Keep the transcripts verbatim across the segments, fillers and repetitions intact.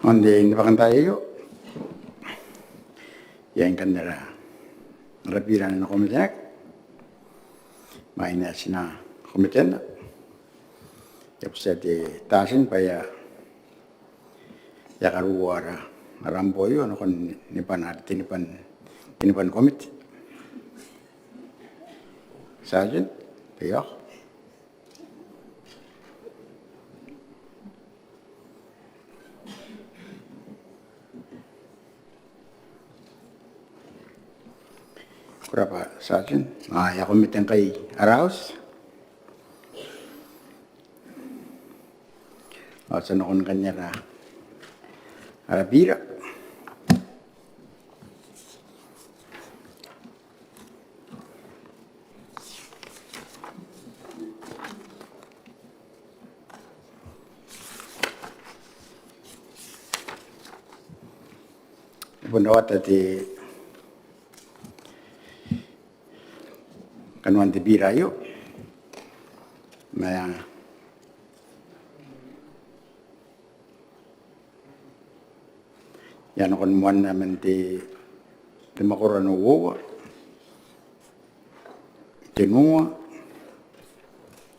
Ao n te, n te bwakantaai aio, I a ngkanne ara, ara bira ae na kometenaki mai natina kometenna. I a butiia te sergeant bwa e a, e a karuoa ara, ara mbo aio nakon nibana, te nibana, te nibana komete. Sergeant, te iok. Ko rabwa Sergeant. Ao e a komete ngkai ara auti. Ao ti a nakon ngkanne ara, ara bira. E bon rawata te kanoan te bira aio ma e a, e a nakon moanna man te, te mwakoro ae uoua, tenua,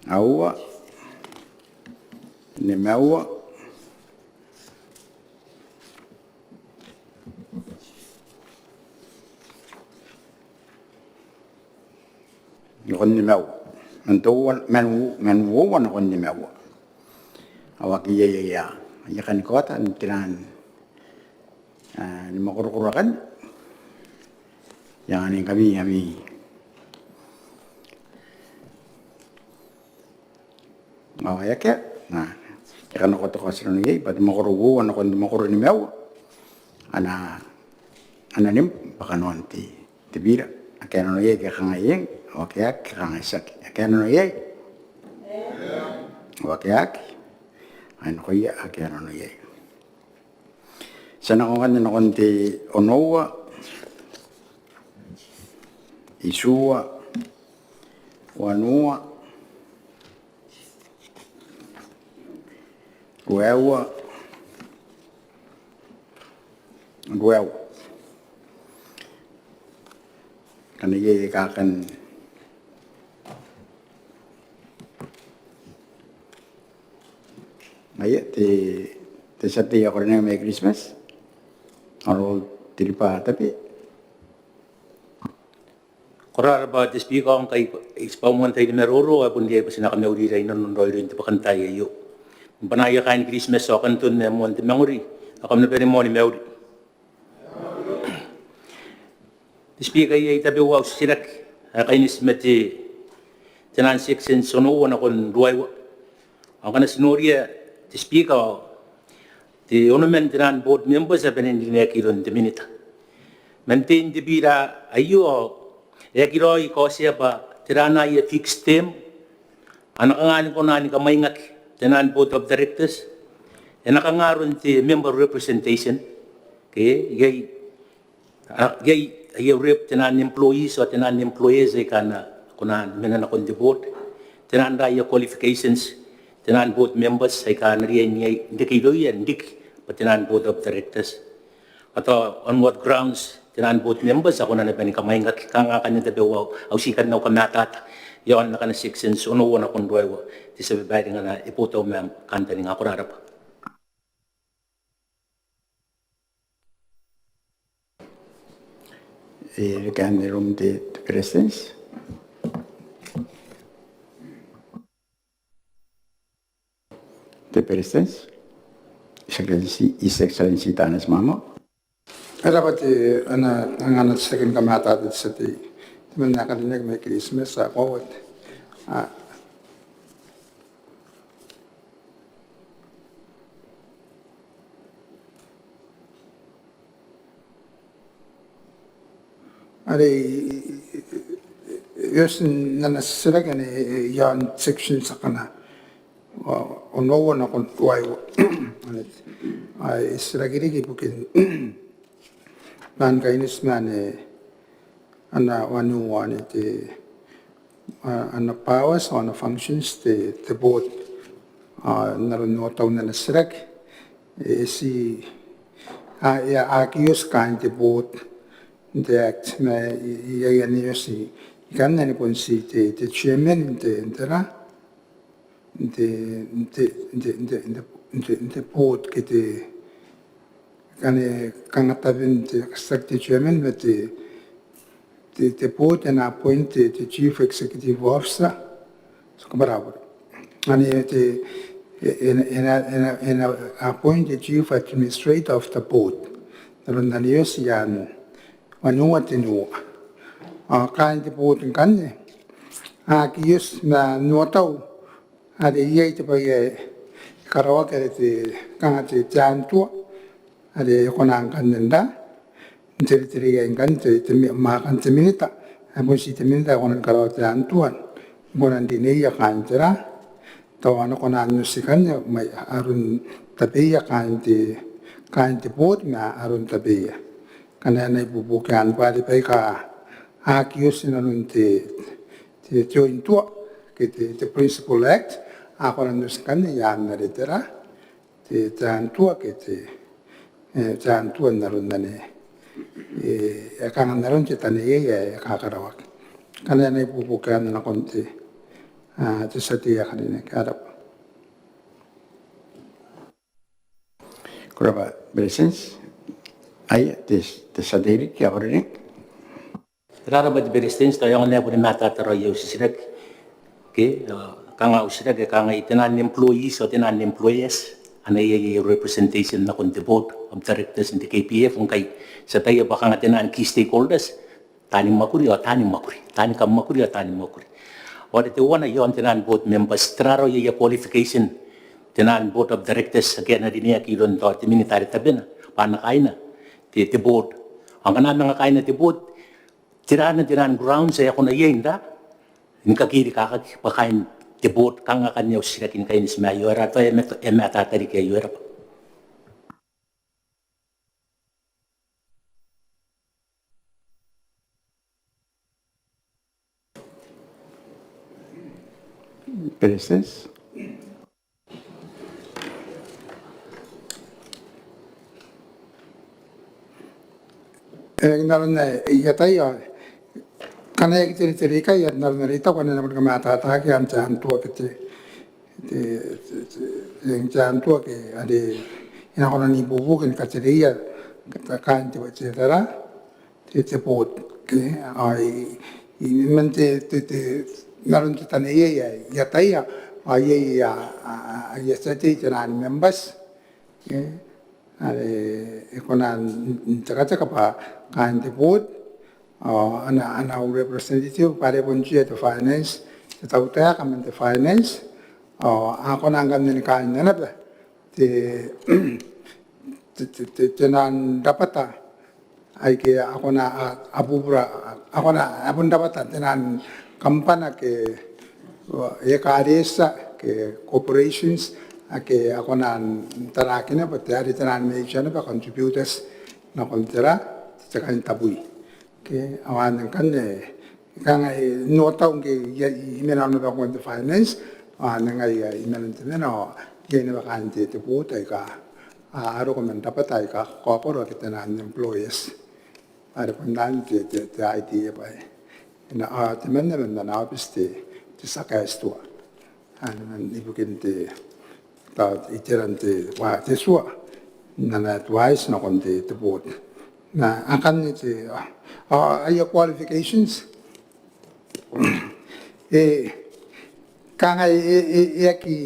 aua, nimaua, nakon nimaua. Man te uoua, man u-, man uoua nakon nimaua. Ao akea aia, aia, aia kan kaota n te ran, a, ni mwakorokoro akanne. I anganingkami ami Ao e akea, na, e kanakoa te kaoti nano iai bwa te mwakoro uoua nakon te mwakoro nimaua a na, a na nim bwa kanoan te, te bira. Akea nano iai ke kangai eng, ao akea ke kangai tiaki. Akea nano iai? Ao akea ke? Ai nakoia akea nano iai. Ti a nako ngkanne nakon te onoua, itiua, wanua, ruaiwa, ruaiwa. Ngkana iai aika kan Ngaia te, te tia tei ae karineaki mai Kiritimati, Honourable Tiriba Tabe. Ko rabwa te Speaker, ao ngkai I tibwa moan tai ni maroro ae bon riai bwa ti na kamaurira inanon raoiroin te bwakantaai aio. N bwanaia kaain Kiritimati ao Kanton ae moan te mangori, ao kam na bane moa ni mauri. Te Speaker, iai tabeua au titiraki ae kaineti ma te, taian section onoua nakon ruaiwa. Ao ngkana ti noria te Speaker, ao te onoman taian board members a bane n rineaki iroun te Minita. Man tein te bira aio ao e aki raoi kaotia bwa tera aia fixed term, a na kanga ni kona ni kamwaingaki taian board of directors, e na kanga aron te member representation. Ke iai, a, iai aia rep taian employees ao taian employers aika a na kona ni mena nakon te board, tera aia qualifications taian board members aika a na riai n reke irouia n riki bwa taian board of directors. Ao on what grounds taian board members a kona naba ni kamwaingaki? Kanga akanne tabeua au, au tii kan au kamatata iaon akana section onoua nakon ruaiwa, te tia babaire, ngkana e boou te mwaam, kantaninga. Ko rabwa. E, I kan iroun te, te Beretitenti. Te Beretitenti, His Excellency, His Excellency Taneti Maamau. E rabwa te, ana, ana titiraki ni kamatata te tia tei, te mwaane ae karineaki mai Kiritimati, ao ko a, are e oti n ana titiraki anne iaon section akana, a, onoua nakon ruaiwa. Anne, a, e titiraki riki ibukin man kaineti ma anne, ana, wanua anne te, a, ana powers, ana functions te, te board. A, n aron ae tau n ana titiraki, e ti a, e a aki oti kaain te board n te Act ma e, e, e a oti ikanne ni bon ti te, te chairman n te, n te ra, n te, n te, n te board ke te, kanga tabeia te, te chairman ma te, te, te board e na appoint te, te chief executive officer. So kabwarabwara. Anne te, e, e na, e na, e na, e na appoint te chief administrator of the board. N aron anne e oti ian wanua tenua. Ao kaain te board ngkanne a aki oti ma n au tau are iai te bwai ae karaoaki are te, kanga te, te antua are e kona ngkanne n ra, n te, te, te, iai ngkanne te, te, ma kanga te minita, ae bon ti te minita ae kona ni karaoa te antua, kona n rineia kaain te ra, tao a na kona n oti ikanne mai aron tabeia kaain te, kaain te board ma aron tabeia. Ngkana e na ibuobuoki anne bwa are baika a aki oti n aron te, te, te oin tua ke te, te Principal Act, a kona n oti ikanne ian are te ra, te, te antua ke te, e, te antua n aron anne, e, e kanga n aron te taneiai ae kakaraoaki. Ngkana e na ibuobuoki anne nakon te, a, te tia tei ae karineaki, ko rabwa. Ko rabwa Beretitenti. Ai te, te tia tei riki ae karineaki. Ko rabwa te Beretitenti, tao e aonga n ae boni matata raoi au titiraki. Ke, a, kanga au titiraki, kanga i taian employees ao taian employers, a na iai, iai representation nakon te board of directors n te K P F, ngkai ti ataia bwa kanga taian key stakeholders, taani mwakuri ao taani mwakuri, taani kamwakuri ao taani mwakuri. Ao are teuana iaon taian board members, tera raoi aia qualification, taian board of directors ake a na rineaki iroun tao te minita are tabena bwa a na kaaina te, te board. Ao ngkana a manga kaaina te board, tera naba taian grounds ae a kona iai n ra, ni kakerikaakaki bwa kaain te board, kanga akanne au titiraki ni kaineti ma aio, e ra, tao e a mata, e a matata riki aio, ko rabwa. Beretitenti. E, n aron ae I ataia, kanga e aki teretere ikai, n aron are I taku ane e na boni kamataataaki ian te antua ke te, te, te, te, te antua ke are e na kona n ibuobuoki ni katereia kaain te, te tera, te, te board, ke, ao i, i, man te, te, te, n aron te taneiai ae I ataia, ao iai, a, a, a, iai taian members, ke, are e kona n, n tekateka bwa kaain te board, ao ana, ana representative bwa are bon tia te finance, te tautaeka man te finance, ao a kona ngkanne ni kaaina naba te, te, te, te, taian rabwata aike a kona, a, a bubura, a kona, a bon rabwata taian kambana ke, e, ekaretia ke corporations ake a kona n taraaki naba bwa are taian major naba contributors nakon tera, te kaintabwi. Ke, ao anne ngkanne, kanga, e, n au tau ngke I, I mena naba nakon te finance, ao anne ngai, e, I mena n te mena, ao iai naba kaain te, te board aika a, a roko man rabwata aika kakaokoro ake taian employers. Are bon anne te, te, te idea bwa e na, a, temanna man ana aobiti te, te tia kaeti tua. Anne man ibukin te, tao iteran te, wa, te tua n ana advice nakon te, te board. Ma akanne te, a, a, aia qualifications. E, kanga e, e, e aki,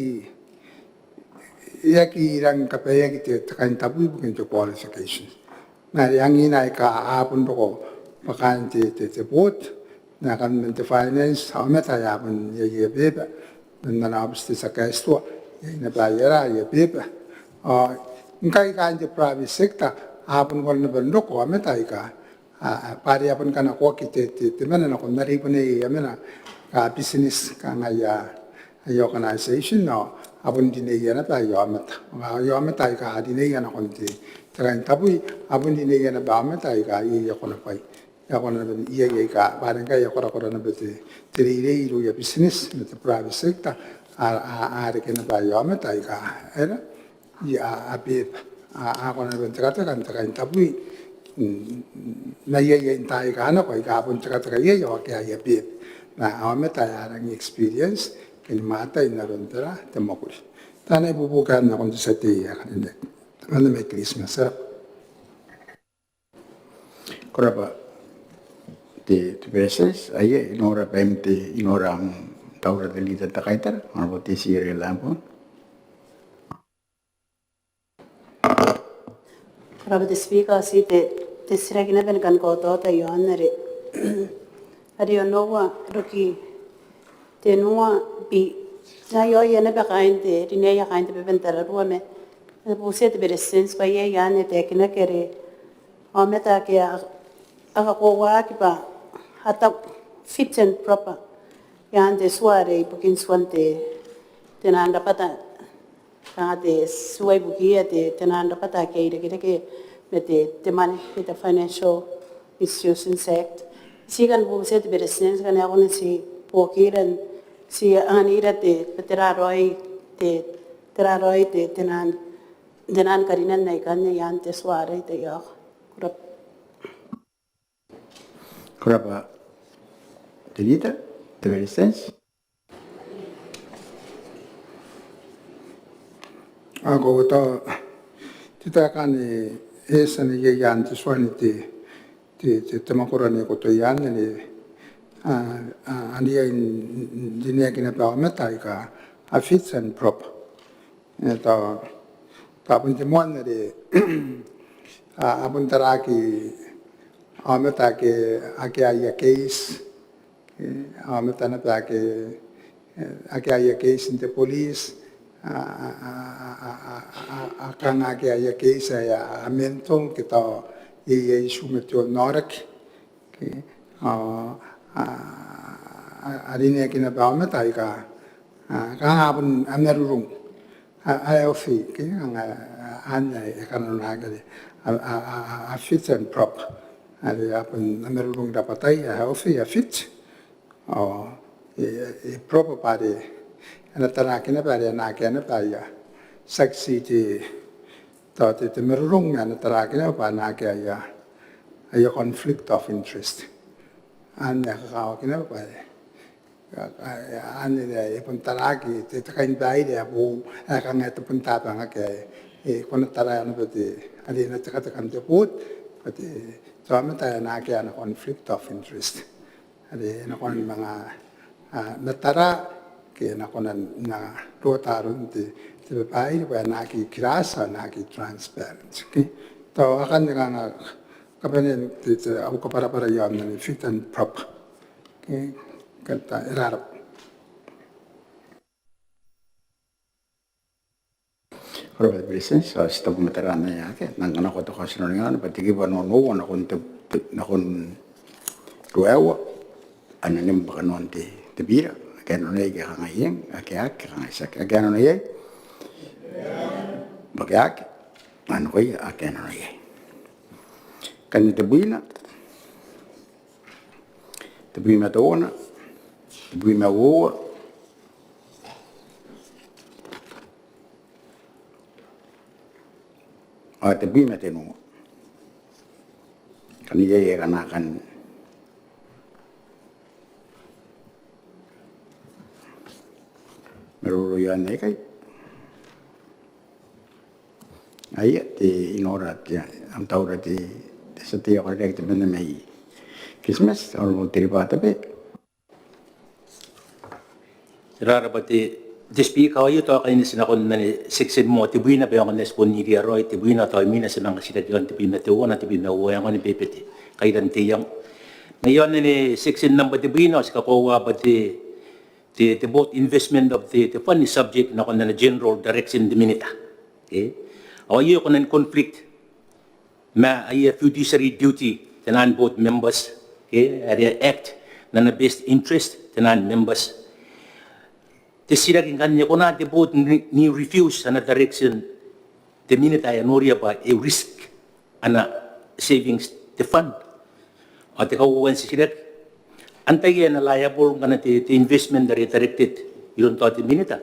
e aki rangi ni kabaeaki te, te kaintabwi ibukin te qualifications. Ma are angiia aika a bon roko bwa kaain te, te, te board, ma kaain man te finance, aomata aika a bon iai aia beba, man ana aobiti te tia kaeti tua, iai naba aia ra, aia beba. Ao ngkai kaain te private sector a bon kona naba n roko aomata aika, a, a, bwa are a bon kanakoaki te, te, te mena nakon are bon iai aia mena aika business, kanga aia, aia organisation, ao a bon rineia naba aia aomata. Aia aomata aika a rineia nakon te, te kaintabwi, a bon rineia naba aomata aika iai aia konabwai. A kona naba n iai aika, bwa are ngkai a korakora naba te, te reirei irouia business ma te private sector, a, a, a reke naba aia aomata aika, e ra, iai aia beba. A, a kona n tekateka n te kaintabwi n aia, aia n taai aika a nako aika a bon tekateka iai ao akea aia beba. Ma aomata ae a rangi n experience ke ni mwatai n aron tera, te mwakuri. Tao I na ibuobuoki nakon te tia tei ae karineaki. Temanna mai Kiritimati, e rab'a. Ko rab'a te, te Beretitenti. Aia, I nora baim te, I nora am taura te Leader n te Kaitara, Honourable Tessie Eria Lambourne. Ko rab'a te Speaker. Ti te, te titiraki naba ni kan kaotaota iaon are, are onoua roki tenua B. Ngaia aio naba kaain te, rineia kaain te beba n tararua ma e na butiia te Beretitenti bwa iai anne e taekinaki are aomata ake a, a kakoauaki bwa a tau, fit and proper iaan te tua are ibukin tuan te, te naan rabwata, kanga te tua ibukiia te, te naan rabwata ake a irekereke ma te, te mwane, te Financial Institutions Act. Ti kan butiia te Beretitenti ngkana e kona n ti buokira n ti anganira te, te tera raoi te, tera raoi te, te naan, te naan karinan aikanne iaan te tua arei te iok. Ko rab'a. Ko rab'a te Leader, te Beretitenti. Ao ko tau, te taeka anne e tia n iai iaan te tua n te, te, te, te mwakoro anne ko tau iaan anne, a, a, anne iai n rineaki naba aomata aika a fit and proper. E tau, tao bon te moan are a, a bon taraaki aomata ake, ake aia case, e, aomata naba ake, e, ake aia case n te police, a, a kanga ake aia case ae a mental ke tao iai, iai issue ma te onnaoraki. Okay. A, a, a, a rineaki naba aomata aika, a, kanga a bon a marurung. A, a healthy, okay? Kanga, a, anne e kananonaki are a, a, a, a fit and proper. Are a bon a marurung rabwatai, a healthy, a fit. Ao e, e proper bwa are e na taraaki naba are e na akea naba aia, succeed te, tao te, te marurung, e na taraaki naba bwa e na akea aia, aia conflict of interest. Anne e kakawaki naba bwa e, a, a, anne e bon taraaki te, te kainibaire ae boou, ae kanga e bon tabangaki ae e kona n taraia naba te, are e na tekateka n te board bwa te, te aomata ae e na akea ana conflict of interest. Are e na kona ni manga, a, matara ke e na kona n, n rota aron te, te babaire bwa e na aki kirati, e na aki transparent. Okay? Tao akanne kanga kabanean te, te, au kabwarabwara iaon anne, fit and proper. Okay? Kanta, e rab'a. Ko rab'a te Beretitenti, ao ti tabu matara n ae akea, ngkana ko a toka ti nora ngkanne bwa te kibu ae onoua nakon te, te, nakon ruaiwa, a na nim bwa kanoan te, te bira, ake a nora iai ke a kangai eng, ake a aki, ke a kangai tiaki, ake a nora iai, bwa ake a aki, a nakoia ake a nora iai. Ngkanne tebwina, tebwi ma teuana, tebwi ma uoua, ao tebwi ma tenua. Ngkana iai ae kona n kan maroro iaon aikai. Aia, te, I nora te, am taura te, te tia tei ae karineaki temanna mai Kiritimati, Honourable Teriba Tabe. Ko rab'a te, te Speaker, ao aio tao kaineti nakon anne section moa, tebwina bwa e aonga n ti bon iria raoi, tebwina tao imwina ti manga titiraki iaon tebwi ma teuana, tebwi ma uoua, e aonga ni bebete kairan te iango. Ma iaon anne section nambwa tebwina ao ti kakoaua bwa te, te, te board investment of the, the fund is subject nakon ana general direction te Minita. Okay? Ao aio e kona ni conflict ma aia fiduciary duty taian board members, okay, are act n ana best interest taian members. Te titiraki ngkanne, e kona te board ni, ni refuse ana direction te Minita ae e noria bwa e risk ana savings te fund? Ao te kauoua n titiraki, antai ae e na liable ngkana te, te investment are directed iroun tao te Minita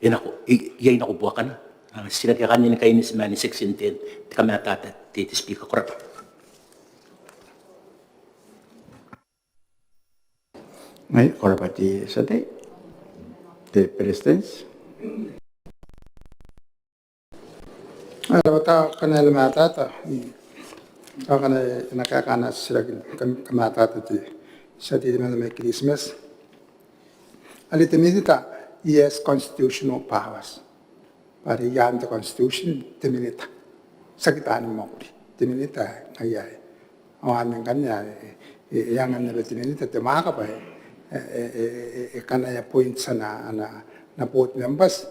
e nako, i, iai nako buakana? titiraki akanne ni kaineti ma ana section ten. Te kamatata te, te Speaker, ko rabwa. Ai ko rabwa te tia tei. Te Beretitenti. Ai ko rabwa, tao kanga e na matata, tao kanga e na kaeka ana titiraki ni kam-, kamatata te tia tei temanna mai Kiritimati. Are te Minita, he has constitutional powers. Bwa are i aan te constitution te Minita. Tiaki taani mwakuri. Te Minita ngaia ae, ao anne ngkanne ae e, e, e angan naba te Minita te mwaaka bwa e, e, e kanaia appoint ana, ana, ana board members,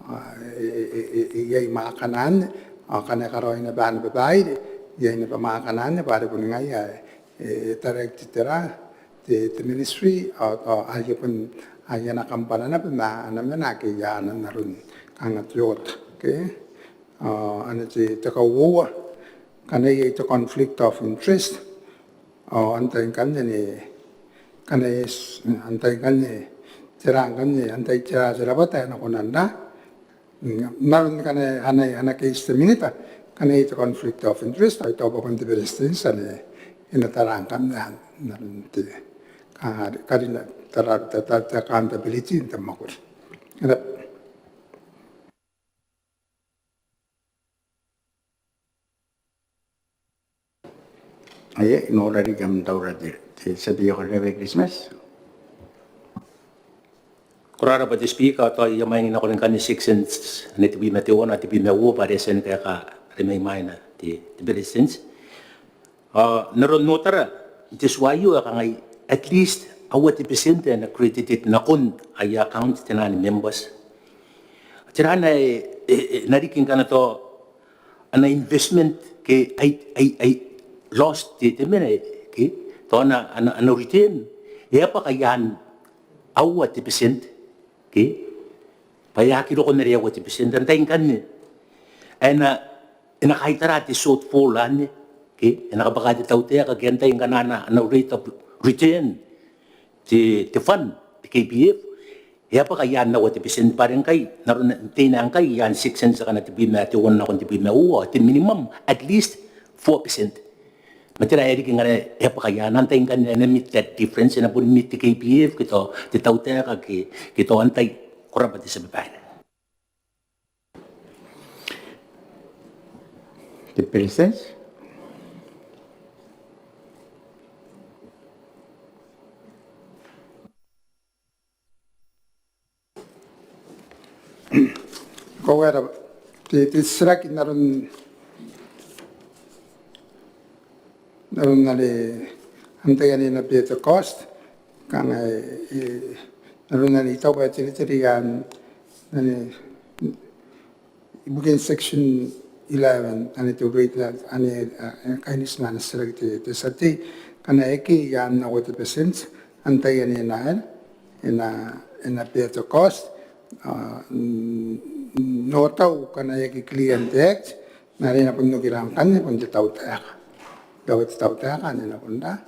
ao e, e, e, e, iai mwaakana anne, ao ngkana e karaoi naba ana babaire, iai naba mwaakana anne, bwa are bon ngaia ae e, e direct tera, te, te ministry, ao, ao aia bon, aia ana kambana naba ma ana mwane ake i aan aron kanga te order, okay? Ao anne te, te kauoua, ngkana iai te conflict of interest, ao antai ngkanne, ngkana iai, antai ngkanne, tera ngkanne, antai tera te rabwata ae e na kona n, n aron ngkana ana, ana case te Minita, ngkana iai te conflict of interest, ao I taku bwa bon te Beretitenti ae e na tara ngkanne n aron te, kanga, karina, tara, tara, tara accountability n te mwakuri. Ko rabwa. Ae, I nora riki am taura te, te tia tei ae ko rabwa, Kiritimati. Ko rabwa te Speaker, tao I a mwaing nako ngkanne section anne tebwi ma teuana, tebwi ma uoua, bwa are e a tia ni kaeka are mai mwaina te, te Beretitenti. Ao n aron otara n te tua aio e kangai at least aua te betienti ae na credited nakon aia account tenaan members. Tera ae e, e, e na riki ngkana tao ana investment ke ai, ai, ai lost te, te mwane ke tao ana, ana, ana return e a bwaka i aan aua te betienti ke bwa e aki roko n are aua te betienti. Antai ngkanne ae e na, e na kaitara te shortfall anne ke e na kabwaka te tautaeka ke antai ngkana ana, ana rate of return te, te fund, te K P F, e a bwaka i aan aua te betienti. Bwa are ngkai n aron teina ngkai i aan section akana tebwi ma teuana nakon tebwi ma uoua, te minimum at least four percent. Ma tera ae riki ngkana e a bwaka i aan, antai ngkanne ae e na meet that difference, e na bon meet te K P F ke tao te tautaeka ke, ke tao antai? Ko rabwa te tia babaire. Te Beretitenti. Ko rabwa, te, te titiraki n aron, n aron are antai ane e na bear te cost, kanga e, e, n aron are I taku bwa e teretere i aan, ane, ibukin section eleven, ane te rate ane, a, kaineti ma ana titiraki te, te tia tei, ngkana e aki i aan aua te betienti, antai ane e na, e na, e na bear te cost, a, n, n otau ngkana e aki clear n te Act, ma are e na bon okira ngkanne bon te tautaeka. Tao te tautaeka ane e na bon ra,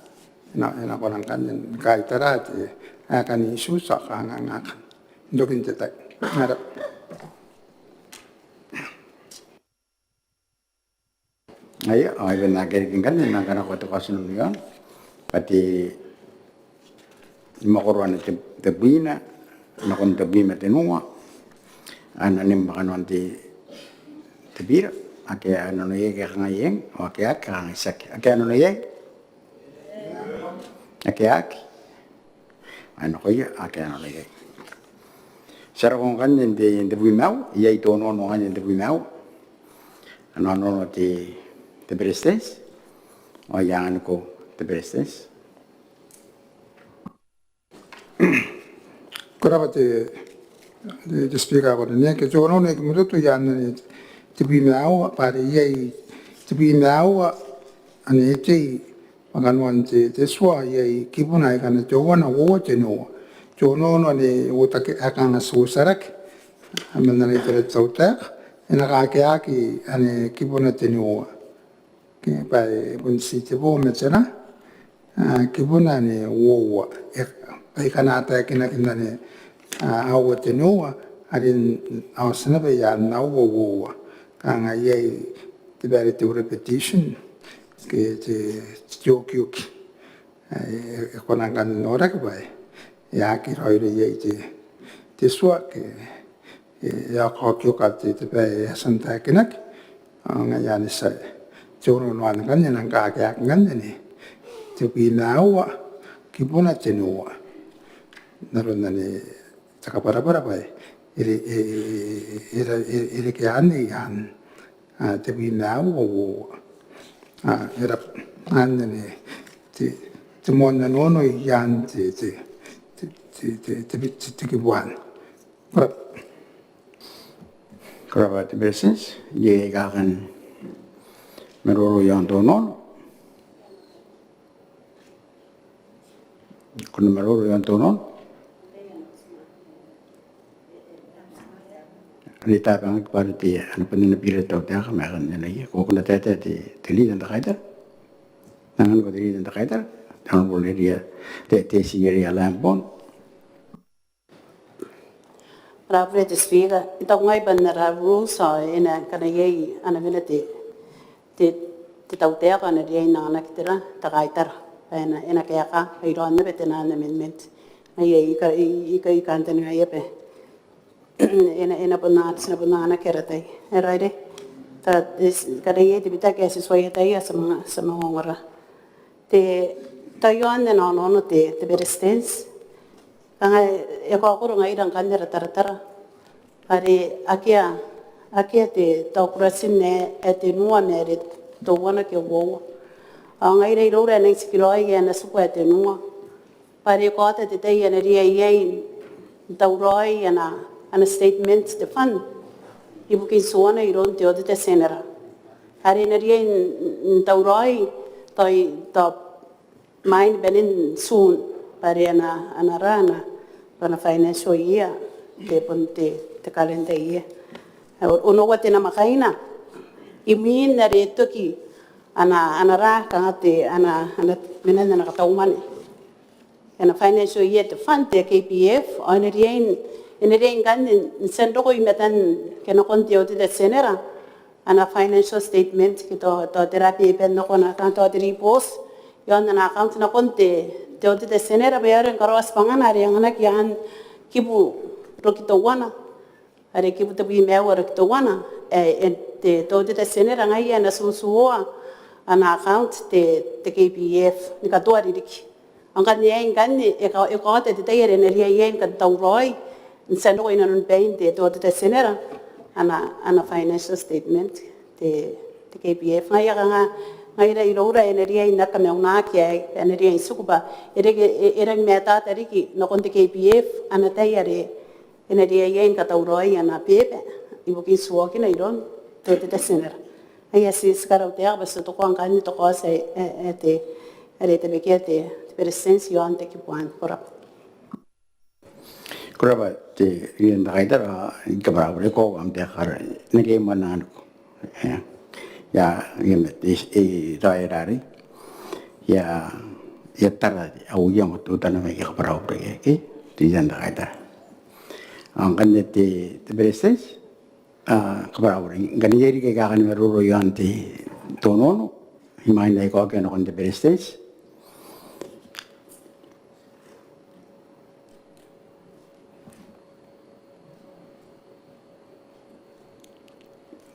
e na, e na kona ngkanne ni kaitara te, ae kani issue tao kanganga akanne n tokin te tai. Ko rabwa. Aio, ao I bon aki riki ngkanne ma ngkana ko a te kaotinano iaona bwa te mwakoro anne te, tebwina nakon tebwi ma tenua, anne ni mwakoro n te, te bira, ake a nano iai ke a kangai eng, ao ake a aki ke a kangai tiaki. Ake a aki. Ake a aki. Ai nakoia ake a nano iai. Ti a roko ngkanne n te, n tebwi ma aua, iai te onoono ngkanne n tebwi ma aua. Ana onoono te, te Beretitenti, ao I anganiko te Beretitenti. Ko rabwa te, te, te Speaker ae ko rineaki. Te onoono ae I kimototo i aan anne tebwi ma aua, bwa are iai tebwi ma aua, ane e tei, ma kanoan te, te tua, iai kibuna aika teuana, uoua, tenua. Te onoono ane e uotaki, ae kanga ti uotaraki man ana itera te tautaeka, e na kakeaki ane kibuna tenua. Ke bwa e bon ti te bo ma tera, a, kibuna ane uoua. E, aika a taekinaki n ane, a, aua, tenua, are n aotinaba i aan aua uoua. Kanga iai te bwai are te repetition ke te, te okioki. E, e kona ngkanne n noraki bwa e aki raoiroi iai te, te tua ke e, e a kaokioka te, te bwai ae e a tia n taekinaki. Ao ngaia anne ti a, ti onoono ngkanne n nang kakeaki ngkanne n tebwi ma aua kibuna tenua. N aron anne te kabwarabwara bwa e, e, e reke anne i aan, a, tebwi ma aua uoua. A, e raba anne te, te moan nanono i aan te, te, te kibu anne. Ko rabwa. Ko rabwa te Beretitenti. Iai aika kan maroro i aon te onoono? Ko na maroro i aon te onoono? Are e tabangaki bwa are te, ana bane n bira te tautaeka ma e kan anaia. Ko, ko na taetae te, te Leader n te Kaitara. N anganiko te Leader n te Kaitara, te Honourable Eria, te, te Tia Eria Lambourne. Ko rabwa te Speaker, I taku ngai bwa n ara rules ao e na, ngkana iai ana mena te, te, te tautaeka ao e na riai n anganaki te ra, te kaitara. Bwa e na, e na kaeka, iroun naba te naan amendment. Ngaia I ka, I, I ka, I kantaningaia bwa e na, e na bon, ti na bon anganaki ara tai. E raoiroi. Tao, e, ngkana iai te bitaki ae ti tuai ataia ti a manga, ti a manga ongora. Te, tao i aon ana onoono te, te Beretitenti. Kanga e kaokoro ngaira ngkanne ara taratara. Are akea, akea te, tao kuratin ae, ae tenua ma are teuana ke uoua. Ao ngaira iroura e nang tikiraoi ae e na tiku ae tenua. Bwa are e kaota te tai ae e na riai iai n tauraoi ana, ana statement te fund ibukin tuoana iroun te Auditor General. Are e na riai n, n tauraoi tao, tao imwain banen Tun, bwa are ana, ana ra ana, ana financial year, te bon te, te calendar year. Ao onoua te namwakaina imwin are e toki ana, ana ra kanga te, ana, ana, menan ana katau mwane. Ana financial year te fund te K P F, ao e na riai n, e na riai ngkanne n tia n roko i matan ke nakon te Auditor General ana financial statement ke tao, tao tera beba nakon, tao te report i aon ana account nakon te, te Auditor General bwa e aera ngkana e a tia n anganaki, anganaki i aan kibu roki teuana. Are kibu tebwi ma aua roki teuana, e, e, te, te Auditor General ngaia e na tutuoa ana account te, te K P F ni katoa ririki. Ao ngkanne aei ngkanne e ka, e kaota te tai are e na riai iai ni kan tauraoi n tia n roko i nanon bain te, te Auditor General ana, ana financial statement te, te K P F. Ngaia kanga ngaira iroura e na riai n aki kamaunaki aei, e na riai n tiku bwa e reke, e, e rangi ni matata riki nakon te K P F ana tai are e na riai iai ni katauraoi ana beba ibukin tuokina iroun te Auditor General. Ngaia ti, ti karautaeka bwa ti tokoa ngkanne te kaoti ae, ae, ae te, are e tabekia te, te Beretitenti i aon te kibu anne. Ko rabwa. Ko rabwa te Leader n te Kaitara, I kabwarabure ko am taeka are e na riai moa n anganiko. Ia, ia, ia, ma te, e, tao e rarei. Ia, ia tara au iango teutana ma I kabwarabure ke, ke, te Leader n te Kaitara. Ao ngkanne te, te Beretitenti, a, kabwarabure. Ngkana iai riki aika kan maroro i aon te, te onoono imwain ae I kaokia nakon te Beretitenti.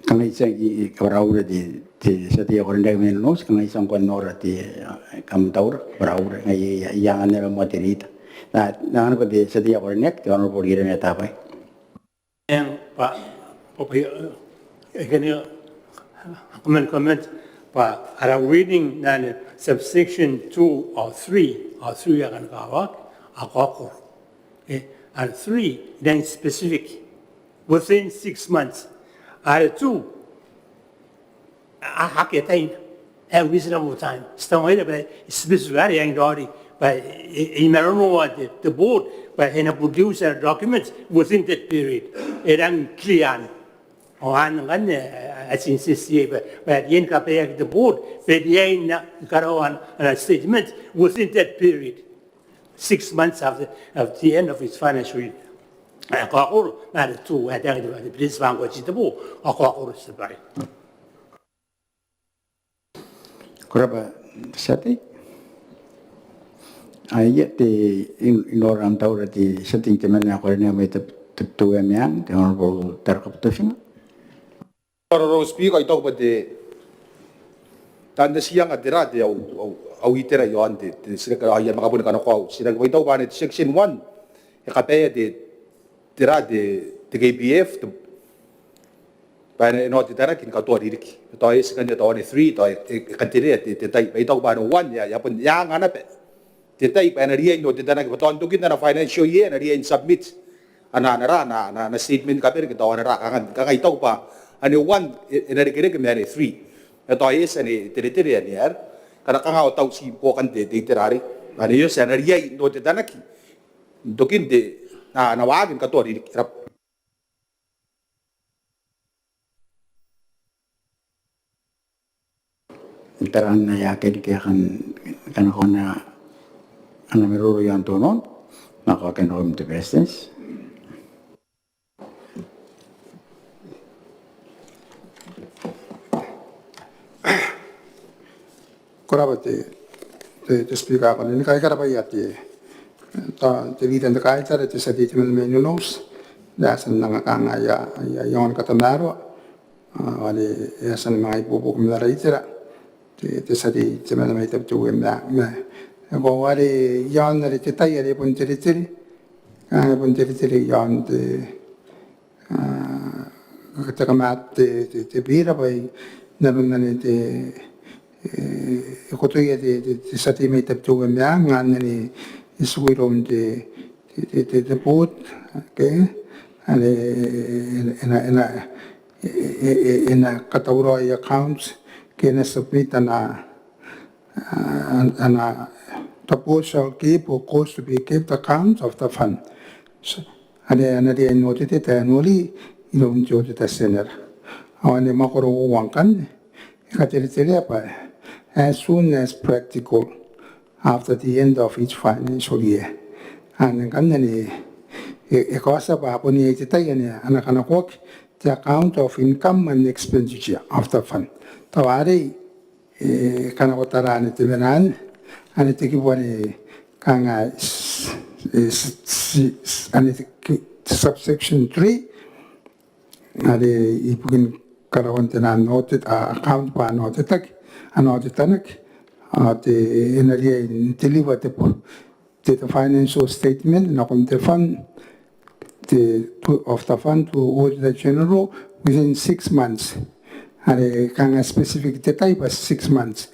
Kanga I tia, I, I kabwarabure te, te tia tei ae karineaki mai Nonouti, kanga I tia ngkoa n nora te, a, kam taura, kabwarabure, ngaia I, I, I anganna moa te rita. N na, n na anganiko te tia tei ae karineaki, te Honourable Ira Metabwai. Eng, bwa, bwa, bwa, e, e, kene, a, comment, comment, bwa ara reading n ana subsection two or three, or three ae kan kakawaki, a kaokoro. E, are three, then specific, within six months. Are two, a, akea taina, a reasonable time. Ti tangiria bwa e specific are e rangi n raoiroi bwa e, e, e maroroa te, te board bwa e na produce a document within that period. E rangi n clear anne. Ao anne ngkanne, a, a, a ti insist iai bwa, bwa e riai ni kabaeaki te board bwa e riai ni karaoa ana, ana statement within that period. Six months after, at the end of its financial year. ae kaokoro, ma are two ae taekinna bwa te principal ngkoa titebo ao kaokoro te tia babaire. Ko rabwa te tia tei. Ai ia te, I nora am taura te tia tei temanna ae ko rineaki mai Tabiteuea Meang, te Honourable Taraka Butofinga. Ko rabwa Speaker, I taku bwa te, taan tatianga tera te au, au, au itera iaon te, te titiraki ae I a manga boni kanakoa au titiraki bwa I taku bwa anne te section one e kabaea te, tera te, te K P F, te, bwa e na otetanaki ni katoa ririki. Tao e eti ngkanne tao anne three, tao e, e, e katerea te, te tai. Bwa I taku bwa anne one, e a, e a bon, e a anga naba te tai bwa e na riai n otetanaki, bwa tao n tokin ana financial year e na riai n submit ana, ana ra, ana, ana, ana statement ni kabane ke tao ana ra, kanga, kanga I taku bwa anne one e, e na rekereke ma anne three. E tao e eti anne teretere anne are. Kanga, kanga au tau ti buokan te, te itera arei. Anne e eti, e na riai n otetanaki n tokin te, ana, ana waaki ni katoa ririki. Ko rabwa. N taraa ae akea riki ae kan, kanakoa ana maroro iaon te Honourable, ma ko a kanakoa te Beretitenti. Ko rabwa te, te, te Speaker, ko na ni kai, ko rabwa ia te, tao te Leader n te Kaitara, te tia tei temanna mai Nonouti, are e a tia n anga kangai, ia, ia, ia, I a katamaroa. Ao are e a tia ni manga ibuobuoki ma ara itera te, te tia tei temanna mai Tabiteuea Meang. Ma e koaua are iaon are te tai are e bon teretere, kanga e bon teretere iaon te, a, te kamata te, te, te bira bwa i nanon anne te, e, e kotoia te, te, te tia tei mai Tabiteuea Meang, anne e tiku iroun te, te, te, te, te board, okay? Are e, e, e na, e na, e, e, e, e na katauraoi accounts ke e na submit ana, a, ana, the board shall keep or cause to be kept accounts of the fund. So, are e na riai n audit-ita annually iroun te Auditor General. Ao anne makoro uoua ngkanne e katereterea bwa as soon as practical after the end of each financial year. Anne ngkanne e, e kaotia bwa bon iai te tai anne a na kanakoaki, the account of income and expenditure of the fund. Tao arei, e, kanakoa tara anne te mena anne, anne te kibu anne kanga, e, s-, s-, anne te ki-, subsection three, are ibukin karaoan te naan audit, a, account bwa a na audit-taki, a na audit-anaki, a, te, e na riai n deliver te bo-, te, te financial statement nakon te fund, te, to, of the fund to Auditor General within six months. Are kanga specific te tai bwa six months.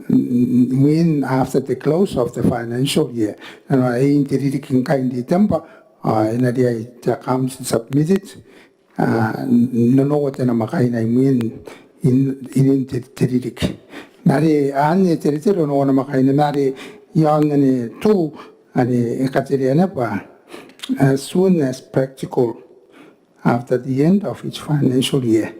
Mm, within, after the close of the financial year. Nanona e in te ririki ngkai n December, a, e na riai te accounts submitted, a, n-, n onoua te namwakaina imwin in, in, in te, te ririki. Ma are anne e teretere onoua namwakaina, ma are iaon anne two, anne e katerea naba bwa as soon as practical after the end of each financial year.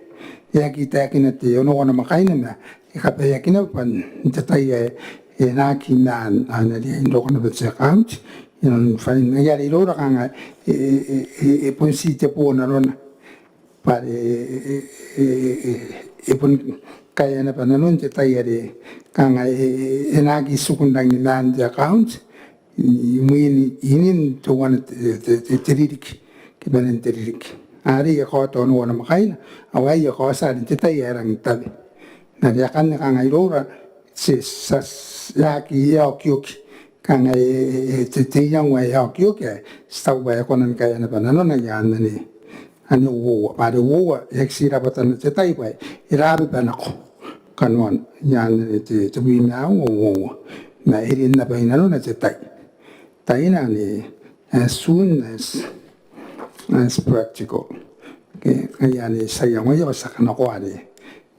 E aki taekina te onoua namwakaina ma e kabaeaki naba bwa n te tai ae e na aki maan, a na riai n roko naba te account inanon fine. Ngaia are iroura kanga e, e, e, e, e bon ti te bo nanona. Bwa are e, e, e, e, e, e bon kaea naba nanon te tai are kanga e, e, e na aki tiku n rangi ni maan te account imwin inin teuana te, te, te, te ririki, ke manen te ririki. Arei e kaota onoua namwakaina, ao aei e kaotia n te tai ae rangi n tawe. Ma are akanne kanga iroura, ti, ti a, ti aki, e a okioki. Kanga e, e, e, te, te iango ae e a okioki, ae ti taku bwa e kona ni kaea naba nanona i aan anne, anne uoua. Bwa are uoua, e aki ti rabwatana te tai bwa e rababa nako kanoana i aan anne te, te tebwi ma uoua, uoua. Ma e rin naba i nanona te tai. Taina anne, as soon as, as practical. Okay, ngaia anne ti a iangoia bwa ti a kanakoa anne,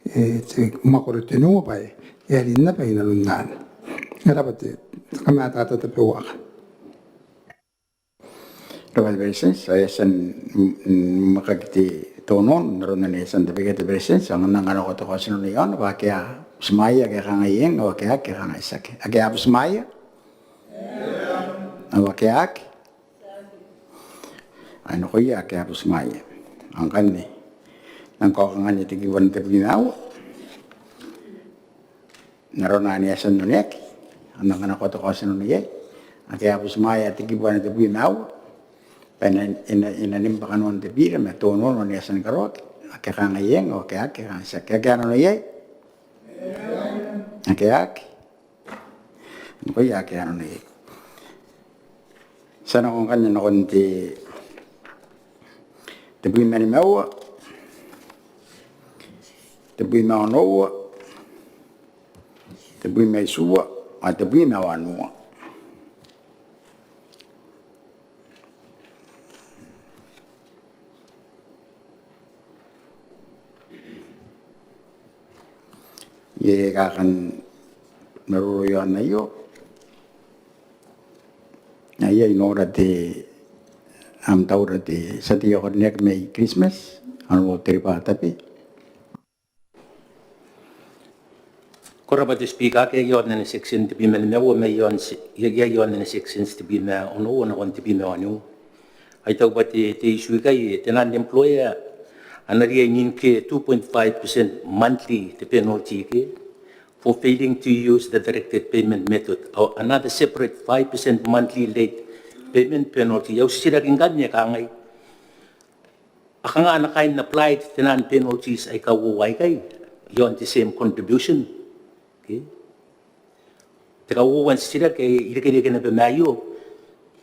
e, te mwakoro tenua bwa e a rin naba i nanon anne. E rabwa te, te kamatata tabeua. Rabwa te Beretitenti, ao e a tia n, mm, mm, mwakaki te tonon, n aron anne e a tia n tabekia te Beretitenti, ao N nang kanakoa te kaotinano iaona, bwa ake a butimwaea ke a kangai eng, ao ake a aki ke a kangai tiaki. Ake a butimwaea? Ao ake a aki? nakoia ake a butimwaea. Ao ngkanne, N nang kaoka ngkanne te kibu ae tebwi ma aua n arona ane e a tia n oneaki, ao N nang kanakoa te kaotinano iai. Ake a butimwaea te kibu ae tebwi ma aua bwa e na, e na, e na nimba kanoan te bira ma te onoono ane e a tia ni karaoaki. Ake a kangai eng, ao ake, ake a kangai tiaki. Ake a nano iai? Ake, ake. Nakoia ake a nano iai. Ti a nako ngkanne nakon te tebwi ma nimaua, tebwi ma onoua, tebwi ma itiua, ao tebwi ma wanua. Iai ae kan maroro iaon aio? Ai, I nora te, am taura te tia tei ae karineaki mai Kiritimati, Honourable Teriba Tabe. Ko rabwa te Speaker. Akea iaon ana section tebwi ma nimaua mai iaon, iai iaon ana section tebwi ma onoua nakon tebwi ma wanua. Ai tau bwa te, te issue ikai, te naan employer a na riai n incur two point five percent monthly te penalty ke for failing to use the directed payment method or another separate five percent monthly late payment penalty. Au titiraki ngkanne kangai, a kanga a na kaai n applied te naan penalties aika uoua aikai iaon te same contribution? Okay. Te kauoua n titiraki ae irekereke naba ma aio,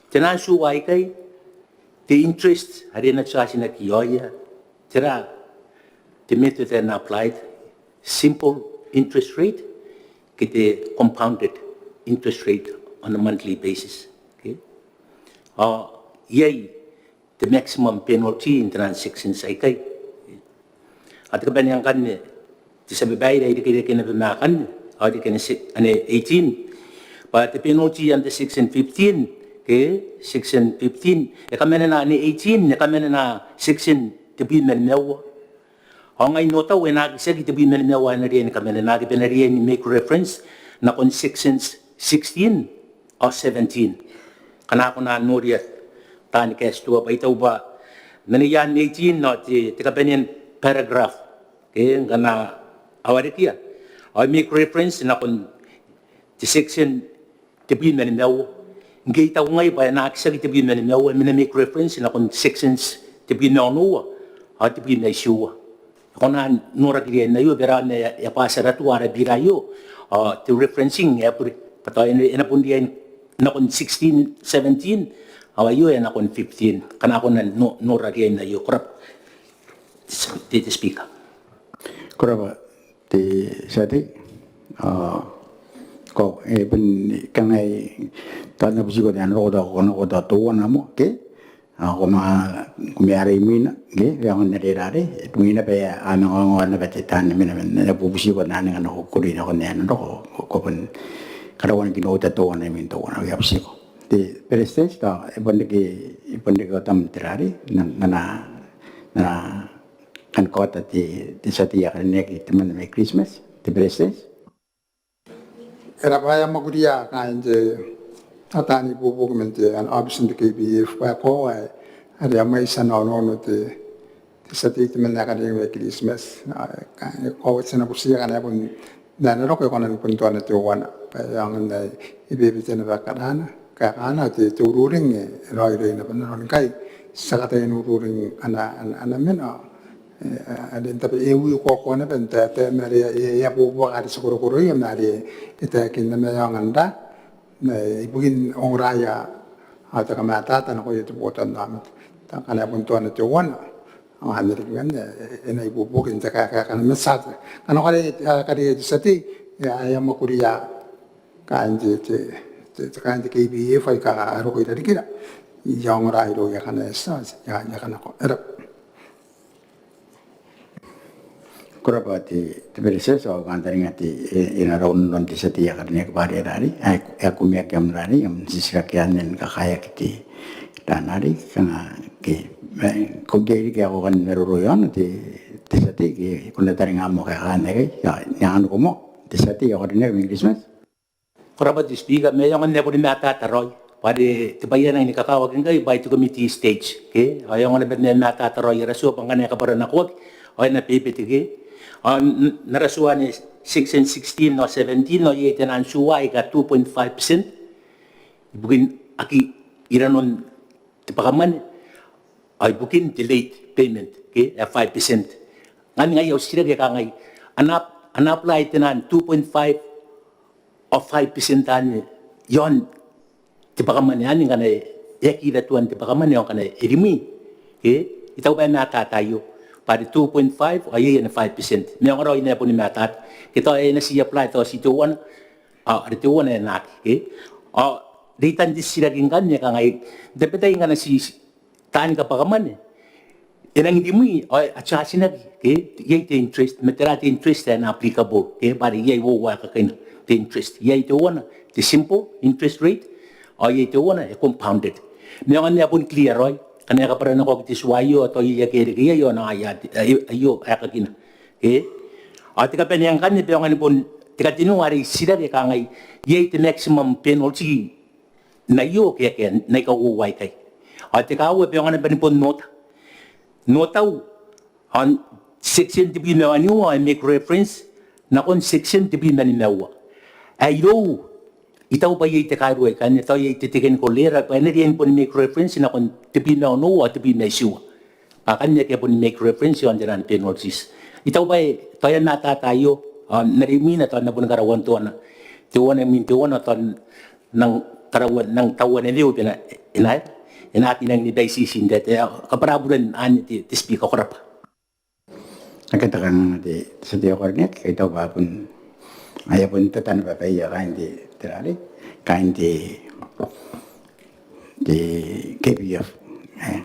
te naan tua aikai, te interest are e na charge-naki iaoia, tera te method ae e na applied, simple interest rate ke te compounded interest rate on a monthly basis. Okay. Ao iai te maximum penalty n te naan sections aikai. Ao te kabanea ngkanne, te tia babaire, e irekereke naba ma akanne, ao e reke ane se-, ane eighteen. Bwa te penalty under section fifteen, ke section fifteen, e kamanena ane eighteen, e kamanena section tebwi ma nimaua. Ao ngai n otau e na aki tiaki tebwi ma nimaua ae e na riai ni kamanenaki, bwa e na riai ni make reference nakon sections sixteen ao seventeen. Ngkana ko na noria taani kaetitua bwa I taku bwa n anne iaon eighteen ao te, te kabanean paragraph, ke ngkana a warekia, ao e make reference nakon te section tebwi ma nimaua. Ngke I taku ngai bwa e na aki tiaki tebwi ma nimaua, ma e na make reference nakon sections tebwi ma onoua ao tebwi ma itiua. E kona n noraki riain aio, bwa e rawa n ae e a bati ara tua ara bira aio, ao te referencing e a bure. Bwa tao e na, e na bon riai nakon sixteen, seventeen, ao aio e nakon fifteen. Ngkana ko na no-, nora riain aio. Ko rabwa te, te Speaker. Ko rabwa te tia tei. Ao ko, e bon kangai, tao N na butiko n ae N na roko tao, ko na roko tao teuana moa, ke? Ao ko ma, ko ma are imwina, ke? Bwa aonga n are are, imwina bwa a manga ongo naba te taan mena, ma N na bubutiko n ae N na kukurei nakon ae N na roko, ko, ko bon karaoan kinauta teuana imwin teuana, I a butiko. Te Beretitenti, tao e bon reke, e bon reke otam te rari, N na, N na, N na kan kaota te, te tia tei ae karineaki temanna mai Kiritimati, te Beretitenti. E rabwa, e a mwakuria kaain te, taani ibuobuoki man te, ana aobiti n te K P F, bwa e koaua ae are a mwaiti ana onoono te, te tia tei temanna ae karineaki mai Kiritimati. Ao, e koaua ti na butiia ngkana e bon, n ae N na roko e kona ni bon teuana teuana. Bwa e aonga n ae e bebete naba karaana, kaekaana, te, te ururing e raoiroi naba. N aron ngkai ti a kataia n ururing ana, ana, ana mena, e, a, are n tabe e ui koakoa naba n taetae ma are e, e a buabuaka are ti korokoroia ma are e taekinna ma e aonga n ra, n ae ibukin ongoraia ao te kamatata nakoia te botannaomata. Tao ngkana e bon teuana teuana, ao anne riki ngkanne, e, e na ibuobuoki n te kaekaeka. Ma ti a, ngkana ko are, a, kariaia te tia tei, e a, e a mwakuria kaain te, te, te, te kaain te K P F aika a roko irarikira, I a ongora irouia ngkana e tia, I a, I a kanakoa. E rabwa. Ko rabwa te, te Beretitenti, ao I kantaninga te, e, e na rau nanon te tia tei ae karineaki bwa are e rari, ae, ae ko mea ke am rari, am titiraki anne ni kakaeaki te, taan rari, kanga ke, e, ko ngke riki ae ko kan maroro iaona te, te tia tei, ke ko na taninga moa kaekaana aikai, ia, n ae ngkoa moa, te tia tei ae karineaki mai Kiritimati. Ko rabwa te Speaker, ma e aonga n ae boni matata raoi. Bwa are te bwai ae nangi ni kakawaki ngkai bwa te committee stage, ke? Ao e aonga naba ni matata raoi ara tua bwa ngkana e kabwaranakoaki ao e na bebete, ke? Ao n-, n-, n ara tua anne section sixteen ao seventeen ao iai te nang tua aika two point five percent ibukin aki iranon te bwakamwane ao ibukin te late payment, ke? Ae five percent. Ngkanne ngaia au titiraki ae kangai, a na, a na apply te nang two point five ao five percent anne iaon te bwakamwane anne ngkana e aki ira tuan te bwakamwane ao ngkana e rimwi, ke? I taku bwa e matata aio bwa are two point five ao iai anne five percent. Ma e aonga raoi n ae boni matata, ke tao e na ti apply tao ti teuana ao are teuana e na aki, ke? Ao reitan te titiraki ngkanne ae kangai, n tabetai ngkana ti, ti taani kabwakamwane e nangi rimwi ao a charge-naki, ke? Iai te interest, ma tera te interest ae na applicable, ke? Bwa are iai uoua ae kakaina te interest. Iai teuana te simple interest rate ao iai teuana ae compounded. Ma e aonga n ae boni clear raoi ngkana e kabwaranakoaki te tua aio ao tao iai ake e reke iai ao ngaia aio ae kakina, ke? Ao te kabanea ngkanne bwa e aonga ni bon, te katenua are I titiraki ae kangai, iai te maximum penalty n aio ke akea n aika uoua aikai? Ao te kauoua bwa e aonga naba ni bon ota, n otau ao n section tebwi ma waniua ao e make reference nakon section tebwi ma nimaua. Ae irou I taku bwa iai te kairua ikanne, tao iai te technical error bwa e na riai ni boni make reference nakon tebwi ma onoua ao tebwi ma itiua. Bwa akanne ake a boni make reference iaon te nang penalties. I taku bwa e, tao e a matata aio ao n are imwina tao N na boni karaua n teuana, teuana imwin teuana tao N nang karaua, N nang taua n ae neu bwa e na, e na, e na aki nangi ni baitiiti n taetae. Kabwara buren anne te, te Speaker, ko rabwa. Akea te kanganga te tia tei ae ko karineaki, I taku bwa bon, ai a bon tata naba baia kaain te, te rarei, kaain te, te K P F. Eh.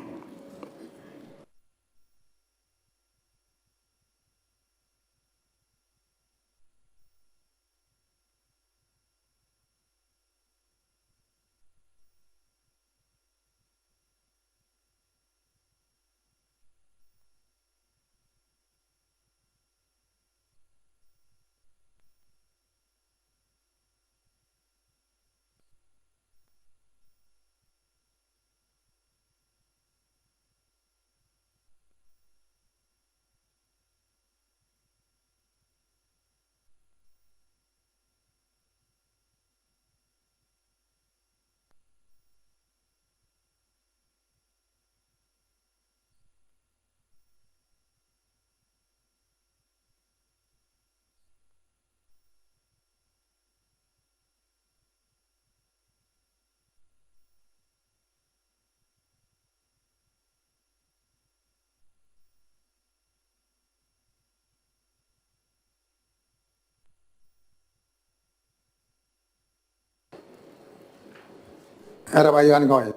Ara bwai ae ngkoe.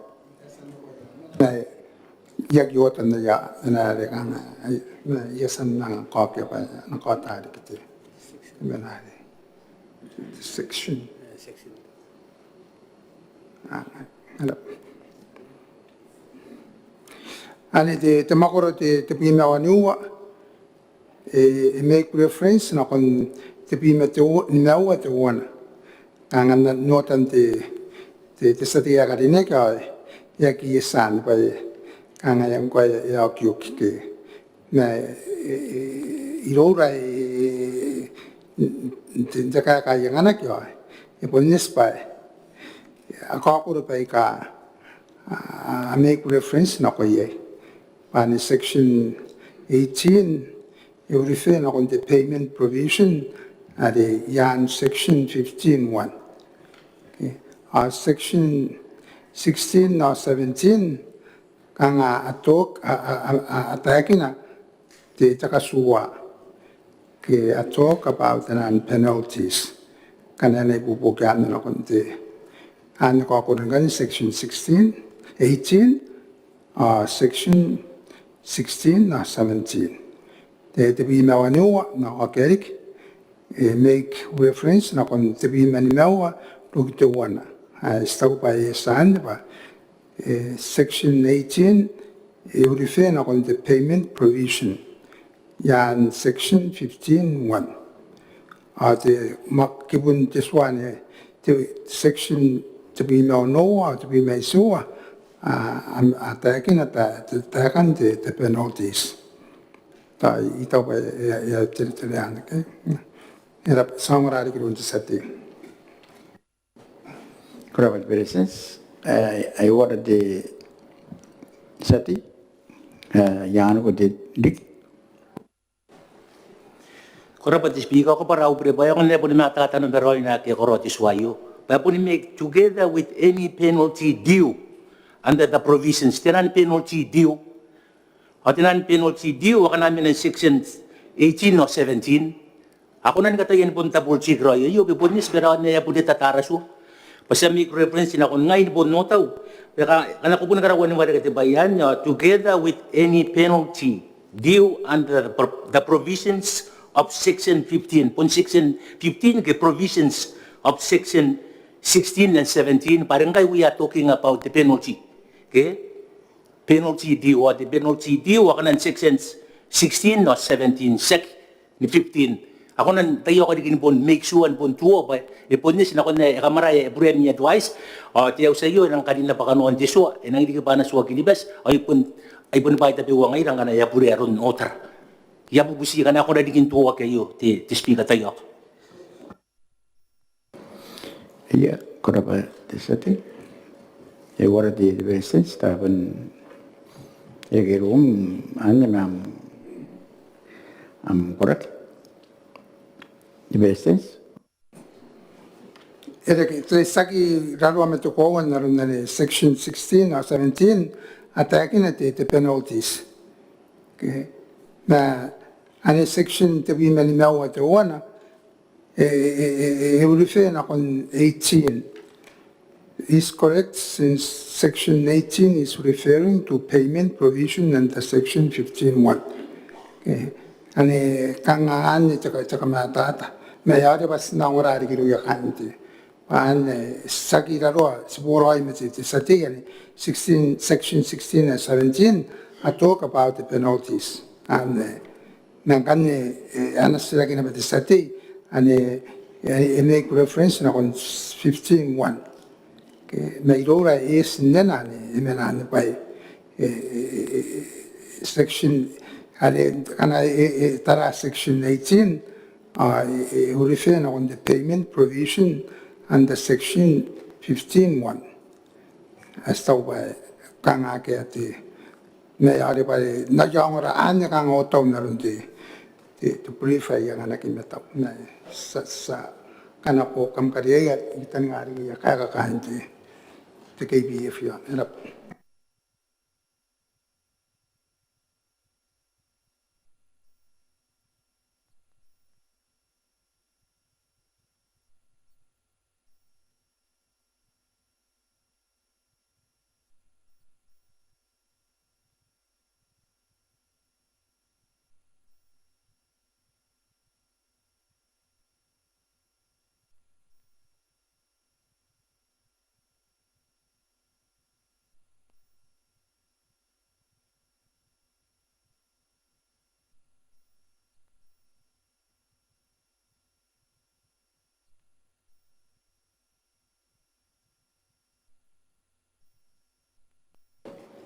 Nei, I aki ota n aia, ana are kanga, I a tia n nang kaokia bwa e na kaota riki te, te mena are te section. Anne te, te mwakoro te, tebwi ma waniua, e, e make reference nakon tebwi ma teu, nimaua teuana. Kanga n otan te, te, te tia tei ae karineaki ao e aki tia n bwa e, kanga e ngkoa e okioki ke. Ma, e, e, iroura, e, n te, n te kaeka ae I anganaki ao e bon eti bwa a kaokoro baika a, a make reference nako iai. Bwa anne section eighteen, e refer nakon te payment provision are i aan section fifteen one. Okay. Ao section sixteen ao seventeen, kanga a talk, a, a, a, a, a taekina te, te katuua. Ke a talk about te nang penalties. Kanga e na ibuobuoki anne nakon te, anne kaokoro ngkanne section sixteen, eighteen, ao section sixteen ao seventeen. Te, tebwi ma waniua, n na okioki riki, e make reference nakon tebwi ma nimaua, ruki teuana. Ao I taku bwa e tia anne bwa, e, section eighteen, e refer nakon te payment provision i aan section fifteen one. Ao te, ma, kibun te tua anne, te section tebwi ma onoua, tebwi ma itiua, a, a, a taekina ta, ta, taekan te, te penalties. Tao I taku bwa e, e, e a teretere anne, okay? E rab'a, ti a ongora riki iroun te tia tei. Ko rab'a te Beretitenti, e, e uara te tia tei, e, iango ko te riki. Ko rab'a te Speaker, ko kabwara au bure bwa e aonga n ae boni matata naba raoi naake a karaoa te tua aio. Bwa e boni make together with any penalty due under the provisions. Taian penalty due. Ao taian penalty due akana a mena n section eighteen or seventeen. A kona ni kataia ni bon double check raoi aio, bwa e bon eti bwa e rawa n ae e a bure te tararuaa. Bwa ti a make reference nakon ngai ni bon otau. Bwa ka, ngkana ko bon karaua ni wareka te bwai anne, ao together with any penalty due under the pro-, the provisions of section fifteen. Bon section fifteen ke provisions of section sixteen and seventeen. Bwa are ngkai we are talking about the penalty. Okay? Penalty due, ao te penalty due akana n section sixteen or seventeen, tiaki ni fifteen. A kona n taiaoka riki ni bon make sure ni bon tuoa bwa e bon eti nakon ae e kamwaraa ae e bure n advice. Ao te auti aio e nang karina bwa kanoan te tua, e nang riki bwa ana tua Kiribati, ao I bon, I boni bwai tabeua ngaira ngkana e a bure aron otara. I a bubuti ngkana a kona riki n tuoaki aio te, te Speaker, taiaoka. Ia, ko rab'a te tia tei. E uara te, te Beretitenti, tao bon e reke iroum anne ma am, am koraki. Te Beretitenti. E reke, te tiaki raroa ma te koaua n aron anne section sixteen or seventeen, a taekina te, te penalties. Okay. Ma anne section tebwi ma nimaua teuana, e, e, e, e, e refer nakon eighteen. Is correct since section eighteen is referring to payment provision under section fifteen one. Okay. Anne kanga anne te ka, te kamatata. Ma e a oti bwa ti na ongora riki irouia kaain te. Bwa anne, e, tiaki raroa, ti boraoi ma te, te tia tei anne, sixteen, section sixteen and seventeen, a talk about the penalties. Anne, e, ma ngkanne, e, ana titiraki naba te tia tei, anne, e, e make reference nakon fifteen one. Okay, ma iroura e eti n nena anne, e mena anne bwa e, e, e, e, section, anne, ngkana e, e, tara section eighteen, a, e, e refer nakon the payment provision under section fifteen one. Ao ti taku bwa e kanga akea te, ma e a oti bwa e na ongora anne kanga otau n aron te, te, te brief ae I anganaki ma tao. Ma ti a, ti a, ngkana ko kam kariaia, I tangira riki aia kaeka kaain te, te K B F iaon. E rab'a.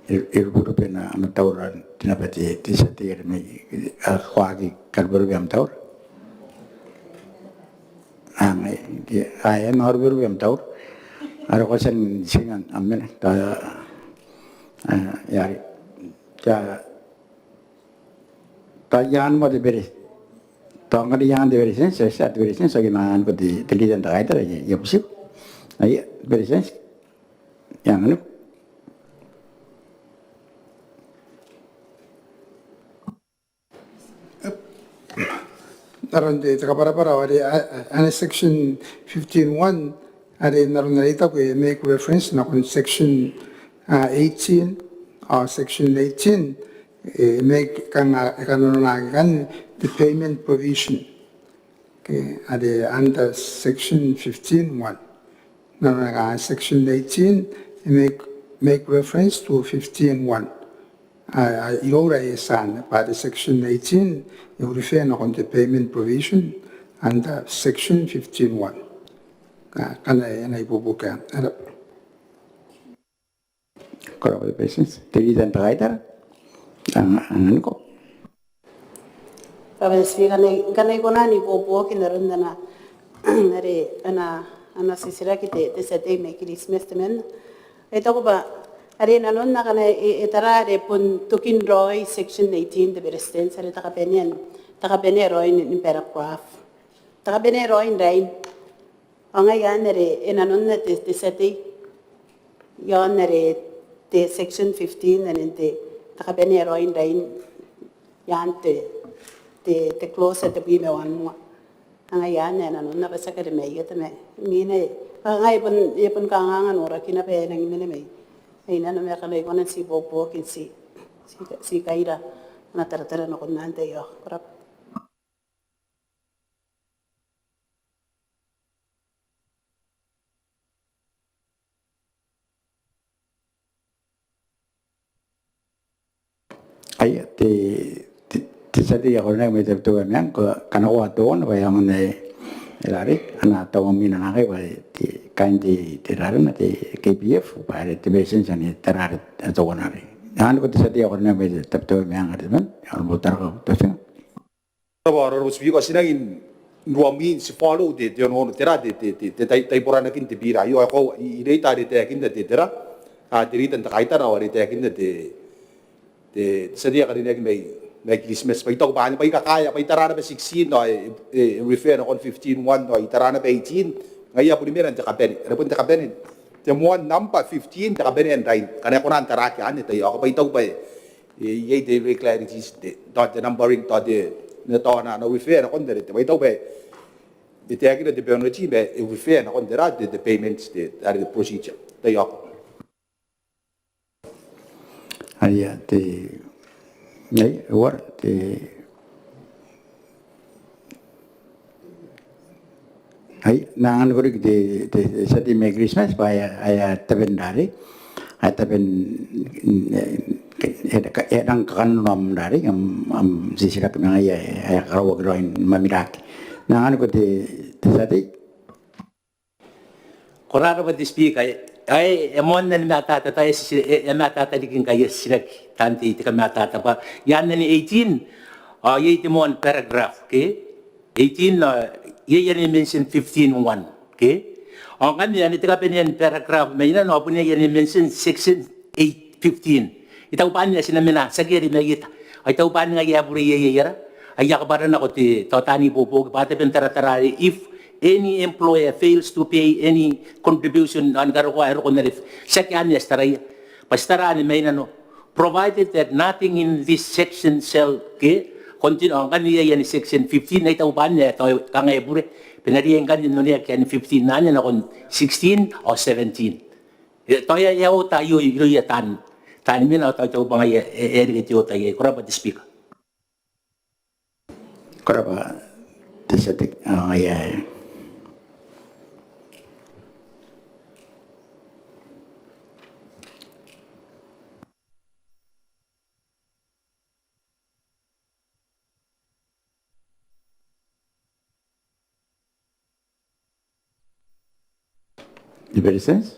E, e ruburu bwa e na, a na tauraoi naba te, te tia tei are mai, a, ko aki karuberube am taura. Angai, te, a, e na ruberube am taura. Are ko a tia n tii ngan, a mena, ta, a, e are, ta, Tao iaan moa te bere. Tao ngkana iaan te bere sense, e tia te bere sense, okay, ma ngkana ko te, te leader n te kaitara, I a, I a butiko. Aia, bere sense. Iaan ngkanne. N aron te, te kabwarabwara are, a, a, ana section fifteen one, are n aron are I taku e make reference nakon section, a, eighteen, a, section eighteen, e make kanga, e kananonaki ikanne te payment provision. Okay, are under section fifteen one. Nanona kanga section eighteen, e make, make reference to fifteen one. A, a, iroura e tia anne, bwa te section eighteen, e refer nakon te payment provision under section fifteen one. A, ngkana e na ibuobuoki anne. Ara. Ko rabwa te Beretitenti. Te Leader n te Kaitara, anganiko. Ko rabwa te Speaker. Ngkana I kona n ibuobuoki n aron ana, are ana, ana titiraki te, te tia tei mai Kiritimati temanna. I taku bwa are nanona ngkana e, e tara are bon tokin raoi section eighteen te Beretitenti are te kabanea, te kabanea raoi ni, ni paragraph. Te kabanea raoi n rain. Ao ngaia anne are e nanonna te, te tia tei iaon are te section fifteen, are n te, te kabanea raoi n rain iaan te, te, te clause tebwi ma wanua. Ao ngaia anne e nanonna bwa tiaki are mai ieta ma, imwina, ao ngaia e bon, e bon kanganga norakina bwa e nangi mena mai, mai nano ma ngkana I kona n ti ibuobuoki n ti, ti, ti kaira ana taratara nakon anne. Ko rabwa. Aia, te, te, te tia tei ae karineaki mai Tabiteuea Meang, ko kanakoa teuana bwa e aonga n, e, e rarei, ana tau mwina naakai bwa te, kaain te, te rarena te K P F, bwa are te Beretitenti anne e tara are teuana arei. Anganiko te tia tei ae karineaki mai Tabiteuea Meang are temanna, Honourable Taraka Butafinga. Ko rabwa Honourable Speaker, ti nangi n ruamwin ti follow te, te onoono, tera te, te, te, te tai, taiboranakin te bira aio. Ao I, I reita are e taekinna te, tera, a, te Leader n te Kaitara ao are e taekinna te, te, te tia tei ae karineaki mai, mai Kiritimati. Bwa I taku bwa anne bwa I kakaea bwa I tara naba sixteen ao e, e, e refer nakon fifteen one ao I tara naba eighteen. Ngaia bon mena n te kabane, are bon te kabane, te moan namba fifteen, te kabanea n rain. Ngkana e kona n taraaki anne tai ao bwa I taku bwa e, e, iai te irregularities, te, tao te numbering, tao te, n tao ana, ana refer nakon te, te, bwa I taku bwa e taekinna te penalty ma e refer nakon tera te, te payments, te, are te procedure. Tai ao. Aia, te, ai, uara, te, ai, N na anganiko riki te, te, te tia tei mai Kiritimati bwa aia, aia tabe n rarei, aia tabe n, e, e, e rang kakananoa am rarei, am, am titiraki ma ngaia ae, ae karaoaki raoi ni mamiraki. N na anganiko te, te tia tei. Ko rabwa te Speaker, ae, ae, e moanna ni matata, tao e ti, e, e matata riki ngkai e titiraki taan tei te kamatata bwa i aan anne eighteen, ao iai te moan paragraph, ke? Eighteen, ao iai anne mention fifteen one, ke? Ao ngkanne anne te kabanean paragraph mai nano ao bon iai anne mention section eight fifteen. I taku bwa anne ae ti na mena, tiaki are mai eta. Ao I taku bwa anne ngaia ae bure iai, iai ara, aia kabwara nako te, tao taani ibuobuoki bwa taben taratara are if any employer fails to pay any contribution ao ni karokoa ae roko n are, tiaki anne ae ti taraia. Bwa ti tara anne mai nano. Provided that nothing in this section shall, ke, continue, ao ngkanne iai anne section fifteen, ae I taku bwa anne ae tao kanga e bure. Bwa e na riai ngkanne n oneaki anne fifteen anne nakon sixteen ao seventeen. E, tao e a, e a ota aio irouia taan, taan mena ao tao I taku bwa ngaia e, e, e reke te ota iai. Ko rabwa te Speaker. Ko rabwa te tia tei, ao ngaia. Te Beretitenti?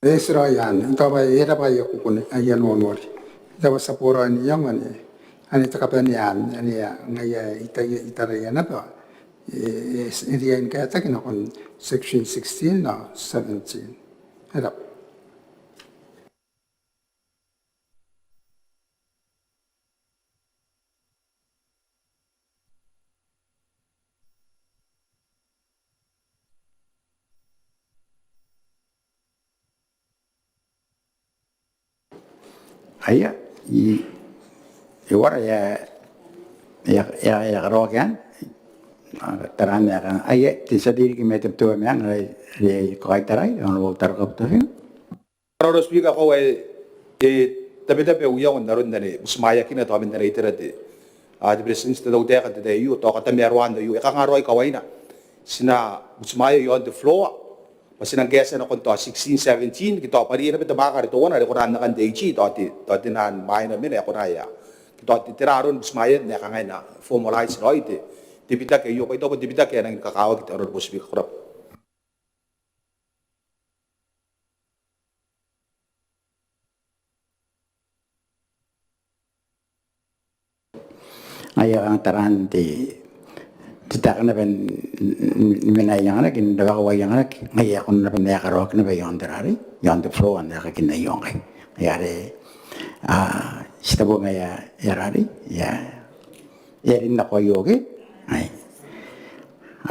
E tiraoi anne, I taku bwa e raba aia kukurei, aia noonori. I taku bwa ti a boraoi n iango anne, anne te kabanea anne, anne ngaia I tai, I taraia naba. E, e, e riai ni kaetaki nakon section sixteen ao seventeen. E raba. Aia, i, e uara, e a, e a, e a, e a karaoaki anne. Taraan ae kanga, aia, te tia tei riki mai Tabiteuea Meang, are, are ko kaitarai, Honourable Taraka Butafinga. Ko rabwa Speaker, koaua e, e tabetabe au iango n aron anne butimwaeakina tao man ana itera te, a, te Beretitenti te tautaeka n te tai aio, tao katamaroaan aio, e kanga raoi kawaina. Ti na butimwaea i aon te floor bwa ti nang kaetia nakon tao sixteen, seventeen, ke tao bwa are e na bita mwaaka are teuana are kona n akan te AG, tao te, tao te naan mwaina mena e kona ia. Ke tao te, tera aron butimwaean ae kanga e na formalize raoi te, te bitaki aio, bwa I taku bwa te bitaki ae nangi ni kakawaki, te Honourable Speaker. Ko rabwa. Ngaia kanga taraan te, te taeka naba ni, ni, ni mena i anganaki, n rawakawa i anganaki, ngaia e kona naba n ae karaoaki naba i aon te rari, i aon te floor, n aekakin aio ngkai. Ngaia are, a, ti tebo ma aia, aia rari, aia, aia rin nako aio, okay? Ai.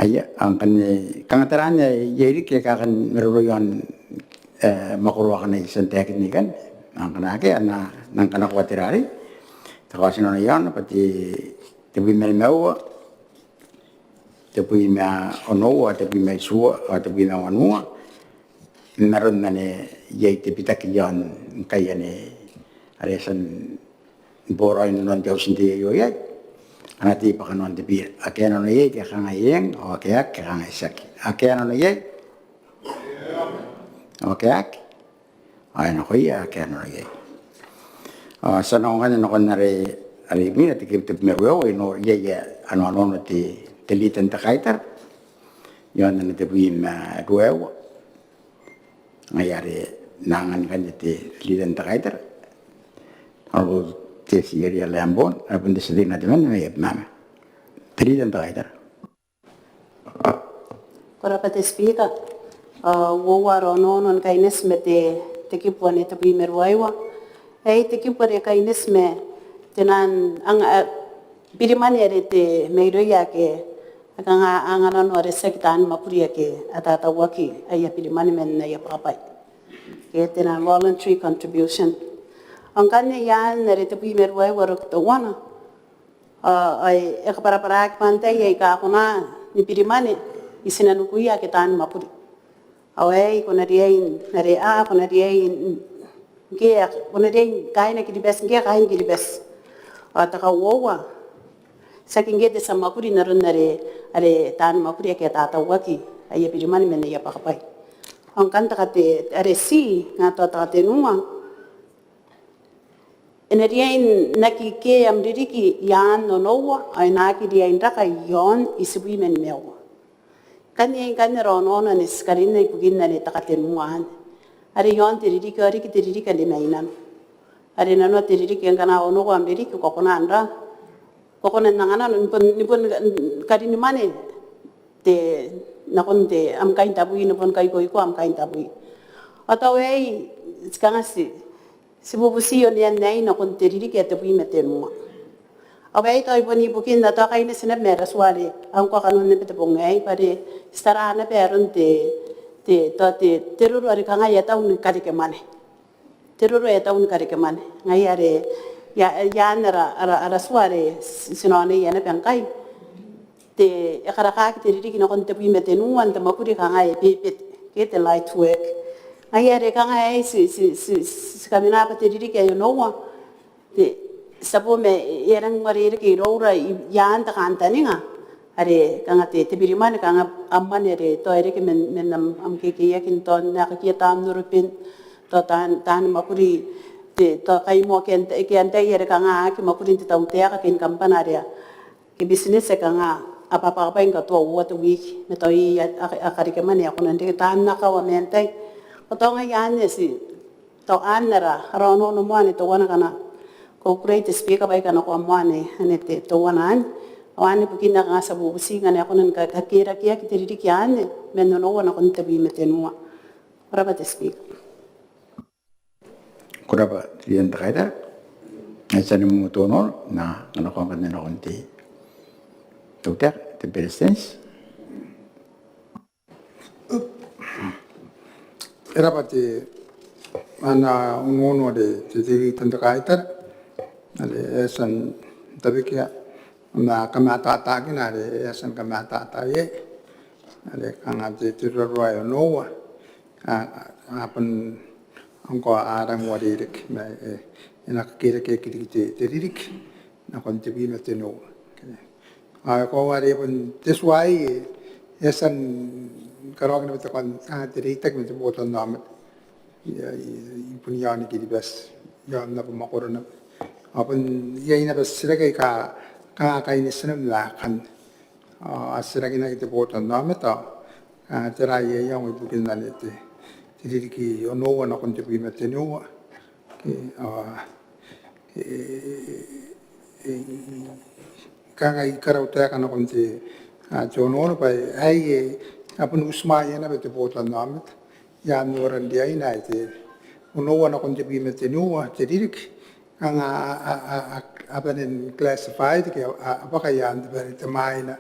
Aia, ao ngkanne, kanga taraan ae iai riki aika kan maroro i aon, e, mwakoro akana I tia n taekin ikanne, ao ngkana akea, a na, nang kanakoa te rari. Te kaotinano iaona bwa te, tebwi ma nimaua, tebwi ma onoua, tebwi ma itiua, ao tebwi ma wanua. N aron ane iai te bitaki i aon ngkai ane are e tia n boraoi inanon te auti n tei aio iai. A na tei bwa kanoan te bira. Ake a nano iai ke a kangai eng, ao ake a aki ke a kangai tiaki. Ake a nano iai? Ao ake a aki? Ao e nakoia ake a nano iai. Ao ti a nako ngkanne nakon are, are imwina, te kibu tebwi ma ruaiwa, ino iai, iai, ano, anoano te, te leader n te kaitara i aon ana tebwi ma ruaiwa. Ngaia are N na angan ngkanne te leader n te kaitara, Honourable Tessie Eria Lambourne, are bon te tia tei n te mwaane mai Abemama. Te leader n te kaitara. Ko rabwa te Speaker. A, uoua ara onoono ni kaineti ma te, te kibu ane tebwi ma ruaiwa. Aei te kibu are kaineti ma te nang, ang, a, birimwane are te mairouia ake a kanga anganano are tiaki taan mwakuri ake a tatauaki aia birimwane man aia bwakabwai. Ke te nang voluntary contribution. Ao ngkanne i aan are tebwi ma ruaiwa roki teuana, a, ae e kabwarabwaraki bwa antai aika a kona ni birimwane i tinanikun ake taan mwakuri. Ao aei ko na riai n are a, ko na riai n, ngke a, ko na riai kaain Kiribati, ngke kaain Kiribati. Ao te kauoua, tiaki ngke te tia mwakuri n aron are, are taan mwakuri ake a tatauaki aia birimwane man aia bwakabwai. Ao ngkanne te kate, are ti, nga tao te katenua, e na riai n aki ke am ririki i aan onoua, ao e na aki riai n raka i aon itibwi ma nimaua. Ngkanne aei ngkanne ara onoono ane ti karinna ibukin ane te katenua anne. Are i aon te ririki, ao riki te ririki ane mai nano. Are nano te ririki ngkana onoua am ririki, ko kona n ra, ko kona n anganano, ni bon, ni bon karinimwane te, nakon te, am kaintabwi, ni bon kaikoikoa am kaintabwi. Ao tao aei, ti kanga ti, ti bubuti onean aei nakon te ririki ae tebwi ma tenua. Ao aei tao i bon ibukin, a tao kaineti naba ma ara tua are a ngkoa kanoan naba te bong aei, bwa are ti tara naba aron te, te, tao te, te roro are kanga e a tau ni karekemwane. Te roro ae e a tau ni karekemwane. Ngaia are, i a, i aan ara, ara, ara tua are ti, ti noneia naba ngkai. Te, e karakaki te ririki nakon tebwi ma tenua n te mwakuri kanga e bebete, ke te light work. Ngaia are kanga aei ti, ti, ti, ti kamena bwa te ririki ae onoua, te, ti a bo ma e a rangi n uarereke iroura i, i aan te kantaninga are kanga te, te birimwane, kanga am mwane are tao e reke man, man am, am kekeiaki n tao n aekakia taan oroben, tao taan, taan mwakuri, te, tao kaimoa ke an, ke antai are kanga aki mwakuri n te tautaeka ke ni kambana are a ke business ae kanga a bwabwakabwai ni katoa uoua te wiki, ma tao iai a, a, a karekemwane a kona n reke, taan akawa ma antai. Ao tao ngaia anne ti, tao anne ara, ara onoono moa ane teuana ngkana ko kukurei te Speaker bwa I kanakoa moa ane, ane te, teuana anne. Ao anne bukina kanga ti a bubuti ngkana e kona ni ka, kakerakeaki te ririki anne man onoua nakon tebwi ma tenua. Ko rabwa te Speaker. Ko rabwa te Leader n te Kaitara. Ai tia ni momotonoro, N na kanakoa ngkanne nakon te Tautaeka, te Beretitenti. E rabwa te, ana onoono are te, te Leader n te Kaitara are e a tia n tabekia ana kamatatakina are e a tia ni kamatata iai, are kanga te, te roro ae onoua. A, a, a bon ngkoa a rangi n uarereke ma e, e na kakerakeaki riki te, te ririki nakon tebwi ma tenua. Ao e koaua are e bon te tua aei e a tia ni karaoaki naba te kon, a, te reitaki ma te botannaomata i, i, i bon i aon Kiribati, i aon naba mwakoro naba. Ao bon iai naba titiraki aika, ka, kaineti naba ma akanne. Ao a titirakinaki te botannaomata, a, tera ae iango ibukin anne te, te ririki onoua nakon tebwi ma tenua. Ke, a, e, kanga I karautaeka nakon te, a, te onoono bwa aei, e, a bon butimwaea naba te botannaomata i aan noran riaina ae te onoua nakon tebwi ma tenua te ririki, kanga a, a, a, a, a bane n classified ke a, a, a bwaka i aan te bane te mwaina.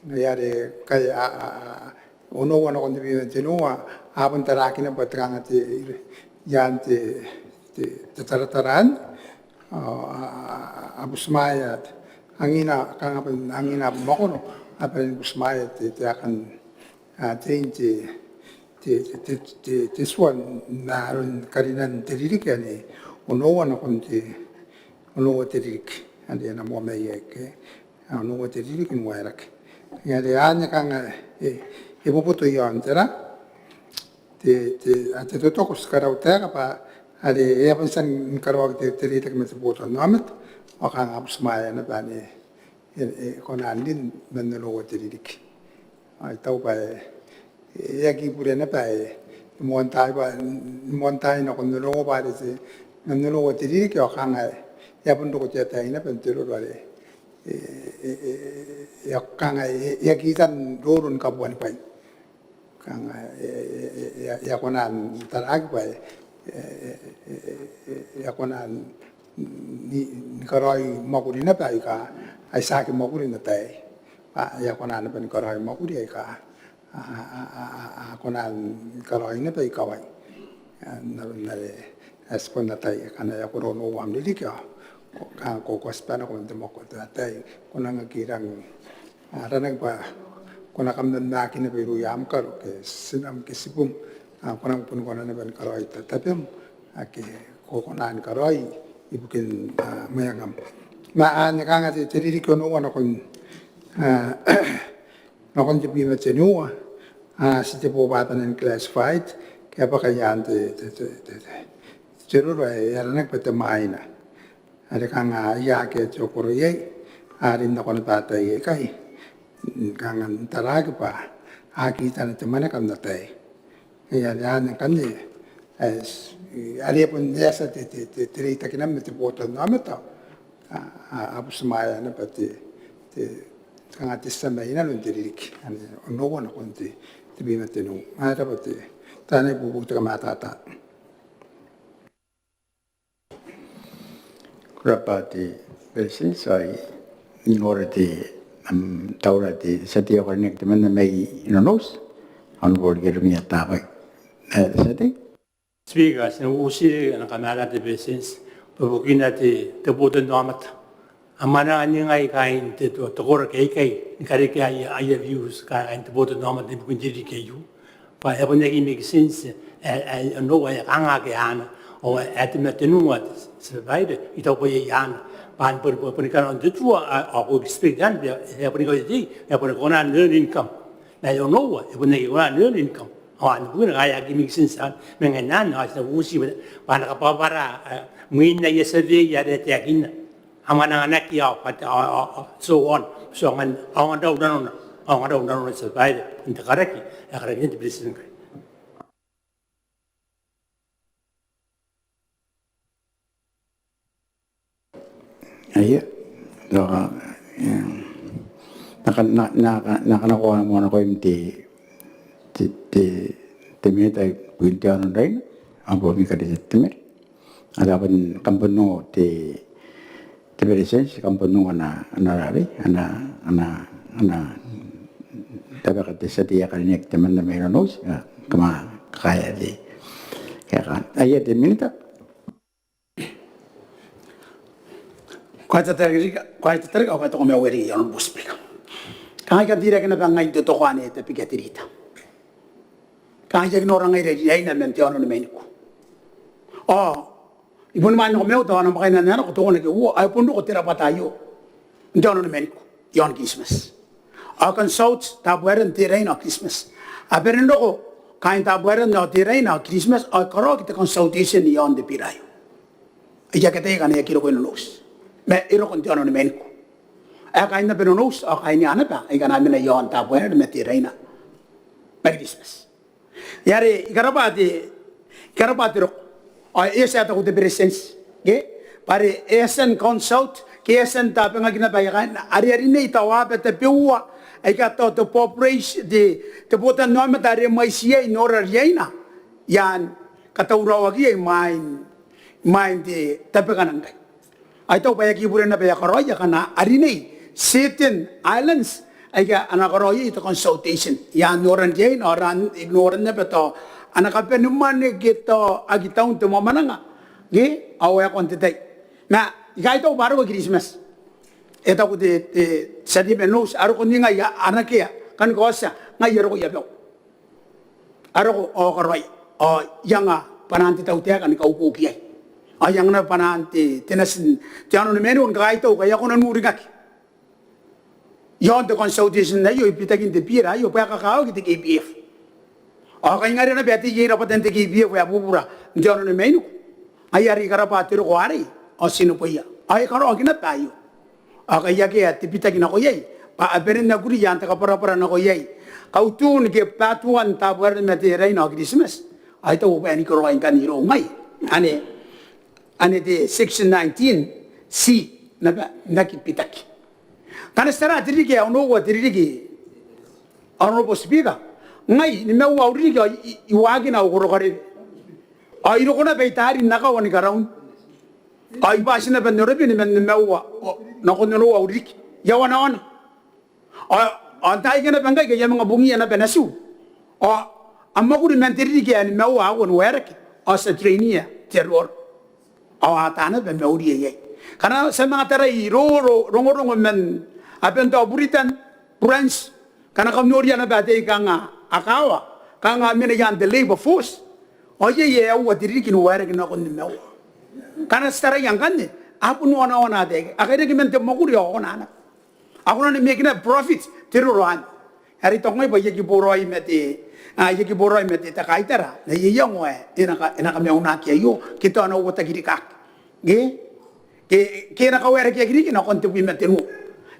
Ngaia are kai a, a, a, onoua nakon tebwi ma tenua a bon taraaki naba bwa te kanga te, i aan te, te, te taratara anne, a, a, a, a butimwaea, angina, kanga bon angina abamwakoro, a bane ni butimwaea te, te aekan, a, tein te, te, te tua n aron karinan te ririki anne, onoua nakon te, onoua te ririki, anne ana moa mai aike, a, onoua te ririki ni waerake. Ngaia are anne kanga e, e boboto i aon tera, te, te, a, te totoko. Ti karautaeka bwa are e a bon tia ni karaoaki te, te reitaki ma te botannaomata ao kanga a butimwaea naba anne, e, e kona n rin man onoua te ririki. Ao I taku bwa e, e aki bure naba, e, e moan tai bwa, e moan tai nakon onoua bwa are te, man onoua te ririki ao kanga e a bon roko te ataei naba n te roro are e, e, e, e, e a kanga e, e aki taan roro ni kabuanibwai. Kanga e, e, e, e a kona n taraaki bwa e, e, e a kona ni, ni karaoi mwakuri naba aika a tiaki mwakuri n ataei. Bwa e a kona naba ni karaoi mwakuri aika a, a, a, a, a kona ni karaoi naba ikawai. A, n aron are, a, ti bon ataia ngkana e a koro onoua am ririki ao ko, kanga ko, ko a tibwa nako man te mwakoro te ataei, ko nang aki rang, a, aranaki bwa ko na kammamaaki naba irouia am karo ke tinam ke tibum, a, ko nang bon kona naba ni karaoi ta, tabem ake ko kona ni karaoi ibukin, a, mweengam. Ma anne kanga te, te ririki onoua nakon, a, nakon tebwi ma tenua, a, ti te bobwatana ni classified ke a bwaka i aan te, te, te, te, te, te roro ae aranaki bwa te mwaina. Are kanga aia ake te okoro iai, a rin nako naba ataei aikai, kanga n taraaki bwa a kitana te mwaneka n ataei. Ngaia are anne ngkanne, e, are bon e a tia te, te, te, te reitaki naba ma te botannaomata, a, a, a butimwaea naba te, te, kanga te tia mai nanon te ririki anne, onoua nakon te, tebwi ma tenua. Ao e rabwa te, tao e na ibuobuoki te kamatata. Ko rabwa te Beretitenti. Ao I nora te, am, taura te tia tei ae karineaki temanna mai Nonouti, Honourable Ieremia Tabai. E, te tia tei. Speaker, ti na uti ana kamatata te Beretitenti bwa ibukina te, te botannaomata a mwananga n ningai kaain te, te, te koraki aikai ni karekea aia, aia views kaain te botannaomata ibukin te ririki aio. Bwa e a bon aki make sense ae, ae onoua ae kanga ake aana ao ae tebwi ma tenua te, te babaire, I taku bwa iai aana. Bwa bon, bon, bon kanoan te tua ao, ao ko expect anne bwa e a bon kaotioti, e a bon kona n earn income. Ma ae onoua e bon aki kona n earn income. Ao anne bukina ae aki make sense anne. Ma ngaia anne ao ti na uti bwa, bwa a na kabwabwara, e, mwin aia survey are e taekinna a mwananganaki ao, but, ao, ao, ao so on. So aonga n, aonga n rau nanona, aonga n rau nanona te tia babaire n te karaki ae karakinan te Beretitenti ngkai. Aia, tao, e, n na, n na, n na, n na kanakoa moa nakoim te, te, te, te Minita ibukin te aono n Raina, ao bwa mi kareke te meri. Ao tao bon kam bon ongo te, te Beretitenti, kam bon ongo ana, ana rarei, ana, ana, ana tabeka te tia tei ae karineaki temanna mai Nonouti, ao kam a kakaea te kaeka. Aia te Minita. Ko a tatarika, ko a tatarika, ko a taku ma ueri, Honourable Speaker. Kanga I kan teirake naba ngai n totoko anne, te Speaker, te Leader. Kanga I aki nora ngaira riaina man te aono ni Mainiku. Ao I boni manga nako maiu tao a na mwakai naba nako tokona ke uoua, ao e bon roko te rabwata aio n te aono ni Mainiku i aon Kiritimati. Ao e consult Tabuaeran, Teraina ao Kiritimati. A bane n roko kaain Tabuaeran ao Teraina ao Kiritimati ao e karaoaki te consultation i aon te bira aio. Aia, I aki ataia ngkana e aki roko i Nonouti, ma e roko n te aono ni Mainiku. Ae kaain naba Nonouti ao kaain aia naba aika a na mena i aon Tabuaeran ma Teraina ma Kiritimati. Ngaia are I karabwa te, I karabwa te roko. Ao e a tia, e taku te Beretitenti, ke? Bwa are e a tia n consult ke e a tia n tabangaki naba aia kaain, are arinei tao aaba tabeua aika tao te population, te, te botannaomata are mwaiti iai n nora riaina i aan katauraoakiia imwain, imwain te tabekana ngkai. Ao I taku bwa e aki bure naba aia karaoia ngkana arinei certain islands aika a na karaoia te consultation i aan noran riaina ao n noran naba tao ana kabane mwane ke tao aki taun te mwamwananga ke ao aekon te tai. Ma I kaitaua bwa a roko Kiritimati. E taku te, te tia tei mai Nonouti, a roko ningai, a, a nakea, kani kaotia, ngai a roko i abau. A roko ao karaoia, ao I anga bwanaan te tautaeka ni kaukoki iai. Ao I anga naba bwanaan te, te natin te aono ni mainiku ni kakaitau ngkai a kona n uringaki i aon te consultation aio i bitakin te biira aio bwa e kakawaki te K P F. Ao kaingaria naba ae tei iai rabwatan te K P F ae bubura n te aono ni mainiku. Ngaia are I karabwa te roko arei ao ti neboia. Ao e karaoaki naba aio. Ao kai akea te bitaki nako iai bwa a bane n akuri i aan te kabwarabwara nako iai kautun ke bwatuan Tabuaeran ma Teraina ao Kiritimati. Ao I taku bwa e a riki raoi ngkanne irou ngai ane, ane te section nineteen C naba n aki bitaki. Ngkana ti tara te ririki ae onoua te ririki, Honourable Speaker, ngai nimaua au ririki ao I, I, I waakina au korokarewe. Ao I roko naba i taari n akawa ni karaun. Ao I bati naba n orobini man nimaua ao nakon onoua au ririki. I a wanawana. Ao, ao n taai akana naba ngkai I a manga bungia naba natiu. Ao a mwakuri man te ririki ae nimaua aua ni waerake. Ao ti a trainia te aroaro. Ao a ata naba mauri iai. Ngkana ti a manga tarai ro, ro, rongorongo man aban tao Buritan, Buranti, ngkana kam noria naba ataei kanga a kawa, kanga a mena i aan te labour force. Ao iai ae aua te ririki ni waerake nakon nimaua. Ngkana ti taraia ngkanne, a bon wanawana ataei. A kairaki man te mwakuri ao a kona naba. A kona ni meki naba profit te roro anne. Are I taku ngai bwa I aki boraoi ma te, a, I aki boraoi ma te, te kaitara n aia iango ae e na ka, e na kamaunaki aio ke tao e na uotaki rikaaki. Ke, ke, ke e na kawaerakeaki riki nakon tebwi ma tenua.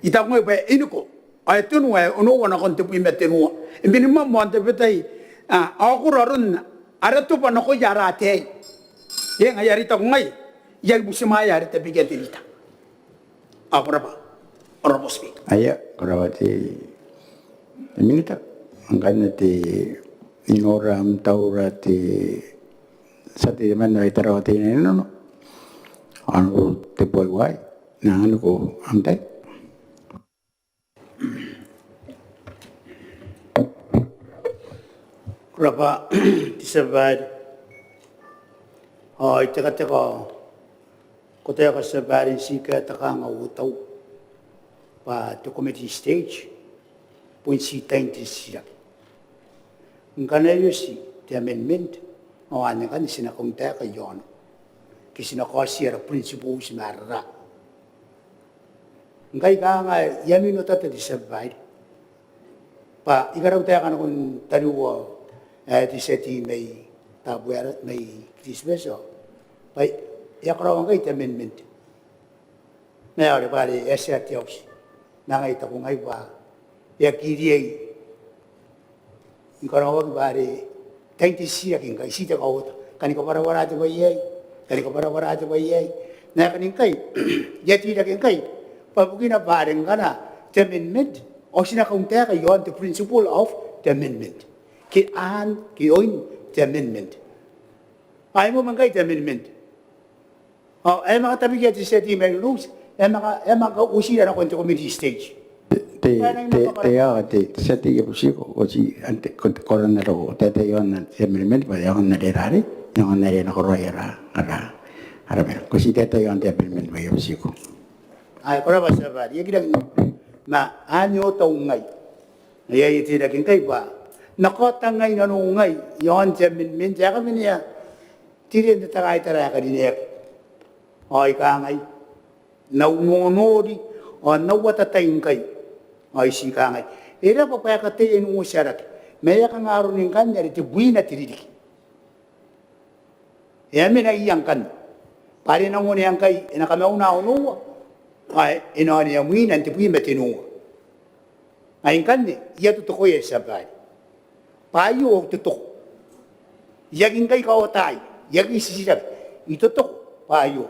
I taku ngai bwa e niko. Ao e tenua, e onoua nakon tebwi ma tenua. E minimum ao n tabetai, a, a okoro aron ara tobwa nakoia ara ataei. Ke ngaia are I taku ngai I aki butimwaea are tabekia te rita. Ao ko rabwa, Honourable Speaker. Aia, ko rabwa te, te Minita. Ngkana te, I nora am taura te tia tei mai Tarawa Teinainano, Honourable Tebuaiwai, N na anganiko am tai. Ko rabwa te tia babaire. Ao I tekateka ao ko taeka te tia babaire n ti kaeta kanga au tau bwa te committee stage bon ti tain te titiraki. Ngkana e oti te amendment ao anne ngkanne ti na kauntaeka i aona ke ti na kaotia ara principles ma ara ra. Ngkai kanga I a mino tata te tia babaire bwa I karautaeka nakon tariu ae te tia tei mai Tabuaeran, mai Kiritimati ao bwa e a karaoa ngkai te amendment. Ma e aera bwa are e a tia te auti ma ngai I taku ngai bwa e aki riai ni karaoaki bwa are tain te titiraki ngkai ti te kaota. Kani kabwarabwara te bwai aei, kani kabwarabwara te bwai aei. Ma e kani ngkai I a teirake ngkai bwa bukina bwa are ngkana te amendment ao ti na kauntaeka i aon te principle of te amendment ke aan ke oin te amendment. Ao e moa ngkai te amendment ao e a manga tabekia te tia tei mai Nonouti, e a manga, e a manga uotira nakon te committee stage. Te, te, te, te, te tia tei, I butiko, ko ti, ante, ko, ko rang n roko, te, te, i aon te amendment bwa e aonga n rerare, e aonga n rerare nakoraoi ara, ara, ara mena. Ko ti te, te, i aon te amendment bwa I butiko. Ai, ko rabwa te tia babaire, I aki rang n, ma anne au tau ngai. Ai, ai, e teirake ngkai bwa N na kaota ngai nanou ngai i aon te amendment ae kabanea te tia tei n te kaitara ae karineaki. Ao I kangai, n au nonori ao n au atatai ngkai, ao I ti kangai, e raba bwa e kataia n uotia rake ma e a kanga aroni ngkanne are tebwina te ririki. E a mena ia ngkanne bwa are e nang onea ngkai e na kamauna onoua ao e na onea mwina n tebwi ma tenua. Ai ngkanne I a totokoia te tia babaire bwa aio au totoko. I aki ngkai kaotai, I aki titiraki, I totoko bwa aio.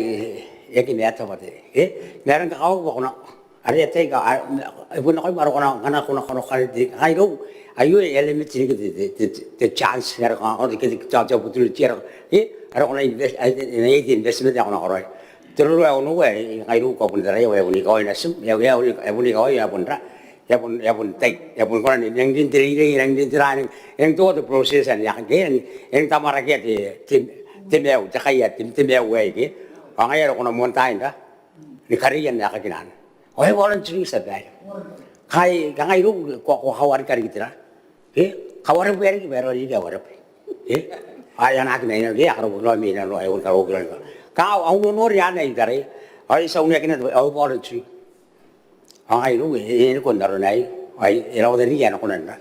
e aki mata bwa te, e, ma e rang kakawaki bwa ko na are e a tai ka, a, e bon nakoim are ko na, ngkana ko na, ko na, ko na, te, kangai irou, aio e a limit riki te, te, te, te chance are ko na, ko na, te, te, te, te opportunity are, e, are ko na invest, e, e, e, te investment are ko na karaoia. Te roro ae onoua, e, kangai irou, ko a bon taraia, e a bon ikawai natim, e a, e a, e a bon ikawai, e a bon ra, e a bon, e a bon tai, e a bon kona ni, e nang rin te reirei, e nang rin te ra, e nang, e nang toka te process anne, e nang, e nang tamwarakea te, te, te maiu, te kaea, te, te maiu aei, ke? Ao ngaia are ko na moan tai n ra ni kareia n aekakin anne. Ao e voluntary, tia babaire. Kai, kangai irou, ko, ko kawareka riki te ra. Ke? Kawarebwea riki bwa e raoiroi riki ae warebwe. Ke? Ao e anaaki mai nano, ke? A karaoaki mai nano, e a bon karaoaki mai nano. Ka au, au nonori anne i tarai. Ao e tia uneakina, ao e voluntary. Ao kangai irou, e, e, e nakon arona aei, ao e rawata riki ae e nakon arona.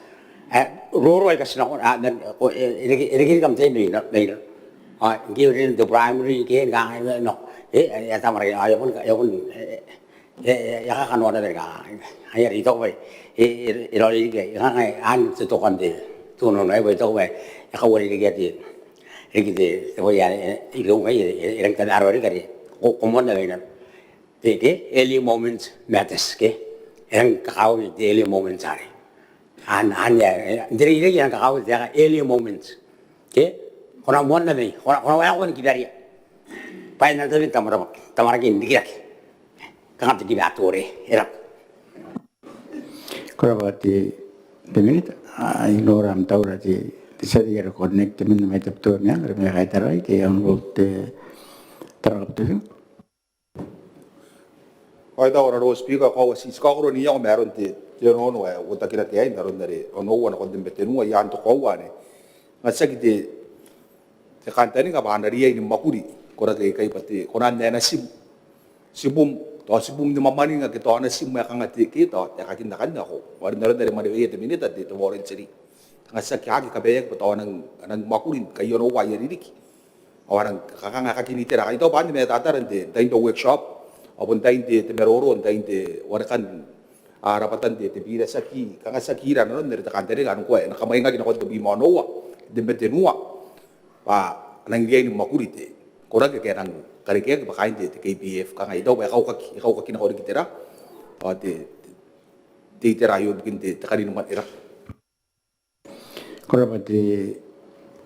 E, roro aika ti nakon, a, man, ko, e, e reke, e reke riki am tai mai nano, mai nano. Ao ngke e rin te primary, ke, kangai, no, e, e, e a tamwarake, ao e a bon, e a bon, e, e, e, e a kakanoa naba riki, a, ai are I taku bwa, e, e, e raoiroi riki, e kangai, anne te tokan te, te nono aei, bwa I taku bwa, e kauarerekea te, riki te, te bwai ae, e, irou ngai, e, e, e rang tamaroa riki are, ko, ko moanna mai nano. Te, ke, early moment matters, ke. E rang kakawaki te early moment are. An, an, e, e, n te reirei e rang kakawaki te aeka early moment. Ke, ko na moanna mai, ko na, ko na waekoa ni kibaria. Bwa e na tabe n tamwara, tamwarake n rikirake. Kanga te kiba tore, e raba. Ko rabwa te, te Minita, a, I nora am taura te, te tia tei are connect te Minita mai Tabiteuea Meang, are mai Kaitara, te Honourable te Taraka Butufiu. Ao I taku Honourable Speaker, koaua ti, ti kaokoro n iango ma aron te, te onoono ae uotakira te aine, aron are onoua nakon te bwi ma tenua, i aan te koaua anne. Nga tiaki te, te kantaninga bwa a na riai ni mwakuri koraki aikai bwa te, kona n ae natim, tibum, tao tibum ni mwamwaninga ke tao natim ae kanga te, ke tao aekakin akanne ao, are n aron are e mwaneweia te Minita te, te voluntary. Nga tiaki aki kabaeaki bwa tao a nang, a nang mwakuri n kai onoua aia ririki. Ao a nang kakanga aekakin itera. Ai tao bwa anne mataatara n te, n tain te workshop, ao bon tain te, te maroro, n tain te warekan, a, rabwatan te, te bira tiaki, kanga tiaki ira nanon are te kantaninga ngkoa e na kamwaingaki nakon te bwi ma onoua, te bwi ma tenua. Bwa a nang riai ni mwakuri te koraki ake a nang karekeaki bwa kaain te, te K P F, kanga I taku bwa e kaukaki, e kaukaki nako riki te ra, ao te, te, te itera aio ibukin te, te karin mwane ra. Ko rabwa te,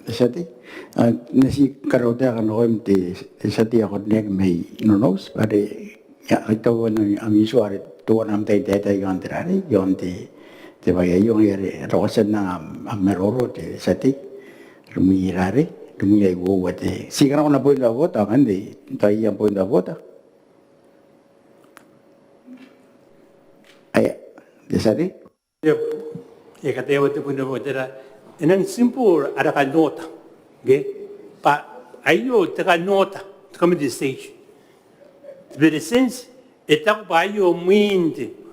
te tia tei. A, N na ti karautaeka nakoim te, te tia tei ae ko rineaki mai Nonouti, bwa are, ia, I taku bwa am issue are teuana am tai n taetae iaon te ra arei, iaon te, te bwai aio, ngaia are e roko tia n anga am, am maroro te tia tei. Rimwi ra arei, rimwi ae uoua te, ti kanakoa point of order, ao ngkanne tao iai am point of order. Aia, te tia tei. E kataia bwa te point of order, e nang simple ara kan order. Ke? Bwa aio te kan order, te committee decision. Te Beretitenti e taku bwa aio mwin te,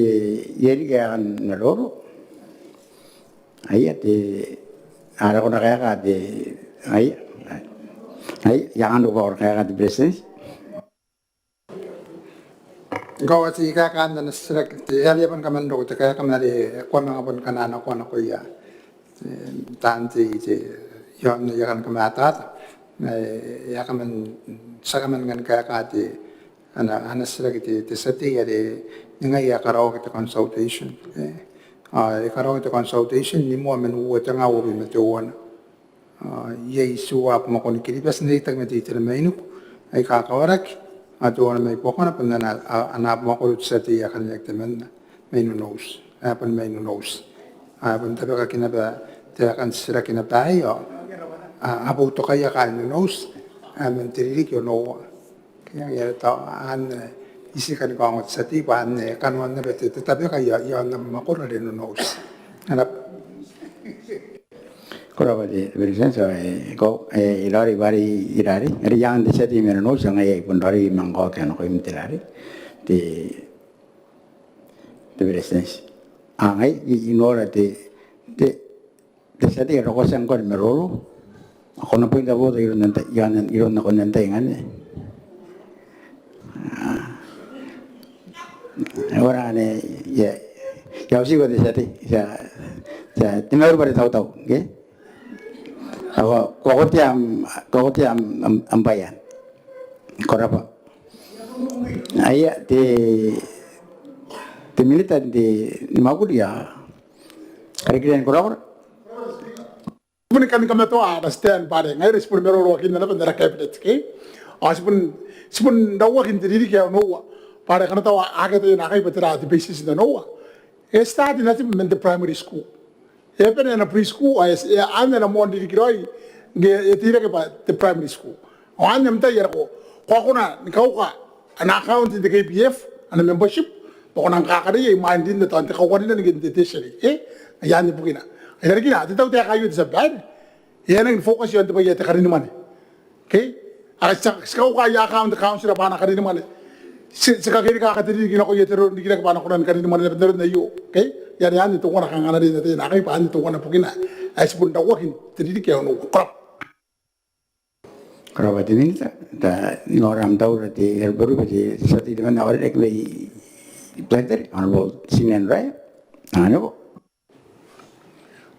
te, e riki ae kan maroro. Aia te, are ko na kaeka te, aia, aia, e a kan roko bwa ko na kaeka te Beretitenti. Ngkai ti kaekaa ana titiraki te, e a bon kaman roko te kaeka ma are ko a manga bon kanakoa nakoia, e, taan tei, te, iaon aia kan kamatata. E, e a kaman, ti a kaman kan kaekaa te, ana, ana titiraki te, te tia tei are ningai ae karaoaki te consultation. E, a, e karaoaki te consultation ni moa man uoua tenga uabwi ma teuana. A, iai itiua abamwakoro ni Kiribati n reitaki ma te itera mainiku aika kawaraki, ao teuana mai buakona bon ana, a, ana abamwakoro te tia tei ae karineaki temanna mai Nonouti, ae bon mai Nonouti. Ae bon tabekaki naba taekan titiraki naba aei, ao a, a boutokaia kaain Nonouti ae man te ririki onoua. Ke e a tau anne, e, I tii kan kaongoa te tia tei bwa anne, e, kanoan naba te, te tabeka ia, iaon abamwakoro are Nonouti. Ko rabwa. Ko rabwa te, te Beretitenti, e, ko, e, I rairi bwa are I, I rairi, are I angan te tia tei mai Nonouti, ngaia I bon rairi ma ngkoa ke nakoim te rairi. Te, te Beretitenti. A, ngai, I, I nora te, te, te tia tei are ko a tia ngkoa ni maroro. Ko na point of order iroun antai, iroun, iroun nakon antai ngkanne. A, e ora anne, ia, ia, au tiko te tia tei, tia, tia, te mauri bwa te tautau, ke? Ao ko, ko, ko tia am, ko, ko tia am, am, am bwai anne. Ko rabwa. Aia, te, te Minita n te, ni mwakuri ae karikirake ni korakora. Ti bon kan kamatoa ara stand bwa are ngaira ti bon maroroakinna naba n ara cabinet, ke? Ao ti bon, ti bon rauaki n te ririki ae onoua bwa are ngkana tao akea te, naakai bwa tera te basis n onoua. E start natim man te primary school. E bane ana preschool, ao e, e, anne ana moan ririki raoi ngke e teirake bwa te primary school. Ao anne am tai are ko, ko a kona ni kauka ana account n te K P F, ana membership, bwa ko nang kakareia imwain rin tao n te kauarinan ngke n te tertiary, e? Ai anne bukina. Ai rarikina, te tautaeka aio te tia babaire. E a nangi focus iaon te bwai ae te karinimwane. Ke? Ao ti a, ti kauka aia account te council bwa ana karinimwane. Ti, ti kakerikaaka te ririki nakoia te roro n rikirake bwa a na kona ni karinimwane naba n aron aio. Ke? Ai anne teuana kanga ana rin ataei naakai bwa anne teuana bukina ae ti bon rauaki n te ririki ae onoua. Ko rabwa. Ko rabwa te Minita. Tao I nora am taura te, e, ruberube te, te tia tei temanna ae karineaki mai Butaritari, Honourable Tinian Reiher. Anne ko.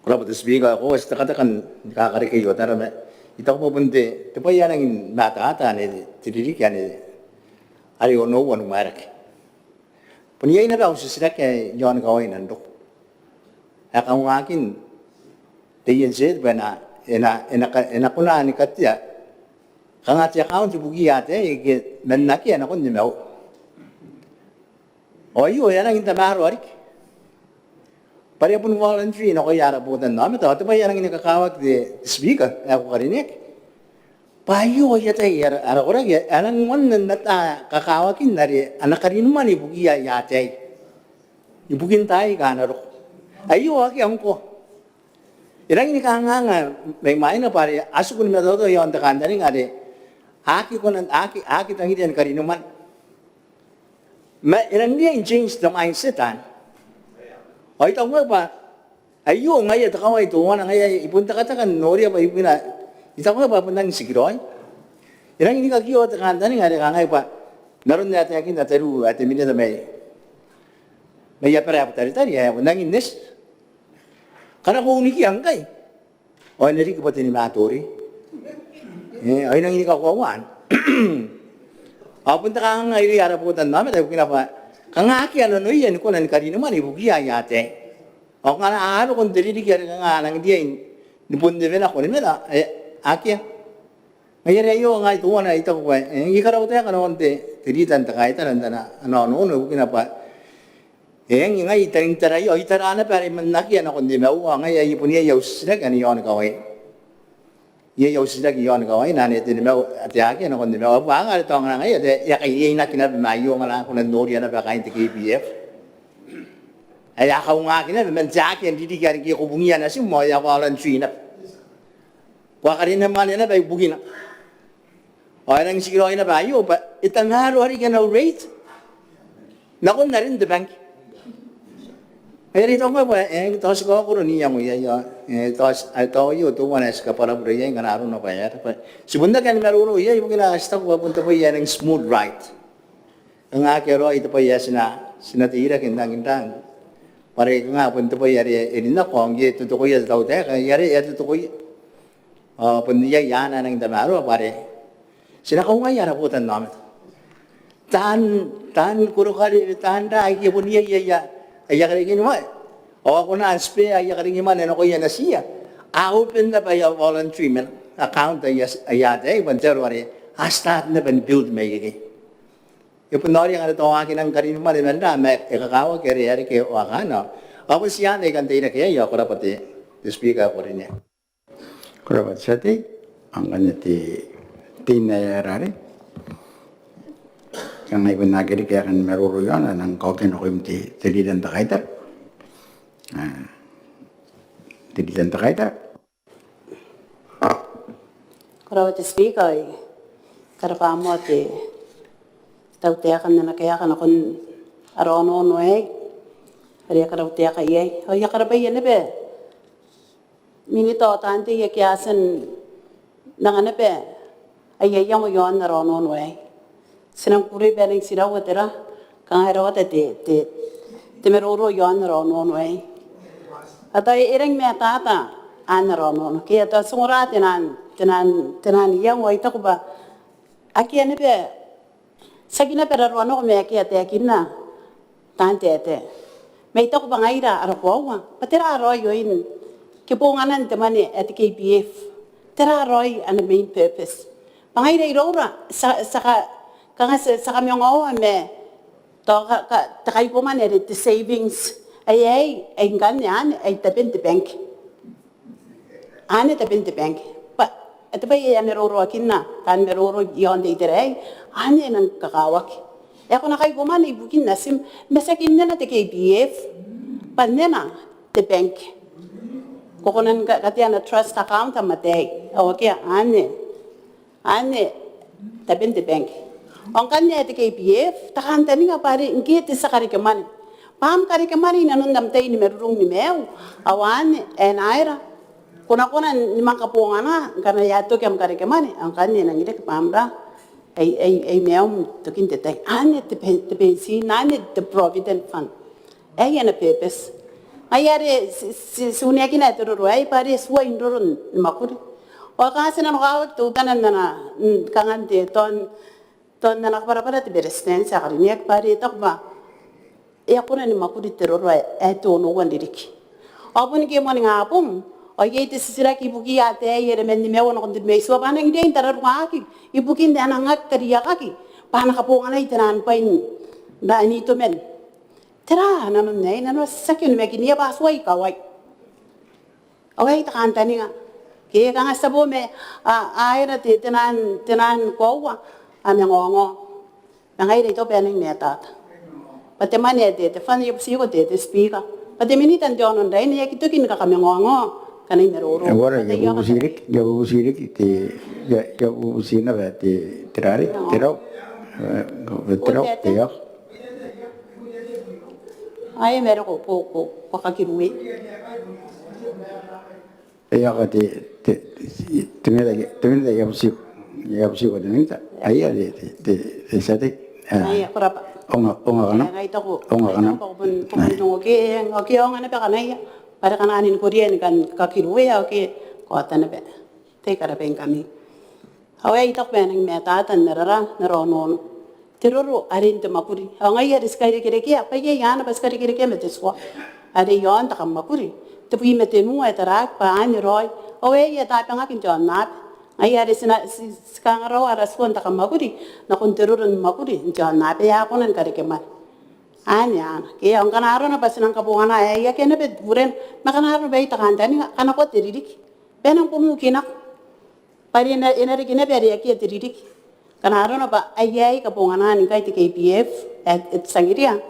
Ko rabwa te Speaker, ko a tia n tekateka ni kakarekei otarama. I taku bwa bon te, te bwai ae nangi n matata anne te ririki anne are onoua n umwaerake. Bon iai naba au titiraki ae I aoni kawaina n roko ae kaungaakin te E N Z bwa e na, e na, e na ka, e na kona ni katea kanga te account ibukiia ataei ike man akea nakon nimaua. Ao aio e a nangi n tamaroa riki bwa are a bon voluntary nakoia ara botannaomata. Ao te bwai ae nangi ni kakawaki te, te Speaker ae ko karineaki bwa aio aia tai ara, ara koraki ae a nangi moanna n ata kakawakin are ana karinimwane ibukiia aia ataei ibukin taai aika a na roko. Aio akea ngkoa. E rangi ni kangaanga mai mwaina bwa are a tiku ni mataotaoa iaon te kantaninga are a aki kona, a aki, a aki tangiria ni karinimwane. Ma e nang riai n change te mindset anne. Ao I taku ngai bwa aio ngaia te kawai teuana ngaia I bon tekateka n noria bwa ibukina I taku ngai bwa bon rangi n tikiraoi. E rangi ni kakioa te kantaninga are kangai bwa n aron ae taekinna tariu ae te Minita mai, mai abara ae Butaritari ae bon rangi n eti. Ngkana ko unikia ngkai ao e na riki bwa te nimatori. E, ao I nangi ni kakoaua anne. Ao bon te kangaanga irouia ara botannaomata ibukina bwa kanga akea nanoia ni kona ni karinimwane ibukiia aia ataei. Ao ngkana a roko n te ririki are kanga a nangi riai ni bon rewe nako ni mena, e, akea. Ngaia are aio ngai teuana ae I taku bwa e, I karautaeka nakon te, te rita n te kaitara n ana, ana onoono ibukina bwa Eng, ngai I tarataraia, ao I tara naba are man akea nakon nimaua, ao ngaia ae I bon iai au titiraki anne iaon kawai. Iai au titiraki iaon kawai, anne te nimaua, te akea nakon nimaua. Bwa ngaia are tao ngkana ngaia, te, e a kaieinaki naba ma aio ngkana ko na noria naba kaain te K P F ae a kaungaaki naba man te akea n ririki are ngke ko bungia natim ao e a voluntary naba. Ko a karina mwane naba ibukina. Ao e rangi n tikiraoi naba aio bwa e tamaroa riki ana rate nakon arin te bangke. Ngaia are I taku ngai bwa e, tao ti kaokoro n iango iai, ao, e, tao ti, a, tao aio teuana ae ti kabwarabure iai ngkana arona bwa e aera bwa ti bon aki ni maroro iai ibukina ae ti taku bwa bon te bwai ae e rangi n smooth ride. Kanga akea raoi te bwai ae ti na, ti na teirake n rangi n rang. Bwa are kanga bon te bwai are e rin nako ao ngke e totokoia te tautaeka, ngaia are e a totokoia. Ao bon iai ae a na rangi n tamaroa bwa are ti na kaungaia ara botannaomata. Taan, taan korokari, taan ra aike bon iai aia, aia karekemwane. Ao a kona n spare aia karekemwane nakoia natiia. A open naba aia voluntary account aia, aia ataei bwa n te aro are a start naba ni build mai ikekei. E bon noria ngkana tao a aki nang karin mwane man ra ma e kakawaki are e a reke waakana. Ao bon tii anne ae I kan teirake iai, ao ko rabwa te, te Speaker ae ko karineaki. Ko rabwa te tia tei, ao ngkanne te, te in ae rarei. Kanga I bon aki riki ae kan maroro iaona, nang kaokia nakoim te, te Leader n te Kaitara. A, te Leader n te Kaitara. Ko rabwa te Speaker, I karabwa moa te tautaeka n ana kaeka nakon ara onoono aei are e a karautaeka iai. Ao I a karabwaia naba Minita ao taan tei ake a tia n anga naba aia iango iaon ara onoono aei. Ti nang kukurei bwa e nang tiraua te ra, kanga e rawata te, te, te maroro iaon ara onoono aei. Ao tao e rangi ni matata ana onoono ke tao ti ongora te naan, te naan, te naan iango. Ao I taku bwa akea naba, tiaki naba raroa nako ma akea taekinna taan taetae. Ma I taku bwa ngaira ara koaua bwa tera raoi oin kibonganan te mwane ae te K P F. Tera raoi ana main purpose. Bwa ngaira iroura ti a, ti a ka, kanga ti a, ti a kamaongaoa ma tao ka, ka, te kaikomane are te savings aei, aei, aei ngkanne anne aei taben te bank. Anne taben te bank. Bwa te bwai ae a maroroakinna taan maroro iaon te itera aei, anne e nang kakawaki. E kona ni kaikomane ibukin natim, ma tiaki nnena te K P F bwa nnena te bank. Ko kona ni ka, katea ana trust account am ataei. Ao akea, anne, anne taben te bank. Ao ngkanne ae te K P F, te kantaninga bwa are ngke te tia karekemwane, bwa am karekemwane i nanon am tai ni marurung ni maiu, ao anne ae na aera, ko na kona ni manga kabongana ngkana e a toki am karekemwane. Ao ngkanne e nangi reke bwa am ra, aei, aei, aei maium tokin te tai. Anne te pen, te pension, anne te provident fund. Aei ana purpose. Ngaia are ti, ti, ti uneakina ae te roro aei bwa are e tuai n roro ni mwakuri. Ao kanga ti nanokawaki teutana n ana, mm, kanga n te, tao n, tao n ana kabwarabwara te Beretitenti ae karineaki bwa are e taku bwa e a kona ni mwakuri te roro ae, ae te onoua n ririki. Ao bon ngke moaningabong ao iai te titiraki ibukiia ataei are man nimaua nakon te nimaitua bwa a nang riai n tararuaaki ibukin ae a nang aki kariaiakaki bwa a na kabonganai te naan bwai n ra n itoman. Tera nanon aei? Nano tiaki onimakinia bwa a tuai kawai. Ao aei te kantaninga. Ke kanga ti a bo ma a, a aera te, te naan, te naan koaua a mangaongao. Ma ngaira I taku bwa e nang matata. Bwa te mwane ae te, te fund, I a butiko te, te Speaker, bwa te Minita n te aono n Raina e aki toki ni kakamangaongao ngkana I maroro. E uara, I a bubuti riki, I a bubuti riki te, I a, I a bubuti naba te, te rarei, te rau, e, te rau, te rau. Ae e mareko, ko, ko, ko kakirue. E a ka te, te, te Minita, te Minita, I a butiko, I a butiko te Minita. Aia te, te, te, te tia tei. Aia, ko rabwa. Onga, onga kanam. Aia, ngai I taku, onga kanam. I taku bwa ko bon, ko bon ongo ke, ongo ke onga naba kanaia. Bwa are kanga a nang korea ni kan kakirue, ao ke ko ata naba. Te karabwa ngkami. Ao ae I taku bwa e nang matata n ara ra, n ara onoono te roro are n te mwakuri. Ao ngaia are ti kairekerekea, bwa iai ana bwa ti kairekerekea ma te tua are iaon te kamwakuri. Tebwi ma tenua e taraaki bwa anne raoi. Ao aei e tabangaki n te aonnaba. Ngaia are ti na, ti, ti kangaraoa ara tua n te kamwakuri nakon te roro ni mwakuri n te aonnaba, e a kona ni karekemwane. Anne, anne. Ke ao ngkana arona bwa ti nang kabongana aei, akea naba buren, ma ngkana arona bwa iai te kantaninga, kanakoa te ririki bwa e nang bubuti nako. Bwa are e na, e na riki naba are akea te ririki. Ngkana arona bwa aei kabonganaan ngkai te K P F ae e tangiria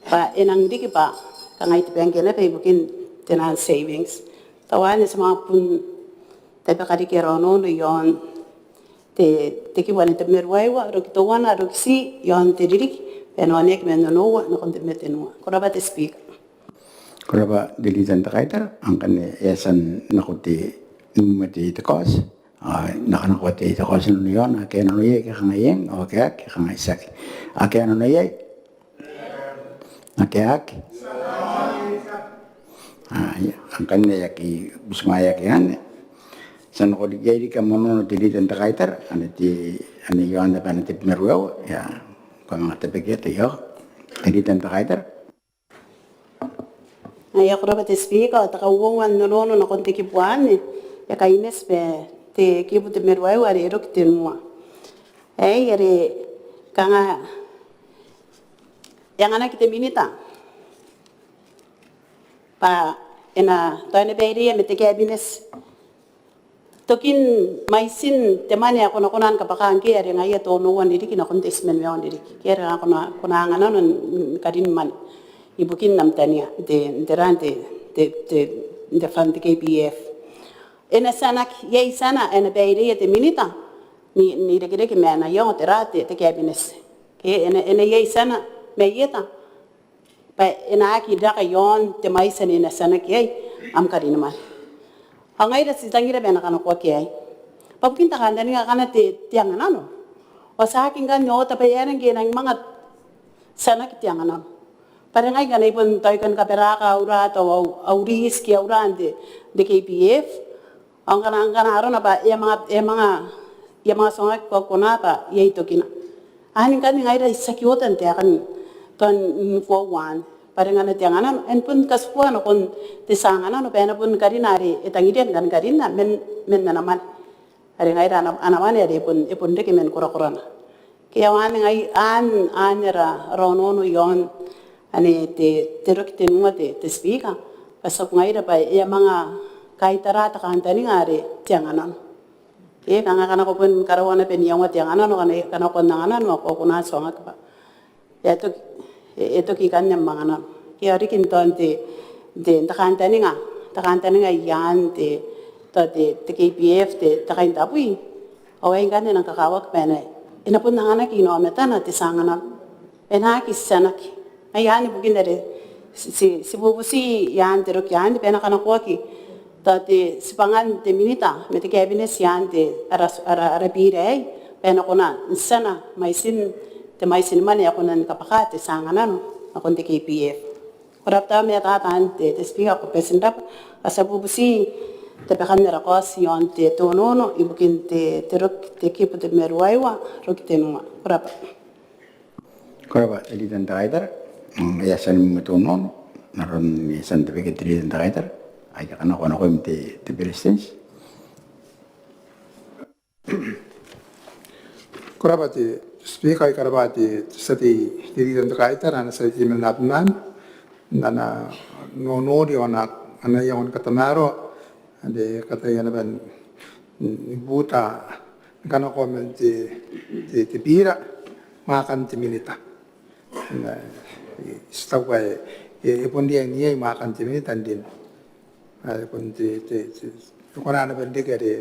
bwa e nang riki bwa kangai te bangke naba ibukin te nang savings. Tao anne ti a manga bon tabe kariki ara onoono iaon te, te kibu ae tebwi ma ruaiwa, roki teuana, roki ti, iaon te ririki bwa e na oneaki man onoua nakon tebwi ma tenua. Ko rabwa te Speaker. Ko rabwa te Leader n te Kaitara. Ao ngkanne e a tia n nako te, nimabwi ma te, te kaoti. Ao e na kanakoa te, te kaoti n onoua, ake a nanoia ke kangai eng, ao ake a aki ke kangai tiaki. Ake a nanoia, ake a aki. Aia, ao ngkanne e aki butimwaeaki anne. Ti a nako riki, iai riki am onoono te Leader n te Kaitara, anne te, anne iaon te bwai ae tebwi ma ruaiwa, ia, ko a manga tabekia te, io, te Leader n te Kaitara. Aia, ko rabwa te Speaker, ao te kauoua n onoono nakon te kibu anne e kaineti bwa te kibu tebwi ma ruaiwa are e roki tenua. Aei are kanga e anganaki te Minita bwa e na, tao e na baireia ma te Cabinet tokin mwaitin te mwane ae ko na kona ni kabwaka ngke are ngaia te onoua n ririki nakon te itiman ma aua n ririki. Ke are ko na, ko na anganano ni karin mwane ibukin am tania n te, n te ran te, te, te, n te fund te K P F. E na tianaki, iai tiana ae na baireia te Minita n, n irekereke ma ana iango te ra te, te Cabinet. Ke e na, e na iai tiana mai eta bwa e na aki raka iaon te mwaiti ane e na tianaki iai am karin mwane. Ao ngaira ti tangira bwa e na kanakoaki aei bwa bukin te kantaninga akana te, te anganano. Ao tiaki ngkanne oota bwa e aera ngke e nang manga tianaki te anganano. Bwa are ngai ngkana I bon tao I kan kabwarabwara aura, tao au, au risk, aura n te, n te K P F. Ao ngkana, ngkana arona bwa e a manga, e a manga, e a manga tuangaki, ko a kona bwa iai tokina. Anne ngkanne ngaira ti aki oota n taekan tao n koaua anne. Bwa are ngkana te anganano, e na bon katikua nakon te tia anganano bwa e na bon karina are e tangiria ni kan karinna man, man ana mwane. Are ngaira ana, ana mwane are e bon, e bon reke man korakorana. Ke ao anne ngai, anne, anne ara, ara onoono iaon anne te, te roki tenua te, te Speaker. Bwa tiaki ngaira bwa e a manga kaitara te kantaninga are te anganano. Ke kanga ngkana ko bon karaoa naba n iangoa te anganano, ngkana, ngkana ko anganano ao ko kona n tuangaki bwa e a toki, e, e toki ikanne am anganano. Ke ao riki n tao n te, n te, n te kantaninga, te kantaninga i aan te, tao te, te K P F, te, te kaintabwi. Ao aei ngkanne e nang kakawaki bwa e na, e na bon anganaki inaomatana te tia anganano. E na aki tianaki. Ai anne bukin are ti, ti, ti bubuti i aan te roki anne bwa e na kanakoaki tao te tibwangan te Minita ma te Cabinet i aan te ara, ara, ara bira aei bwa e na kona n tiana mwaitin te mwaiti ni mwane ae kona ni kabwaka te tia anganano nakon te K P F. Ko rabwa te tia tei, te, te Speaker, ko bati n rabwa. Ao ti a bubuti tabekan ara kaoti iaon te, te onoono ibukin te, te roki, te kibu tebwi ma ruaiwa, roki tenua. Ko rabwa. Ko rabwa te Leader n te Kaitara. Mm, e a tia ni mwemwe te onoono n aron ae e a tia n tabekia te Leader n te Kaitara. Ai kanakoa nakoim te, te Beretitenti. Ko rabwa te Speaker, ao ko rabwa te, te tia tei, te Leader n te Kaitara, ana tia tei mai Abemama n ana nonori ao ana, ana iango ni katamaroa are e kataia naba ni buta ni kanakoa man te, te, te bira mwaakan te Minita. N na, I taku bwa e, e bon riai n iai mwaakan te Minita n rin. Are bon te, te, te, e kona naba n reke are,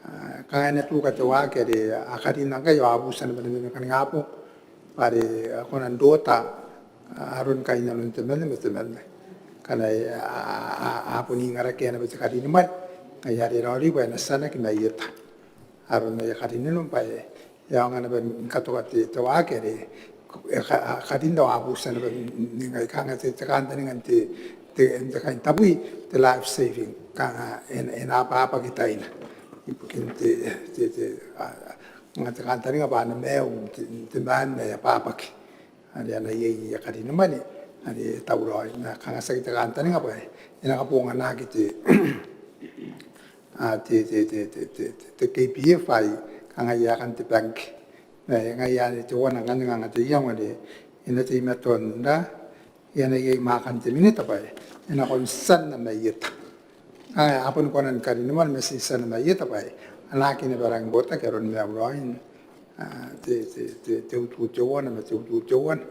a, kanga e na tuka te waaki are a karinna ngkai ao a butia naba naba ni kaningabong bwa are a kona n rota, a, aron kainnanon temanna ma temanna. Ngkana a, a, a, a bon ingarakea naba te karin ni mwane, ngaia are e raoiroi bwa e na tianaki mai eta aron aia karin ni mwane bwa e, e aonga naba ni katoka te, te waaki are e ka, a, karinna ao a butia naba n, n, n, kanga te, te kantaninga n te, te, te kaintabwi, te life saving, kanga e na, e na ababaki taina ibukin te, te, te, a, a, te kantaninga bwa a na maiu n te, n te maan ae ababaki are a na iai aia karin ni mwane are e tauraoi. Ma kanga tiaki te kantaninga bwa e na kabonganaki te, a, te, te K P F bwa e kanga aekan te bangke. Ma ngaia anne teuana ngkanne kanga te iango are e na teimatoa n ra, e na iai mwaakan te Minita bwa e na kona n tiana mai eta. Ao a bon kona ni karinimwaaki ma ti tiana mai eta bwa a na aki naba rangi n botaki aron maiuraoin te utu teuana ma te utu teuana.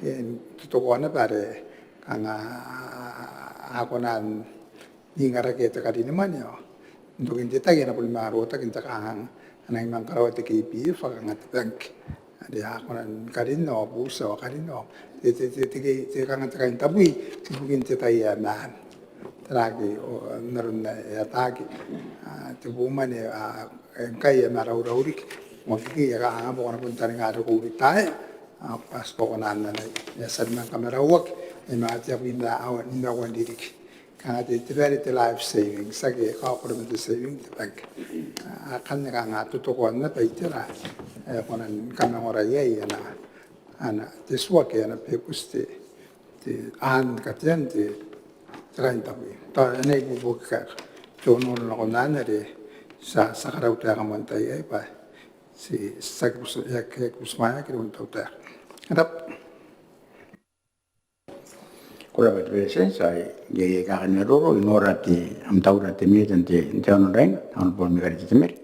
Ke n totokoa naba are kanga a kona n ninga rake te karinimwane ao n tokin te tai a na boni manga rotaki n te kanganga a nangi manga karaoa te KPF ao kanga te bangke are a kona ni karinna ao butia ao karinna ao te kanga te kaintabwi ibukin te tai ae maan. Tera ake n aron ae ataaki, te bumwane ngkai e maraurau riki, ao ngke e kanga bwa ko na bon taninga are ko retire ao ko bati bwa ko na ananai, e a tia ni manga kamarauaki ai manga te abwi ma aua nimaua n ririki. Kanga te, te very te life savings, ake e kaokoro ma te saving te bangke. Akanne kanga totokoan naba itera ae ko na kamangora iai ana te tua ke ana purpose te te aan katean te kaintabwi. Tao e na ibuobuoki kaeka te onoono nakon anne are ti a tia karau taeka moan tai aei bwa ti aki butimwaeaki iroun tautaeka. Ko rabwa. Ko rabwa te Beretitenti. Ao iai ae kaeka ni maroro? I nora te am taura te Minita n te aono n Raina, Honourable Mikarite Temere.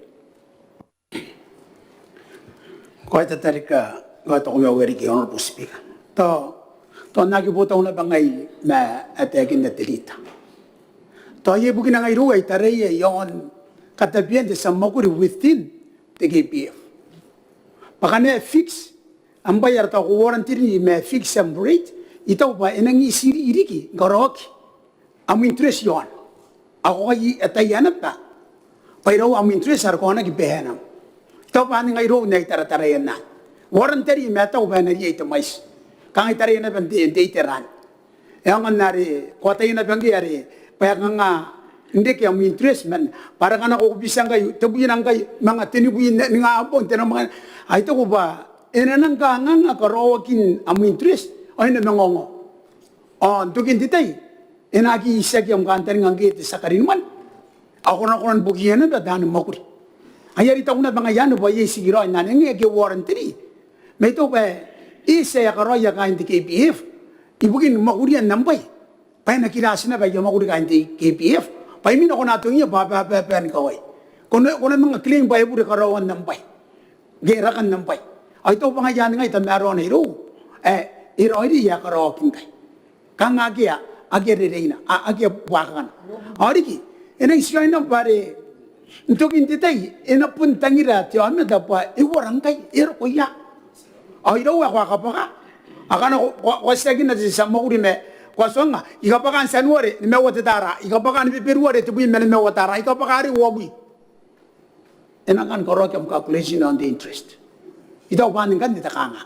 Ko a tatarika, ko a taku ma uarereke Honourable Speaker. Tao, tao N na aki botau naba ngai ma ae taekinna te Leader. Tao iai bukina ngai irou ae I taraia iaon katabean te tia mwakuri within te KPF. Bwa ngkana e fix am bwai are tao ko warrant-iri ma e fix am rate, I taku bwa e nang iti riki ni karaoaki am interest iaona. Ao ko kai ataia naba bwa iraua am interest are ko a na aki behenam. I taku bwa anne ngai irou ae I tarataraia n anne. Warrant-iri ma e taku bwa e na riai te mwaiti. Kanga I taraia naba n te, n te itera anne. E aonga n are ko ataia naba ngke are bwa e kanga n reke am interest man bwa are ngkana ko bita ngkai tebwina ngkai manga tenibwi n ningabong te nambwa. Ao I taku bwa e na nang kanganga karaoakin am interest ao e na manga ongo. Ao n tokin te tai e na aki itiaki am kantaninga ngke te tia karinimwane ao ko na kona ni buokiia naba taani mwakuri. Ai are I taku naba ngai anne bwa iai tikiraoi n anne ngke e aki warrant-iri. Ma I taku bwa e eti ae a karaoia kaain te KPF ibukini mwakurian am bwai bwa e na kirati naba aia mwakuri kaain te KPF bwa imwina ko na atongia bwa a babae ni kawai. Ko na, ko na manga claim bwa e bure karaoan am bwai ke rakan am bwai. Ao I taku bwa ngaia anne ngai tamaroana irou ae e raoiroi ae karaoaki ngkai. Kanga akea, akea rereina, a, akea buakakana. Ao riki e nang tikiraoi naba bwa are n tokin te tai e na bon tangira te aomata bwa e uara ngkai, e roko ia. Ao iraua ae ko a kabwaka, akana ko, ko, ko a tiakinna te tia mwakuri ma ko a tuangnga I kabwaka n Tianuare nimaua te tara, I kabwaka ni Beberuare tebwi ma nimaua tara, I kabwaka are uabwi. E nang kan karaoaki am calculation iaon te interest. I taku bwa anne ngkanne te kanganga.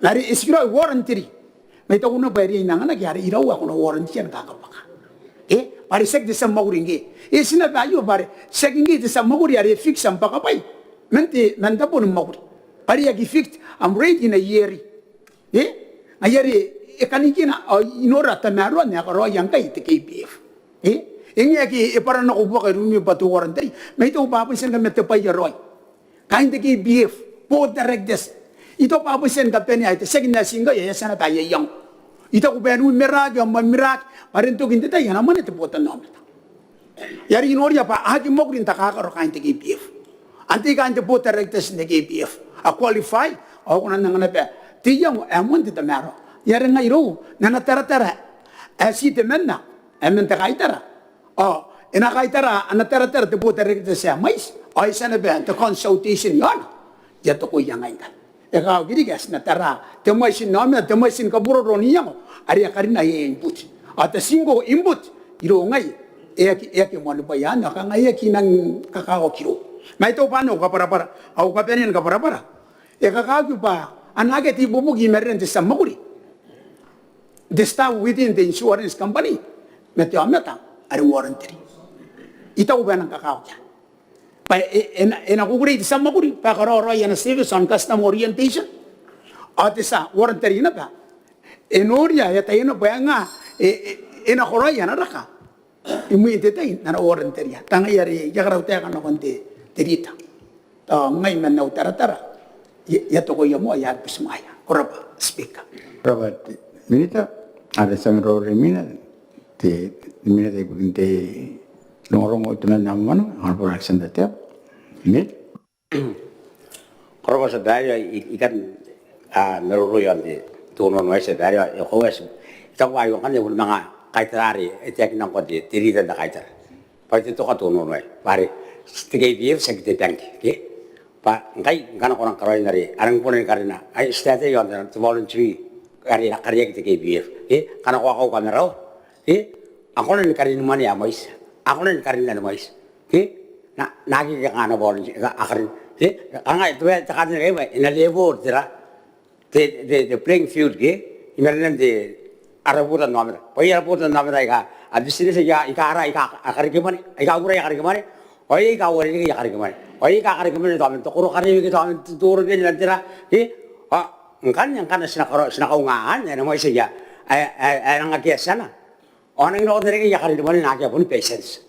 Ma are e tikiraoi warrant-iri. Ma I taku naba bwa e riai n anganaki are iraua ae ko na warrant-ia ni kakabwaka. E, bwa are tiaki te tia mwakuri ngke. E eti naba aio bwa are tiaki ngke te tia mwakuri are e fix am bwakabwai man te, man te boni mwakuri. Bwa are e aki fix am rate n aia ri. E, ngaia are e kanikina ao I nora tamaroan ae karaoia ngkai te KPF. E, e ngae ake e bwara nako buaka iroumi bwa te warrant-iri. Ma I taku bwa a bon tia ni kaman te bwai ae raoi. Kaain te KPF, board directors, I taku bwa a bon tia ni kabanea ae te tiaki n ae ti ngkai ae e a tia naba aia iango. I taku bwa e numeraki ao mwamwiraki bwa are n tokin te tai a na mwane te botanaomata. Ai are I noria bwa a aki mwakuri n takakaro kaain te KPF. Antai kaain te board directors n te KPF a qualify ao ko na anga naba te iango ae moan te tamaroa. Ai are ngai irou n ana taratara ae ti temanna ae man te kaitara ao e na kaitara ana taratara te board directors ae mwaiti ao e tia naba n te consultation iaona. I a tokoia ngai ngkanne e kakawaki riki ae ti na tara te mwaiti n aomata, te mwaiti ni kaburoro n iango are a karina aia input. Ao te single input irou ngai e aki, e aki moanibwai anne ao kanga e aki nang kakawaki irou. Ma I taku bwa anne au kabwarabwara, au kabanea ni kabwarabwara. E kakawaki bwa a na akea te ibuobuoki i marenan te tia mwakuri, the staff within the insurance company ma te aomata are warrant-iri. I taku bwa e nang kakawaki anne. Bwa e, e, e na, e na kukurei te tia mwakuri bwa e karaoa raoi ana service on customer orientation. Ao te tia warrant-iri naba e noria, e ataia naba bwa e nga, e, e, e na karaoi ana raka imwin te tai n ana warrant-iri. Tao ngaia are I a karau taeka nakon te, te Leader. Tao ngai man au taratara I a, I a tokoia moa, I a butimwaea. Ko rabwa Speaker. Ko rabwa te Minita. Are ti a maroro imwina te Minita ibukin te rongorongo, te mwane, mwane, Honourable Alexander Teabo. Minita. Ko rabwa Tia Babaire. I kan maroro iaon te onoono aei Tia Babaire. I taku bwa aio ngkanne e bon manga kaitara are e taekinna ngkoa te Leader n te kaitara bwa te toka te onoono aei bwa are te KPF tiaki te bank, ke? Bwa ngkai ngkana ko nang karaoia are a nang kona ni karina, ai ti taetae iaon te voluntary are e na kariaiaki te KPF, ke? Ngkana ko a kauka marawa, ke, a kona ni karin mwane ae mwaiti, a kona ni karin mwane ae mwaiti, ke? N na, n na aki kanga ana voluntary, a karin, ke? Kanga te, te karin ae e na level tera, te, te, te playing field, ke? I marenan te ara botannaomata. Bwa ara botannaomata aika a business aika, aika ara, aika a kareke mwane, aika a uara aia kareke mwane, ao aika a uarereke aia kareke mwane, ao aika a kareke mwane tao man te koro, kareke tao man te toro, bene man tera, ke? Ao ngkanne ngkana ti na karaoa, ti na kaunga anne, e na mwaiti aia, ae, ae, ae nang akea tiana, ao a nang nako n reke aia karin mwane n akea boni patience,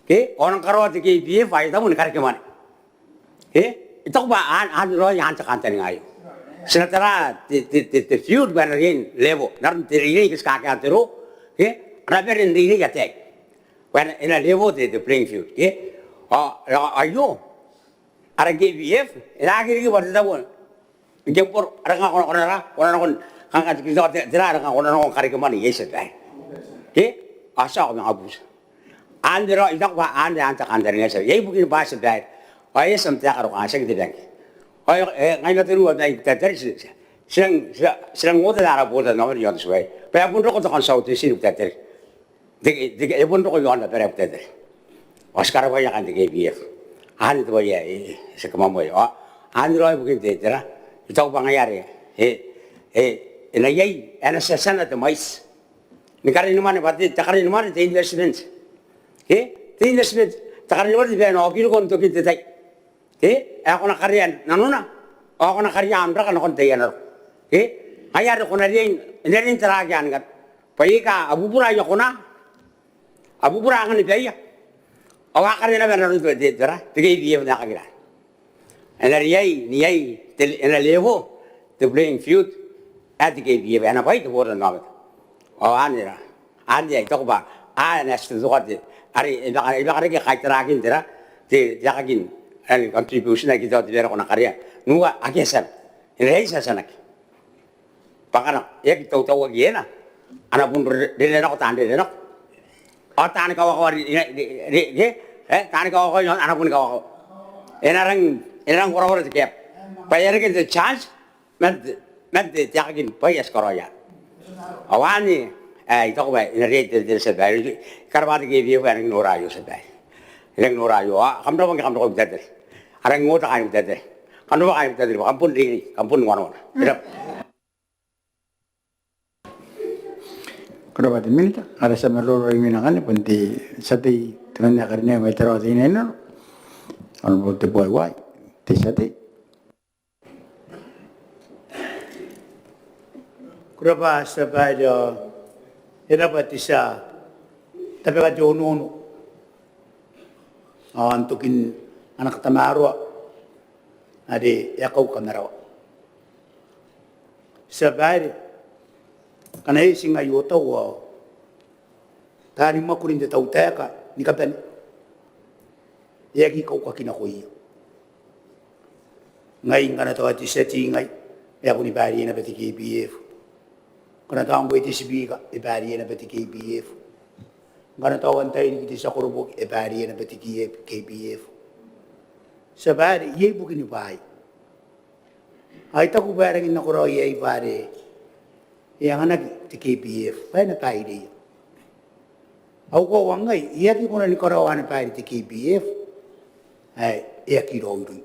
ke? Ao a nang karaoa te KPF ae e tabu ni kareke mwane. E, I taku bwa anne, anne raoi anne te kantaninga aio. Ti na tara te, te, te, te field bwa e na riai n level n aron te reirei ke ti kakean te roo, ke? A na bane n reirei ataei bwa e na, e na level te, te playing field, ke? Ao, ao aio, ara KPF e na aki riki bwa te tabo n keboro, are kanga ko na, ko na ra, ko na nako n, kanga te, te, tera, are kanga ko na nako n kareke mwane iai Tia Babaire, ke? Ao ti a manga butia. Anne raoi, I taku bwa anne, anne te kantaninga aei. Iai bukina bwa Tia Babaire, ao e a tia n taeka roko, a tiaki te bank. Ao e, ngai ma teniua ma I taetae, ti, ti, ti nang, ti nang, ti nang ota ma ara botannaomata iaon te tua aei bwa e a bon roko te consultation, I taetae. Te, te, e bon roko iaon abara, I taetae. Ao ti karabwaia kaain te KPF. Anne te bwai ae, e, e, ti kamamai. Ao anne raoi bukin te, tera, I taku bwa ngaia are, e, e, e na iai, e na tiatiana te mwaiti ni karin mwane bwa te, te karin mwane te investment. Ke? Te investment, te karin mwane te bwai ae e na okiriko n tokin te tai, ke? Ae ko na karea nanona, ao ko na karea am raka nakon taian roko, ke? Ngaia are ko na riai n, e na riai n taraaki anne ngkanne bwa iai aika a bubura aia kona, a bubura angan baia, ao a karea naba n aron te, te, tera, te KPF n aekakin anne. E na riai, n iai te, e na level te playing field ae te KPF, e na bwai te botannaomata. Ao anne ra, anne ae I taku bwa a na ti totoka te, are e baka, e baka reke kaitaraakin tera, te, te aekakin, ae contribution ae ke tao te bwai are ko na karea. N uaa, akea tiana. E na riai tiatianaki. Bwa ngkana e aki tautauaki iena, a na bon re, rere nako taan rere nako. Ao taani kawakawa ri, ri, ri, ri, ke? E, taani kawakawa a na boni kawakawa. E na rang, e na rang korakora te gap bwa e a reke te chance man te, man te, te aekakin bwai ae ti karaoia. Ao anne ae I taku bwa e na riai te, te, Tia Babaire. I karabwa te KPF ae e rangi n nora aio, Tia Babaire. E rangi n nora aio. Ao kam rabwa ngke kam roko i Butaritari. A rangi n ota kaain Butaritari. Kam rabwa kaain Butaritari bwa kam bon reirei, kam bon wanawana. E rabwa. Ko rabwa te Minita. Are ti a maroro imwina ngkanne bon te tia tei temanna ae karineaki mai Tarawa Teinainano, Honourable Tebuai Uaai, te tia tei. Ko rabwa Tia Babaire, e rabwa te tia tabeka te onoono ao n tokin ana katamaroa are e a kauka marawa. Tia Babaire, ngkana e eti ngai otau ao taani mwakuri n te tautaeka ni kabane e aki kaukaki nakoia. Ngai ngkana tao te tia tei ngai e a boni baireia naba te KPF. Ngkana tao ngkoe te Tibika e baireia naba te KPF. Ngkana tao antai riki te tia koroboki e baireia naba te KPF. Tia Babaire, iai bukini bwaai ae I taku bwa e rangi n nakoraoi aei bwa are e anganaki te KPF bwa e na baireia. Au koaua ngai, e aki kona ni karaoa ana baire te KPF ae e aki raoiroi.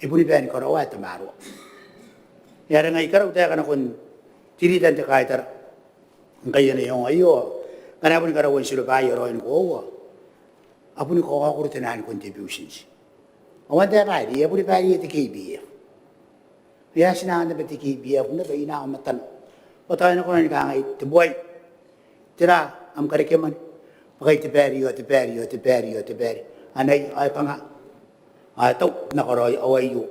E boni bae ni karaoa ae tamaroa. E, are ngai I karau taeka nakon te rita n te kaitara ngkai e na iango aio, ngkana e boni karaua n tiro bwaai ae raoi ni koaua, a boni kaokoro te naan contributions. Ao antai ae baire? E a boni baireia te KPF. E a tia n angan naba te KPF naba inanon matana bwa tao e na kona ni kangai, Tebuai, tera am karekemwane? Bwa kai te baire ao te baire ao te baire ao te baire. Anai, ao e kanga? Ao e tau n nakoraoi, ao aio,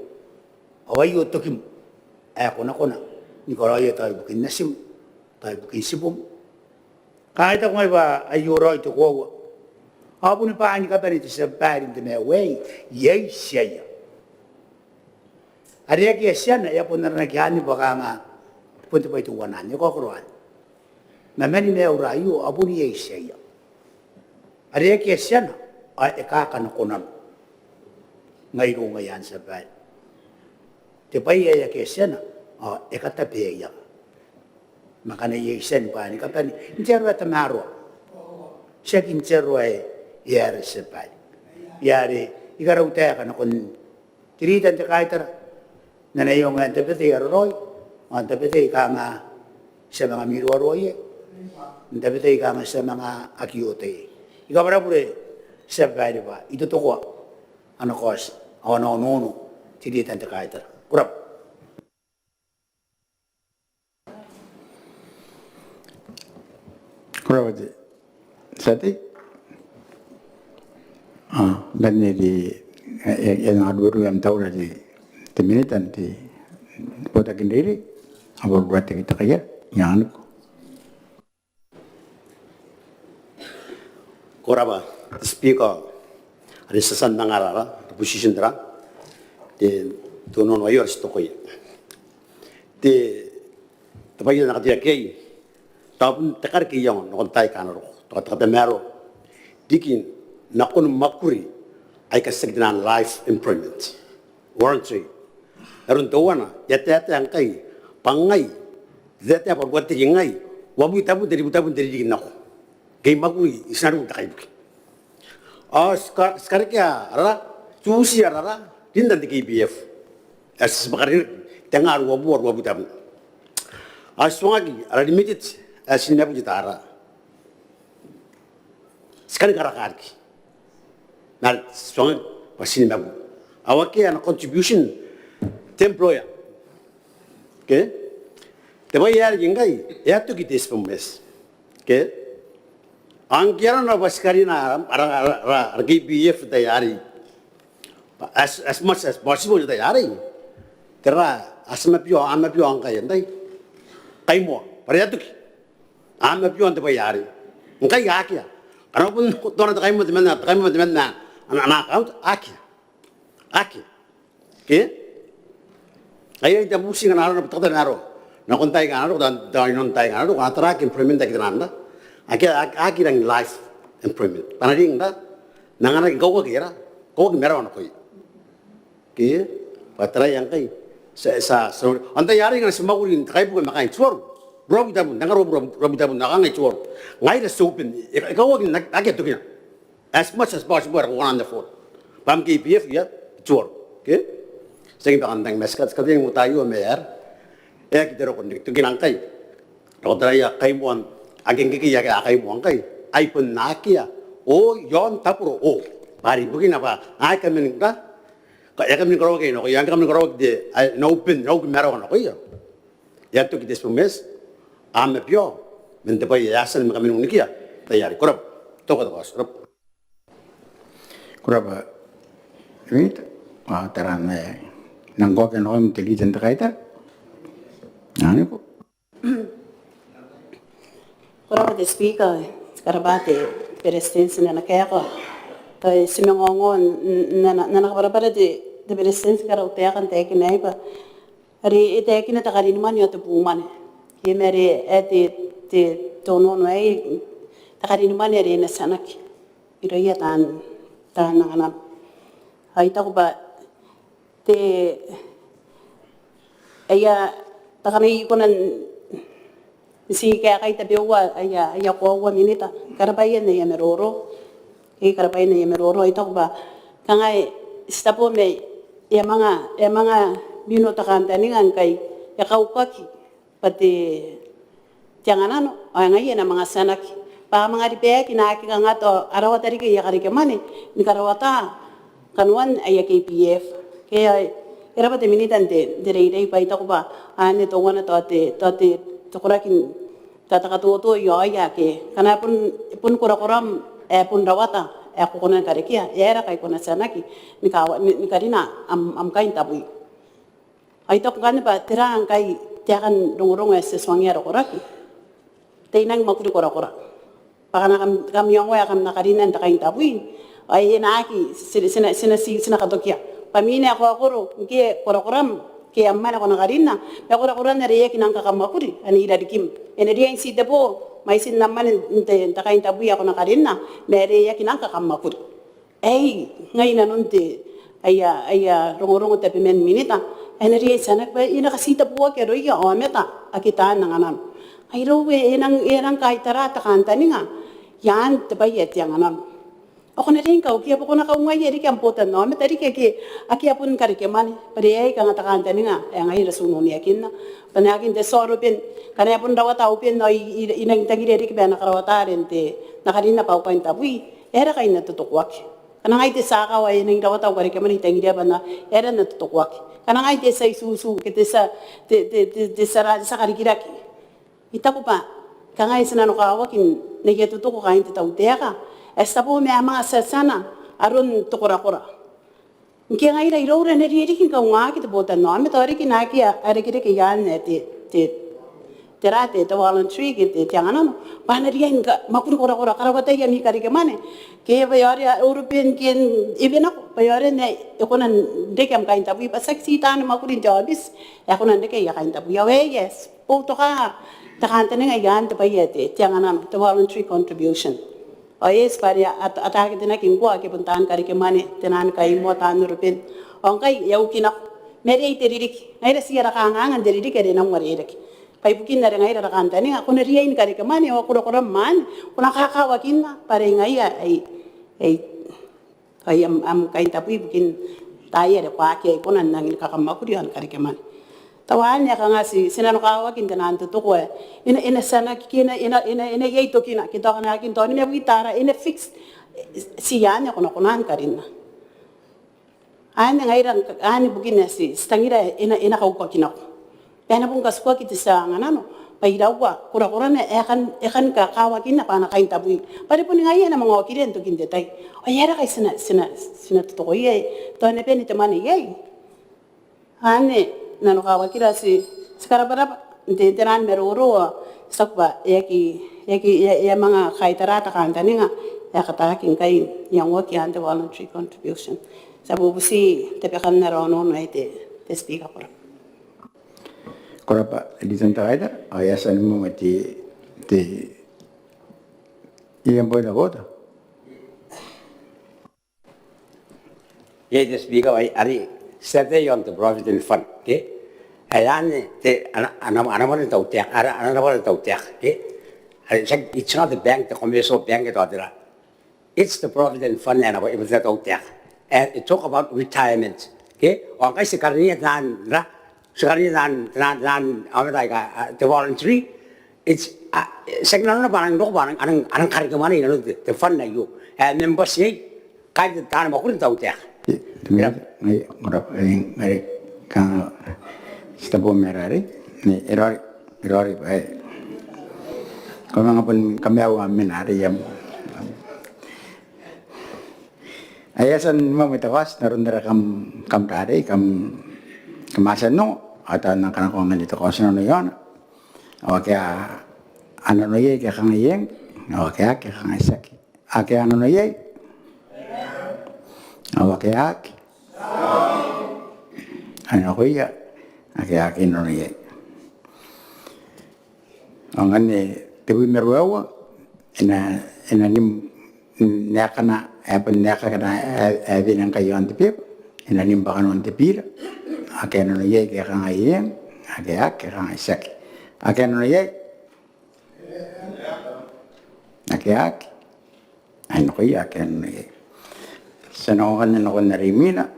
ao aio tokim ae konakona ni karaoia tao ibukin natim, tao ibukin tibum. Kangai taku ngai bwa aio raoi te koaua. Ao boni bwaai ni kabane te tia babaire n te maiu aei, iai tiaia. Are akea tiana, e a bon aranaki anne bwa kanga bon te bwai teuana anne, e kaokoro anne. Ma mani maiura aio, a bon iai tiaia. Are akea tiana, ao e kakana konana. Ngai irou ngaia te tia babaire. Te bwai ae akea tiana, ao e katabeaianga. Ma ngkana iai tian bwaai ni kabane, n te aro ae tamaroa. Tiaki n te aro ae e aera te tia babaire. Ia are I karau taeka nakon te leader n te kaitara n ana iango ae n tabetai ae raoiroi, ao n tabetai kanga ti a manga miroaroa iai, n tabetai kanga ti a manga aki ota iai. I kabwara bure te tia babaire bwa I totokoa ana kaoti ao ana onoono te leader n te kaitara. Ko rabwa. Ko rabwa te tia tei. Ao ngkanne te, e, e, e na ruarua am taura te, te minita n te botaki n reirei, ao ruarua te, te kaia, I anganiko. Ko rabwa te Speaker, are ti a tia n anga ara, ara position tera, te, te onoono aio are ti tokoia. Te, te bwai ae N na kateaki iai, tao bon te kareke iango nakon taai aika a na roko, tao te katamaroa riki nakon mwakuri aika tiaki taan life employment, voluntary. Aron teuana, I a taetae ngkai bwa ngai, I a taetae bwa ruateki ngai, uabwi tabun te, uabwi tabun te ririki n nako. Ngke I mwakuri, I tia n roko n te kaibuke. Ao ti ka, ti karekea ara, ti uti ara, rinta n te K P F. Ae ti tibwa karinerine, te nga ruabubua ruabwi tabun. Ao ti tuangaki ara limited, ae ti nimabwi te tara. Ti kani karaka riki. Ma ti tuangaki bwa ti nimabwi. Ao akea ana contribution te employer. Okay? Te bwai ae riki ngkai, e a toki te SPMS. Okay? Ao ngke arona bwa ti karina ara, ara, ara, ara, ara K P F n te tai arei, as, as much as possible n te tai arei, tera, a tia mabioa, a mabioa ngkai n tai kaimoa, bwa are e a toki. A mabioa n te bwai arei. Ngkai akea. Ngkana bon tona te kaimoa temanna, te kaimoa temanna, ana, ana account, akea. Akea. Okay? Ai, ai tabeua ngkana arona bwa te katamaroa nakon taai aika a na roko, tao, tao inanon taai aika a na roko, a taraaki employment aika temanna. Akea, a, aki rangi life employment. Bwa a na rin, tao, n anganaki, kaukaki, era, kaukaki marawa nakoia. Okay? Bwa taraia ngkai, ti a, ti a, ti a, n tai arei ngkana ti mwakuri n te kaibuke ma kaain Tuvalu, ruabwi tabun, te nga ruabubua ruabwi tabun, ao kangai Tuvalu, ngaira ti open, e, e kauaki n akea tokina. As much as possible, are ko kona n afford. Bwa am K P F ia Tuvalu. Okay? Ti aki bane n tang ma ti ka, ti kateimatoa aio ma e aera. E aki te roko n reke tokina ngkai. Roko taraia kaimoan, ake ngkekei ake a kaimoa ngkai. Ai bon akea. O, iaon taburo, o. Bwa are ibukina bwa, ai kaman ngkai. Ka, e kaman karaoaki nakoia, e kaman karaoaki te, ai, n open, n open marawa nakoia. E a toki te SPMS, a mabioa, man te bwai ae a tia ni manga mena n unikia, tai arei, ko rabwa, toko, toko, ko rabwa. Ko rabwa, Rit, a, tera, e, nang ko kena om te Rit n te kaitara. Aniko. Ko rabwa te Speaker, ko rabwa te Beretitenti n ana kaeka. Tao ti manga ongo n, n, n ana, n ana kabwarabwara te, te Beretitenti n karautaeka n taekinna bwa are e taekina te karinimwane ao te bumwane. Ke ma are, e, te, te, te onoono aei, te karinimwane are e na tianaki irouia taan, taan anganano. Ao I taku bwa te, aia, takanai I kona n ti kaekai tabeua, aia, aia koaua minita. I karabwaia n aia maroro. I karabwaia n aia maroro. I taku bwa kanga e, ti tabo ma e a manga, e a manga mino te kantaninga ngkai e kaukaki bwa te, te anganano, ao ngaia e na manga tianaki. Bwa a manga ribaaki naake kanga tao a rawata riki aia karekemwane ni karawata kanoan aia K P F. Ke, e rabwa te Minita n te, te reirei bwa I taku bwa anne teuana tao te, tao te, te koraki n tao te katoto iaoia ake. Ngkana bon, bon korakoram ae bon rawata ae ko kona ni karekea, e aera ngkai ko na tianaki ni kawa, ni, ni karina am, am kain tabwi. Ao I taku ngkanne bwa tera ngkai taekan rongorongo ae ti tuangiia roko rake. Te I nang mwakuri korakora bwa ngkana kam, kam iangoa ae kam na karinna n te kaintabwi ao e na aki, ti na, ti na, ti na katokia bwa mwin ae ko a koro ngke korakoram ke am mwane ae ko na karinna ma korakoran are e aki nang kakamwakuri anne i rarikim. E na riai n titebo mwaitin am mwane n te, n te kaintabwi ae ko na karinna ma are e aki nang kakamwakuri. Aei ngai nanon te, aia, aia rongorongo tabeman minita ae e na riai n tia n aki bwa e na katiteboaki aroia aomata ake taan anganano. Ai irou e nang, e nang kaitara te kantaninga i aan te bwai ae te anganano. Ao ko na riai n kaukia bwa ko na kaungaia riki am botannaomata riki ake, ake a bon karekemwane bwa are aei kanga te kantaninga ae ngaira ti ununeakinna. Bwa n aekan te tia oro Ben, ngkana e bon rawata au ben ao I, I, I nang tangiria riki bwa e na karawata are n te, na karinna bwa au kaintabwi e aera ngkai e na totokoaki. Ngkana ngai te tia akawa e nang rawata au karekemwane I tangiria bwa e aera e na totokoaki. Ngkana ngai te tia itutu ke te tia, te, te, te, te tia ra, te tia karikirake. I taku bwa kanga ti nanokawaki n aia totoko kaain te tautaeka ae ti a bo ma manga tiatiana aron te korakora. Ngke ngaira iroura e na riai riki ni kaungaaki te botannaomata ao riki naake a irekereke i aan ae te, te, tera te, te voluntary ke te, te anganano bwa a na riai ni mwakuri korakora, karawatai ami karekemwane ke bwa e aera oro Ben ke e wene nako bwa e aera ae e kona n reke am kaintabwi bwa tiaki ti taani mwakuri n te aobiti ae kona n reke aia kaintabwi. Ao aei ae ti boutoka te kantaninga i aan te bwai ae te, te anganano, te voluntary contribution. Ao e eti bwa are a, a, a targetinaki ngkoa ake bon taan karekemwane, tenaan kaimoa, taan oro Ben. Ao ngkai e a uki nako ma are ai te ririki. Ngaira ti ara kanganga n te ririki are e nang uarereke. Bwa ibukin are ngaira ara kantaninga ko na riai ni karekemwane ao korakoram anne ko na kakawakinna bwa are ngaia ae, ae, ae am, am kaintabwi ibukin taai are ko aki, ae ko na nangi ni kakamwakuri ao ni karekemwane. Tao anne ae kanga ti, ti nanokawaki n tenaan totoko ae e na, e na tianaki ke e na, e na, e na, e na iai tokina ke tao kanga akin tao ni mea bwi tara e na fix. Ti anne ae ko na kona ni karinna. Anne ngaira, anne bukin ae ti, ti tangira e na, e na kaukaki nako bwa e na bon katikuaki te tia anganano bwa iraua korakorana ae e kan, e kan kakawakinna bwa ana kaintabwi bwa are boni ngaia ae na manga okira n tokin te tai. Ao e aera ngkai ti na, ti na, ti na totokoia ae tao e na bane te mwane iai. Anne nanokawakira, ti, ti karabwarabwa n te, tenaan maroro ao ti taku bwa e aki, e aki, e a, e a manga kaitara te kantaninga ae e kataaki ngkai n iangoaki i aan te voluntary contribution. Ti a bubuti tabekan ara onoono aei te, te Speaker, ko rabwa. Ko rabwa, Ritan Takaitara, ao e a tia ni moa te, te, iai am point of order? Iai te Speaker, ai are ti a tia iaon te Provident Fund, ke? Ai anne te, ana, ana, ana mwane te tautaeka, ana, ana mwane te tautaeka, ke? Ai, it's not the bank, the commercial bank, e tao tera. It's the Provident Fund, ana mwane te tautaeka. And it talk about retirement, ke? Ao ngkai ti karina tenaan, ra, ti karina tenaan, tenaan, tenaan aomata aika, a, te voluntary, it's, a, ti aki nanona bwa a nang roko bwa a nang, a nang, a nang karekemwane inanon te, te fund aio. Ae members iai kaain te taani mwakuri n tautaeka. Te, te, ngaia, ngaia, ngaia, kanga ti tabo ma rarei, ne, e raoiroi, e raoiroi bwa e, ko manga bon kamaiua mena are iam. Ai e a tia ni moa te kaoti n aron are kam, kam rarei, kam, kam a tia n ongo, ao tao N nang kanakoa ngkanne te kaoti nano iaona. Ao ake a nano iai ke a kangai eng, ao ake a aki ke a kangai tiaki. Ake a nano iai? Ao ake a aki? Ai nakoia ake a aki nano iai. Ao ngkanne tebwi ma ruaiwa, e na, e na nim, n aekana, ae bon aekakina ae, ae wene ngkai iaon te beba, e na nim bwa kanoan te bira. Ake a nano iai ke a kangai eng, ake a aki ke a kangai tiaki. Ake a nano iai? Ake a aki? Ai nakoia ake a nano iai. Ti a nako ngkanne nakon are imwina.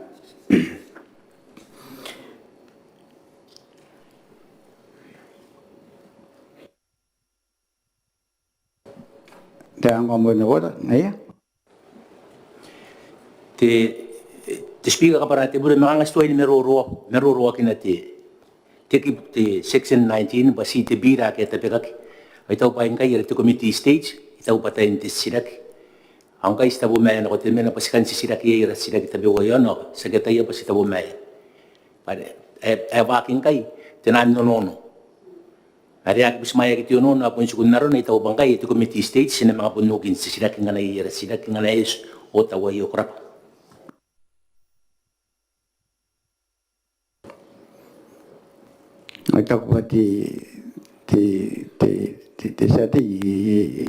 Te anga moa n te bota, ngaia. Te, te Speaker, kabwara te bure ma kanga ti tuai ni maroroa, maroroakina te, te, te section nineteen bwa ti te bira ake a tabekaki. Ao I taku bwa ngkai are te committee stage, I taku bwa tain te titiraki. Ao ngkai ti tabomaea nako te membwa bwa ti kan titiraki iai ara titiraki tabeua iaona, ti aki ataia bwa ti tabomaea. Bwa are ae, ae waaki ngkai, te nano nono. Are aki butimwaeaki te onono, a bon tiku n arona, I taku bwa ngkai te committee stage ti na manga bon oki n titiraki ngkana iai ara titiraki ngkana e oti. Ao tao aio, ko rabwa. I taku bwa te, te, te, te, te tia tei,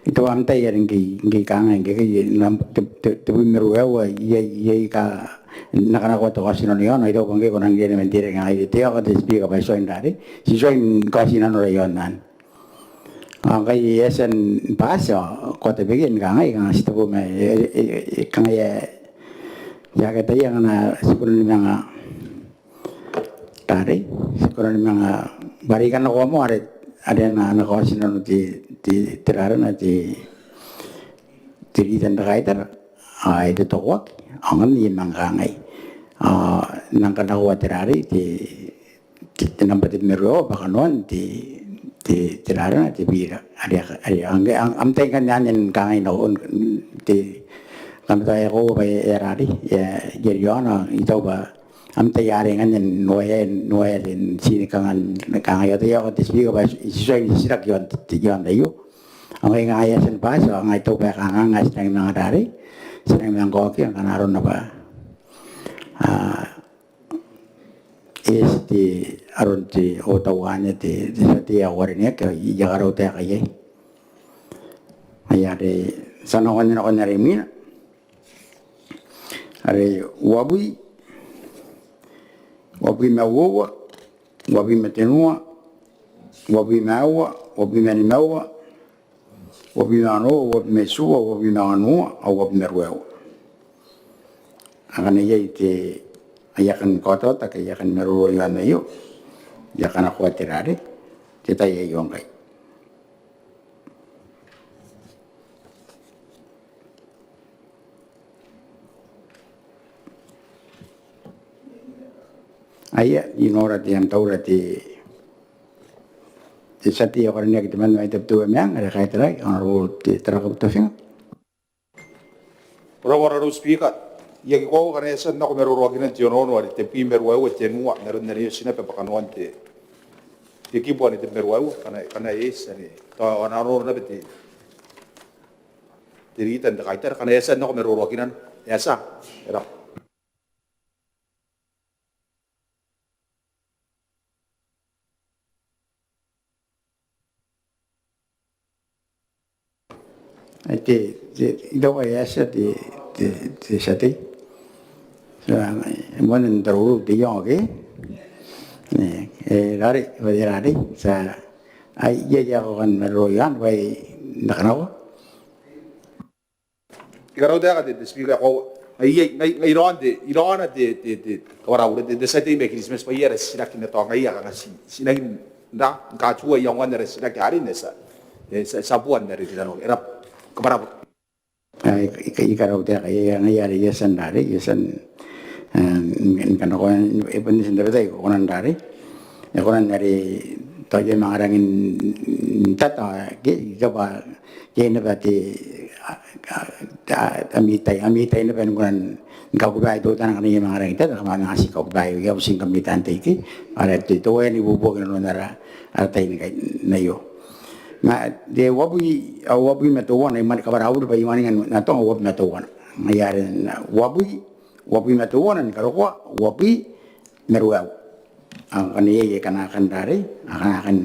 I taku am tai are ngke, ngke I kangai, ngke, ngke, te, te, tebwi ma ruaiwa, iai, iai aika, N na kanakoa te kaotinano iaona, I taku bwa ngke ko nang riai naba n teirake ngkai, te, te, te Speaker, bwa e tuai n rarei, ti tuai n kaotinanora iaon anne. Ao ngkai e a tia ni bati ao ko a tabekia ni kangai, kanga ti tebo ma, e, e, e, e, kangai, e, e aki ataia ngkana ti kona ni manga rarei, ti kona ni manga, bwa are I kanakoa moa are, are ana, ana kaotinano te, te, te rarena te, te Ritan te Kaitara, ao e totokoaki, ao ngkana I a manga kangai. Ao N nang kanakoa te rarei, te, te, te namba tebwi ma ruaiwa bwa kanoan te, te, te rarena te bira. Are, are, ang, ang, am tai ngkanne anne ni kangai nako, te, ngkana tao e koaua bwa e a rarei, e a, e a riaona, I taku bwa am tai are ngkanne n uaia, n uaia te, n ti ni kangai, kangai ao tao te Speaker bwa ti tuai n titiraki iaon te, iaon aio. Ao ngai, ngai e a tia ni bati, ao ngai I taku bwa e kangaanga, ti nang manga rarei, ti nang manga oki, ngkana arona bwa, a, e eti te, aron te, ao tao anne te, te tia tei ae uarereke, I a karautaeka iai. Ai are, ti a nako n, nako n are imwina. Are uabwi, uabwi ma uoua, uabwi ma tenua, uabwi ma aua, uabwi ma nimaua, uabwi ma onoua, uabwi ma itiua, uabwi ma onoua, ao uabwi ma ruaiwa. Akana iai te, aia kan kaotaota ke aia kan maroro iaon aio. I a kanakoa te rarei, te tai aio ngkai. Aia, I nora te am taura te, te tia tei ae karineaki te mwaane mai Tabiteuea Meang, are e kaitarai, Honourable Tarako Butofinga. Ko rabwa Honourable Speaker. I aki koaua ngkana e a tia n nako maroroakinan te onoono are tebwi ma ruaiwa, tenua, n aron are e oti naba bwa kanoan te, te kibu anne tebwi ma ruaiwa, ngkana, ngkana e eti anne. Tao ana onoono naba te, te Ritan te Kaitara, ngkana e a tia n nako maroroakinan, e a tia, e rabwa. Ai te, te, I taku bwa e a tia te, te, te tia tei. So, e moan n taraurau te iango ke. E, e rarei, e rarei. Ti a, ai, iai, iai ae ko kan maroro iaon, bwa e na kanakoa. I karautaeka te, te Speaker, ao ngai, ngai, ngai, I raona te, I raona te, te, te, kabwara au, te, te tia tei mai Kiritimati bwa iai ara titiraki ma tao ngaia kanga ti, ti nangi n ra, ni katua iangoan ara titiraki arei, n tia, e, tia, tia buan are ti nanoanga. E rabwa, kabwara au. Ai, I, I, I karautaeka, e, ngaia are e a tia n rarei, e a tia n, e, n, n kanakoa, e bon tia n tabetai, ko kona n rarei. E kona n are, tao iai manga rangi n, n tata, ke, ke bwa, ke naba te, a, a, a, ami tai, ami tai naba ni kona ni kakubai teutana ngkana iai manga rangi n tata, kam a manga ti kakubai, I a uti ngkami taan tai ke, are te, te wae ni buobuoki inanon ara, ara tai n aio. Ma te uabwi, a, uabwi ma teuana, I mwaninga, kabwara au bwa I mwaninga n atonga uabwi ma teuana. Ngaia are, uabwi, uabwi ma teuana, ni karokoa, uabwi ma ruaiwa. Ao ngkana iai, iai akana kan rarei, akana kan,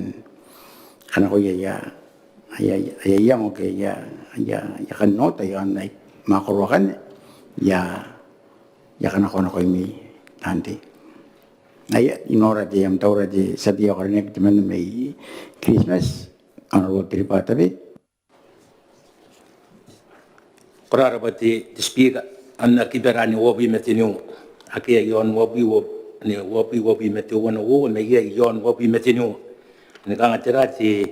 kanakoa iai, iai, iai, iai iango ke iai, iai, iai kan oota iaon ae mwakoro akanne, I a, I a kanakoa nakoimi taan tei. Aia, I nora te am taura te tia tei ae karineaki te mwaane mai Kiritimati, Honourable Tiriba Tabe. Ko rabwa te, te Speaker, ao N na kibara ni uabwi ma teniua. Akea iaon uabwi, uab-, ni uabwi, uabwi ma teuana, uoua, ma iai iaon uabwi ma teniua. Ni kanga tera te,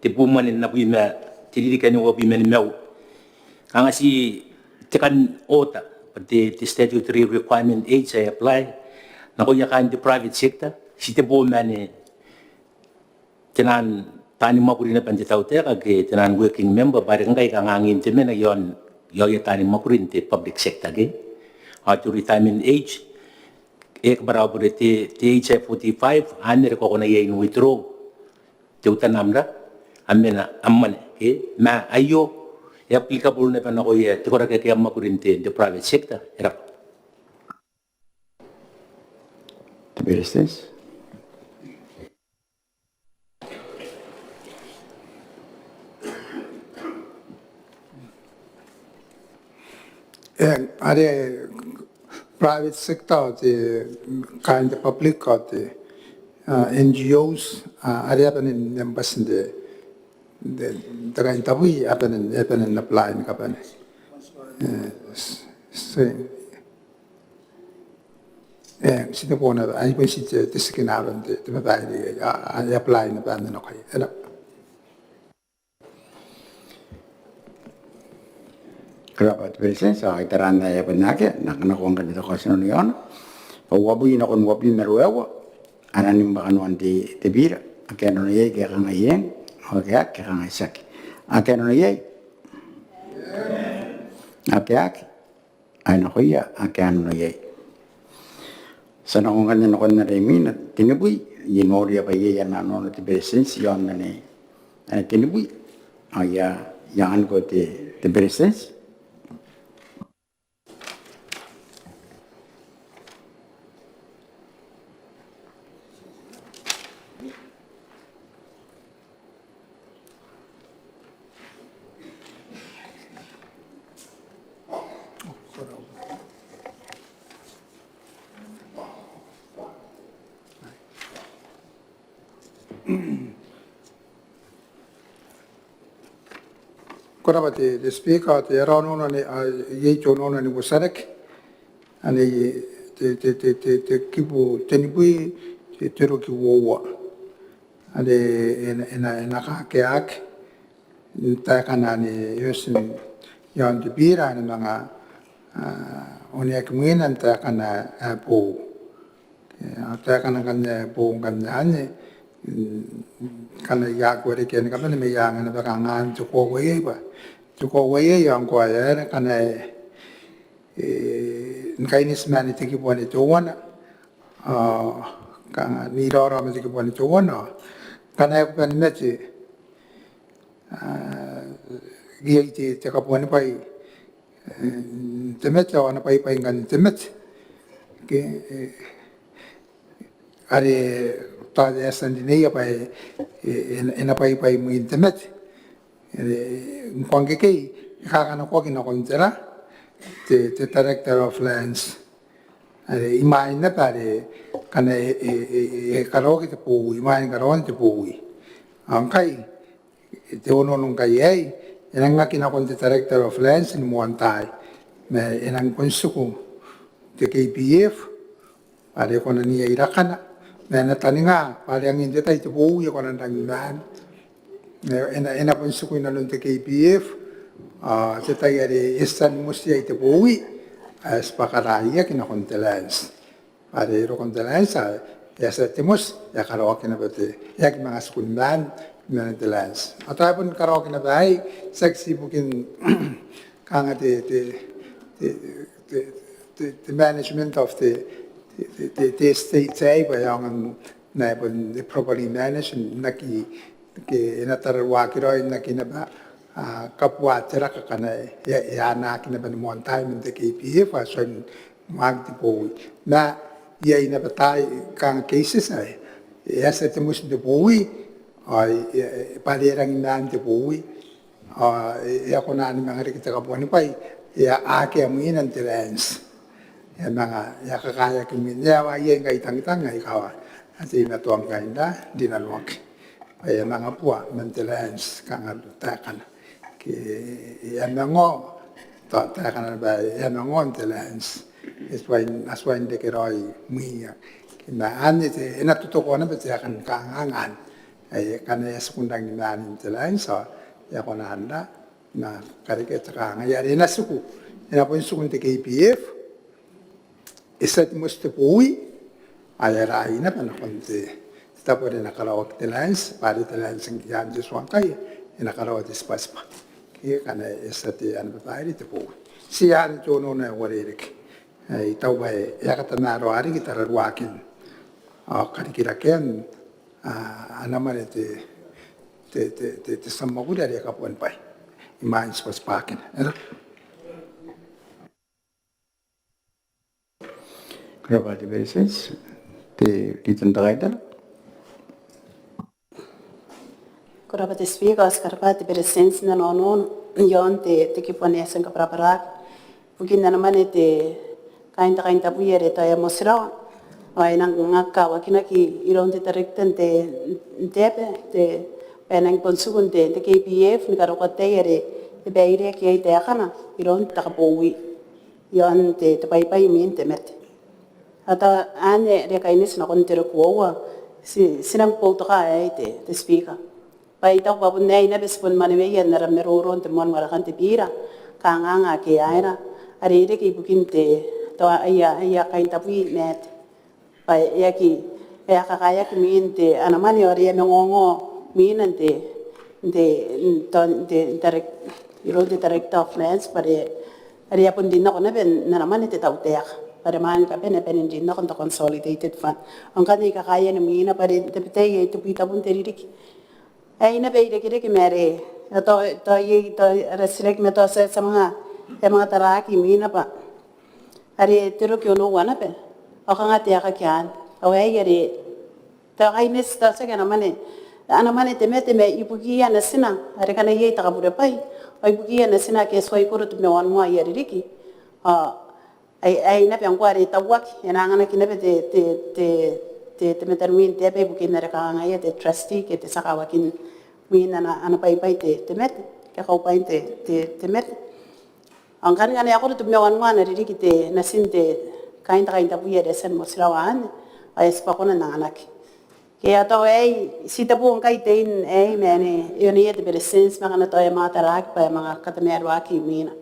te bumwane n abwi ma te ririki ae uabwi ma nimaua. Kanga ti te kan oota, bwa te, te statutory requirement age ae apply nakoia kaain te private sector, ti te bo mwane, te nang taani mwakuri naba n te tautaeka ke te nang working member, bwa are ngkai kanga angin te mena iaon, iaoia taani mwakuri n te public sector ke. Ao te retirement age, e kabwara bure te, te age forty-five, anne are ko kona iai n withdraw teutana am ra, am mwane, am mwane, ke? Ma aio e applicable naba nakoia te koraki ake a mwakuri n te, te private sector, e raba. Te Beretitenti. Eng, are private sector, te kaain te public, ao te, ah, N G Os, ah, are a bane n members n te, te, te kain tabui, a bane, a bane n apply ni kabane. Eh, s-, se, eh, ti te boo naba, ai bon ti te, te tikina aron te, te babaire, a, a, a apply naba nakoia. E raba. Ko rabwa te Beretitenti, ao I taraa ae e a bon akea, n na, n na kona ngkanne te question iaona. Uabwi nakon uabwi ma ruaiwa, a rangi ni bwaka nakon te, te bira, ake a nano iai ke a kangai eng, ao ake a aki ke a kangai tiaki. Ake a nano iai? Ake a aki? Ai nakoia ake a nano iai. Ti a nako ngkanne nakon are imwina, tenibwi, I noria bwa iai ana nano te Beretitenti iaon anne, eh, tenibwi. Ao I a, I anganiko te, te Beretitenti. Ko rabwa te, te Speaker, te ara onoono anne, a, iai te onoono anne uotarake. Anne te, te, te, te, te kibu tenibwi, te, te roki uoua. Anne e na, e na, e na kakeaki n taekana anne e oti iaon te bira, e na manga, a, oneaki mwina n taekana ae boou. E, ao taekana ngkanne ae boou ngkanne anne, mm, ngkana I aki warekia ni kabane ma I a anga naba kanga n te koaua iai bwa, te koaua iai ao ngkoa e aera ngkana e, e, ni kaineti ma anne te kibu anne teuana, ao kanga n iraorao ma te kibu anne teuana, ao ngkana e kuba ni mate, a, iai te, te kabuanibwai, e, n te mate, ao ana bwaibwai ngkanne te mate. Ke, e, are tao e a tia n rineia bwa e, e, e na, e na bwaibwai mwin te mate. E, ngkoa ngkekei, e kakanakoaki nakon te ra, te, te Director of Lands. Are imwain naba are ngkana e, e, e, e karaoaki te bowi, imwain karaoan te bowi. Ao ngkai, te onoono ngkai aei, e nang aki nakon te Director of Lands ni moan taai. Ma e nang bon tiku n te K P F, are e kona n iai rakana. Ma e na taninga, bwa are angin te tai te bowi e kona n rangi n maan. E, e na, e na bon tiku inanon te K P F, ao te tai are e tia ni moti iai te bowi, ae tibwa karaiaki nakon te lands. Are e roko n te lands, ae e a tia te moti, e a karaoaki naba te, e aki manga tiku ni maan, ni maan te lands. Ao tao e bon karaoaki naba aei, tiaki ti ibukin kanga te, te, te management of the, te, te, te, te estate aei bwa e aonga n, n ae bon properly managed, n aki, ke e na tararuaki raoi, n aki naba, a, kabua te raka ngkana e, e anaaki naba ni moan taai man te K P F, a tuai ni mwaki te bowi. Ma iai naba taai kanga cases ae e a tia te moti n te bowi, ao e, e, bwa are e rangi n maan te bowi, ao e, e a kona ni manga reke te kabuanibwai, e a akea mwina n te lands. E a manga, e a kakaeaki mwina, e a, ao iai ngkai tangitang aika a teimatoa ngkai n rinanoaki. Bwa e a manga bua man te lands, kanga taekana. Ke e a manga, tao taekana bwa e a manga n te lands. E tuai, a tuai n reke raoi mwiia. Ke ma anne te, e na totokoa naba te aekan kanganga anne. Ae ngkana e a tiku n rangi ni maan n te lands, ao e a kona n ra, na karekea te kangaanga. Are e na tiku, e na bon tiku n te K P F, e tia te moti te bowi, ao e a raai naba nakon te, te tabo are e na karaoaki te lands, bwa are te lands i aan te tua ngkai, e na karaoa te tibwatibwa. Ke ngkana e tia te ana babaire te bowi. Ti anne te onoono ae uarereke. I taku bwa e a katamaroa riki tararuakin ao karikirakean ana mwane te tia mwakuri are e kabuanibwai imwain tibwatibwakina. Ko rabwa te Beretitenti. Te Leader n te Kaitara. Ko rabwa te Speaker, ao ti karabwa te Beretitenti n ana onoono iaon te kibu ae e a tia ni kabwarabwaraki ibukin ana mwane te kain te kaintabwi are tao e a motirawa ao e nang kakawakinaki iroun te tarekita n te aba bwa e nang bon tiku n te KPF ni karokoa te tai are e baireaki iai taekana iroun te takabowi iaon te baibai imwin te mate. Ao tao anne are kaineti nakon te roko uoua, ti nang boutoka aei te Speaker bwa I taku bwa bon aei naba ti bon mwaneweia n ara maroro n te moan warekan te bira kanganga ake a ira are e reke ibukin te tao aia kaintabwi mate bwa e aki, e a kakaeaki mwin te ana mwane ao are e a manga ongo mwina n te iroun te Director of Lands bwa are e a bon rin nako naba n ana mwane te tautaeka bwa are mwaane ni kabane a bane n rin nako n te Consolidated Fund. Ao ngkanne I kakaea ni mwina bwa are n tabetai ae tebwi tabun te ririki aei naba e irekereke ma are tao iai tao ara titiraki ma tao ti a manga, e a manga taraaki mwina bwa are te roki onoua naba ao kanga te aekaki anne. Ao aei are tao kaineti tao tiaki ana mwane, ana mwane te mate ma ibukiia natina are ngkana iai te kaburebwai ao ibukiia natina ake a tuai koro tebwi ma wanua aia ririki ao aei naba ngkoa are tauaki e na anganaki naba te mataniwi n te aba ibukin are kangangaia te trustee ke te tia kawakin mwin ana baibai te mate ke kaubwain te mate. Ao ngkana e a koro tebwi ma wanua ana ririki te natin te kain te kaintabwi are e a tia ni motirawa anne ao e a tibwa kona n anganaki. Ke a tao aei ti tebo ngkai tein aei ma ane e oneia te Beretitenti ma ngkana tao e a manga taraaki bwa e a manga katamaroaki mwina.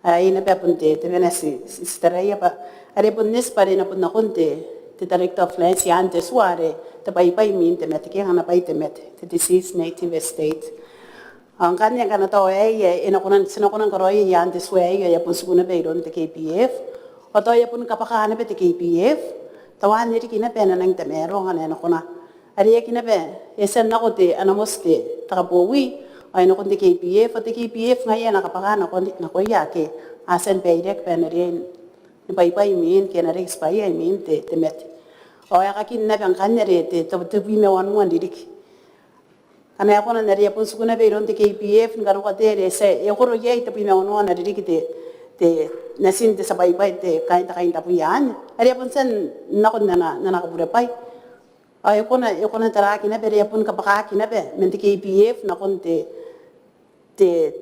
Aei naba bon te mena ti taraia bwa are bon neti bwa are e na bon nakon te Director of Lands i aan te tua are te baibai mwin te mate ke ngkana bwai te mate, te deceased native estate. Ao ngkanne ngkana tao aei e na kona, ti na kona ni karaoia i aan te tua aei ao e a bon tiku naba iroun te KPF ao tao e a bon kabwaka naba te KPF. Tao anne riki naba ae na nangi tamaroa ngkana e na kona are e aki naba, e a tia n nako te ana moti te takabowi ao e nakon te KPF ao te KPF ngaia e na kabwaka nakoia ake a tia ni baireaki bwa e na riai ni baibai mwin ke e na reke tibwaia imwin te mate. Ao aekakin naba ngkanne are te tebwi ma wanua n ririki ngkana e a kona n are e a bon tiku naba iroun te KPF ni karokoa te are e a koro iai tebwi ma wanua ana ririki te natin te tia baibai te kain te kaintabwi anne are e a bon tia n nako n ana kaburebwai. Ao e kona, e kona n taraaki naba are e a bon kabwakaki naba man te KPF nakon te te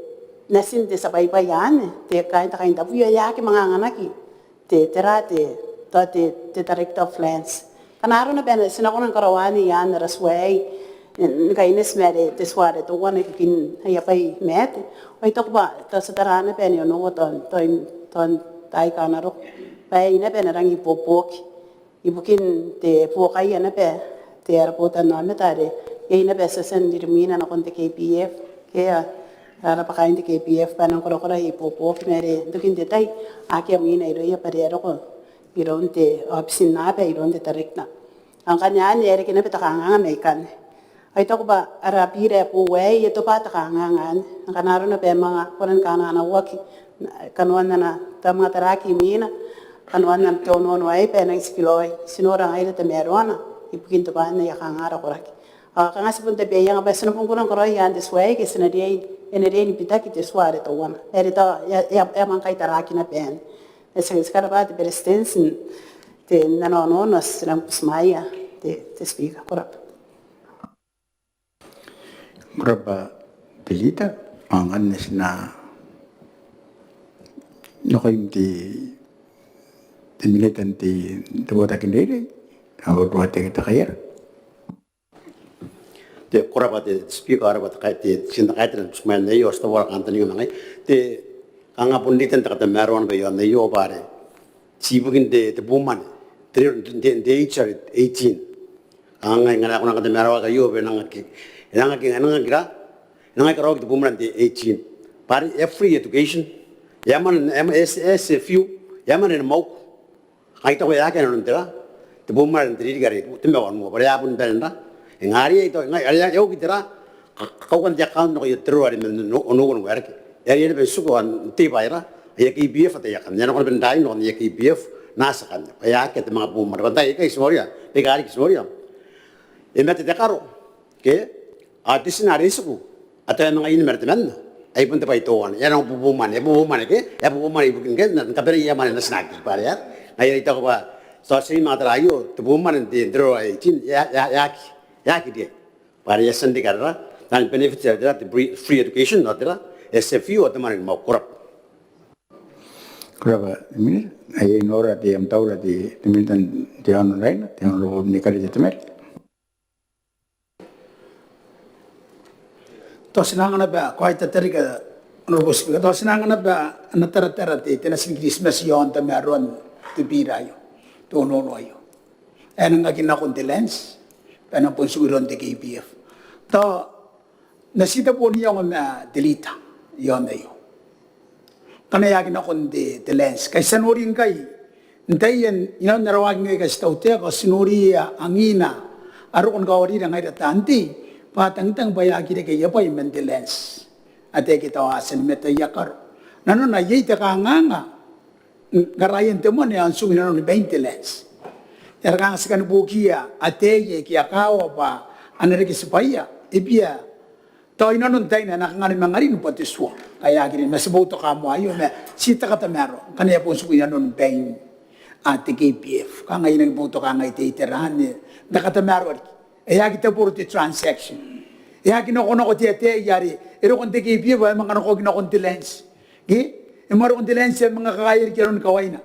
natin te tia baibai anne te kain te kaintabwi ao e aki manga anganaki te tera te tao te Director of Lands. Ngkana arona bwa ti na kona ni karaoa anne i aan ara tua aei ni kaineti ma are te tua are teuana ibukin aia bwai maate ao I taku bwa tao ti a tara naba ane onoua tao n taai aika a na roko bwa aei naba ae na rangi ni buobuoki ibukin te buokaia naba te ara botannaomata are iai naba ae ti a tia n ririmwina nakon te KPF ke ara bwakain te KPF bwa a nang korakora aia ibuobuoki ma are n tokin te tai akea mwina irouia bwa are a roko iroun te aobitinaba iroun te tarekita. Ao ngkanne anne e a reke naba te kanganga mai ikanne. Ao I taku bwa ara bira ae boou aei e tobwa te kanganga anne. Ngkana arona bwa e manga kona ni kananauaki kanoan ana, tao e manga taraaki imwina kanoan ana te onoono aei bwa e nang tikiraoi. Ti nora ngaira tamaroana ibukin tobwaan aia kanganga ara koraki. Ao kanga ti bon tabe aia anga bwa ti na bon kona ni karaoi i aan te tua aei ke ti na riai, e na riai ni bitaki te tua are teuana are tao e a manga kaitaraaki naba anne. Ti karabwa te Beretitenti n ana onoono, ti nang butimwaea te Speaker. Ko rabwa. Ko rabwa te Leader. Ao ngkanne ti na nakoim te Minita n te botaki n reirei ao ruatean te kaiara. Te, ko rabwa te Speaker, ko rabwa te kai, te tia tei n te kaitara n te butimwaean aio, ti tauara kantaninga ma ngaia. Te kanga bon ritan te katamaroa naba iaon aio bwa are ti ibukin te bumwane te H R eighteen. Kanga ngkana ko nang katamaroaki aio bwa e nang aki, e nang aki, e nang aki ra, e nang aki karaoaki te bumwane te eighteen bwa are every education e a mwane, e a mwane, S F U e a mwane ni mwauku. Ai tao e aki nanon tera, te bong mwane n te ririki are te mawa nua bwa are a bon bane n ra, e ngaria i tao, e ngaria e oki tera, ka, kaukan te account nakoia te roro are man onouonou areke. E a riai naba n tiku n tei bwa aia K P F ataei akanne, e a nako naba n tain nakon aia K P F naati akanne. E a aki te manga bong mwane bwa n taai aikai ti noria, baika riki ti noria, e mate te karo ke, ao te tina are e tiku, a tao e manga ini ma temanna. Ai bon te bwai teuana, e a nang bobomwane, e a bobomwane ke, e a bobomwane ibukin ke, n kabaneia mwane natinaki bwa are ngaia are I taku bwa tao ti manga tara aio, te bobomwane n te, n te roro ae eighteen, e a, e a, e a aki, e a aki riai. Bwa are e a tia n riki ara, taan benefit are tera, te free, free education, ao tera, S F U, ao te mwane ni mwakuri. Ko rabwa. Ko rabwa te Minita. Ae I nora te, am taura te, te Minita n te Aono n Raina, te Honourable Nikarete Temari. Tao ti na anga naba, ko a tia n tatarika, Honourable Speaker, tao ti na anga naba ana taratara te, te natin Kiritimati iaon tamaroan te bira aio, te onoono aio. E nang aki nakon te lands, bwa e nang bon tiku iroun te K P F. Tao N na ti tabe n iango ma te Leader iaon aio. Ngkana e aki nakon te, te lands, kai ti a nori ngkai n taian inanon ara waaki ngkai, kai ti tautaeka, ti noriia angina a roko ni kawarira ngaira taan tei bwa a tangitang bwa e aki reke aia bwai man te lands. Ataei ke tao a tia ni mate aia karo. Nanona iai te kanganga ngkana iai te mwane ae tiku inanon bain te lands. Are kanga ti kani buokiia ataei aike a kawa bwa a na reke tibwaia, e bia tao inanon taina e na kanga ni manga rin bwa te tua. Kai akea ma ti boutoka moa aio ma ti te katamaroa ngkana e a bon tiku inanon bain te K P F. Kanga I nangi boutoka ngai te itera anne n te katamaroa riki. E aki taboro te transaction. E aki nakonako te ataei are e roko n te K P F ao e manga nakoaki nakon te lands. Ke e manga roko n te lands ao e manga kakaea riki aron kawaina.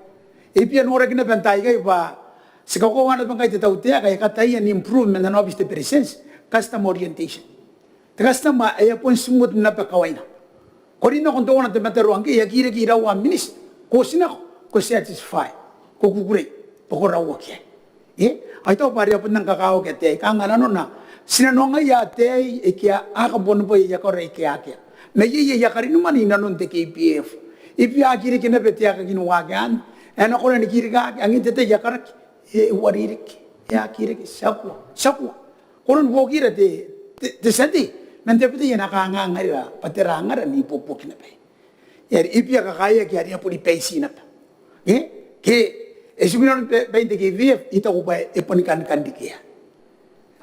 E bia noraki naba n taai aikai bwa ti kakoaua naba ngkai te tautaeka e kataia n improvement ana obiti te Beretitenti, customer orientation. Te customer e a bon smooth naba kawaina. Ko rin nakon teuana te mataroa ngke e aki reke iraua am miniti, ko oti nako, ko satisfy, ko kukurei bwa ko rauaki iai. E, ao I taku bwa are a bon nang kakawaki ataei, kanga nanona ti nanoangaia ataei aike a kabonibwai aia karo aike akea. Ma iai aia karin mwane inanon te K P F. E bia aki reke naba te aeka ni waaki anne, e na kona ni kirikaki, angin te tai ae karaki e uarereke, e aki reke, ti a bua, ti a bua. Ko nang buokira te, te, te tia tei man tabetai e na kanganga ira bwa tera angara n ibuobuoki naba. Are e bia kakaeaki are e a boni baiti naba. E, ke e tiku inanon bain te K P F, I taku bwa e boni kanikan riki.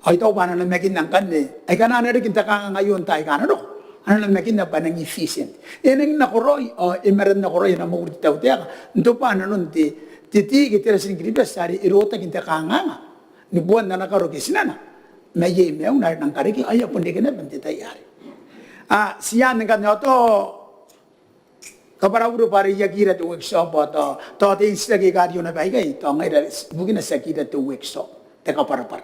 Ao I taku bwa a na namakinna ngkanne, aika a na riki n te kanganga aio n taai aika a na roko, a na namakinna bwa e nangi efficient. E nangi nakoraoi, ao e mara n nakoraoi ana mwakuri te tautaeka n tobwa nanon te, te tei ke te natin Kiribati are e rotaki n te kanganga ni buan ana karo ke tinana. Ma iai maiuna are e nang karekea, ao e a bon reke naba n te tai arei. A, ti anne ngkanne, ao tao kabwara ure bwa are I aki ira te workshop, ao tao, tao te instake aika a rio naba aikai, tao ngaira ibukina ti aki ira te workshop, te kabwarabwara.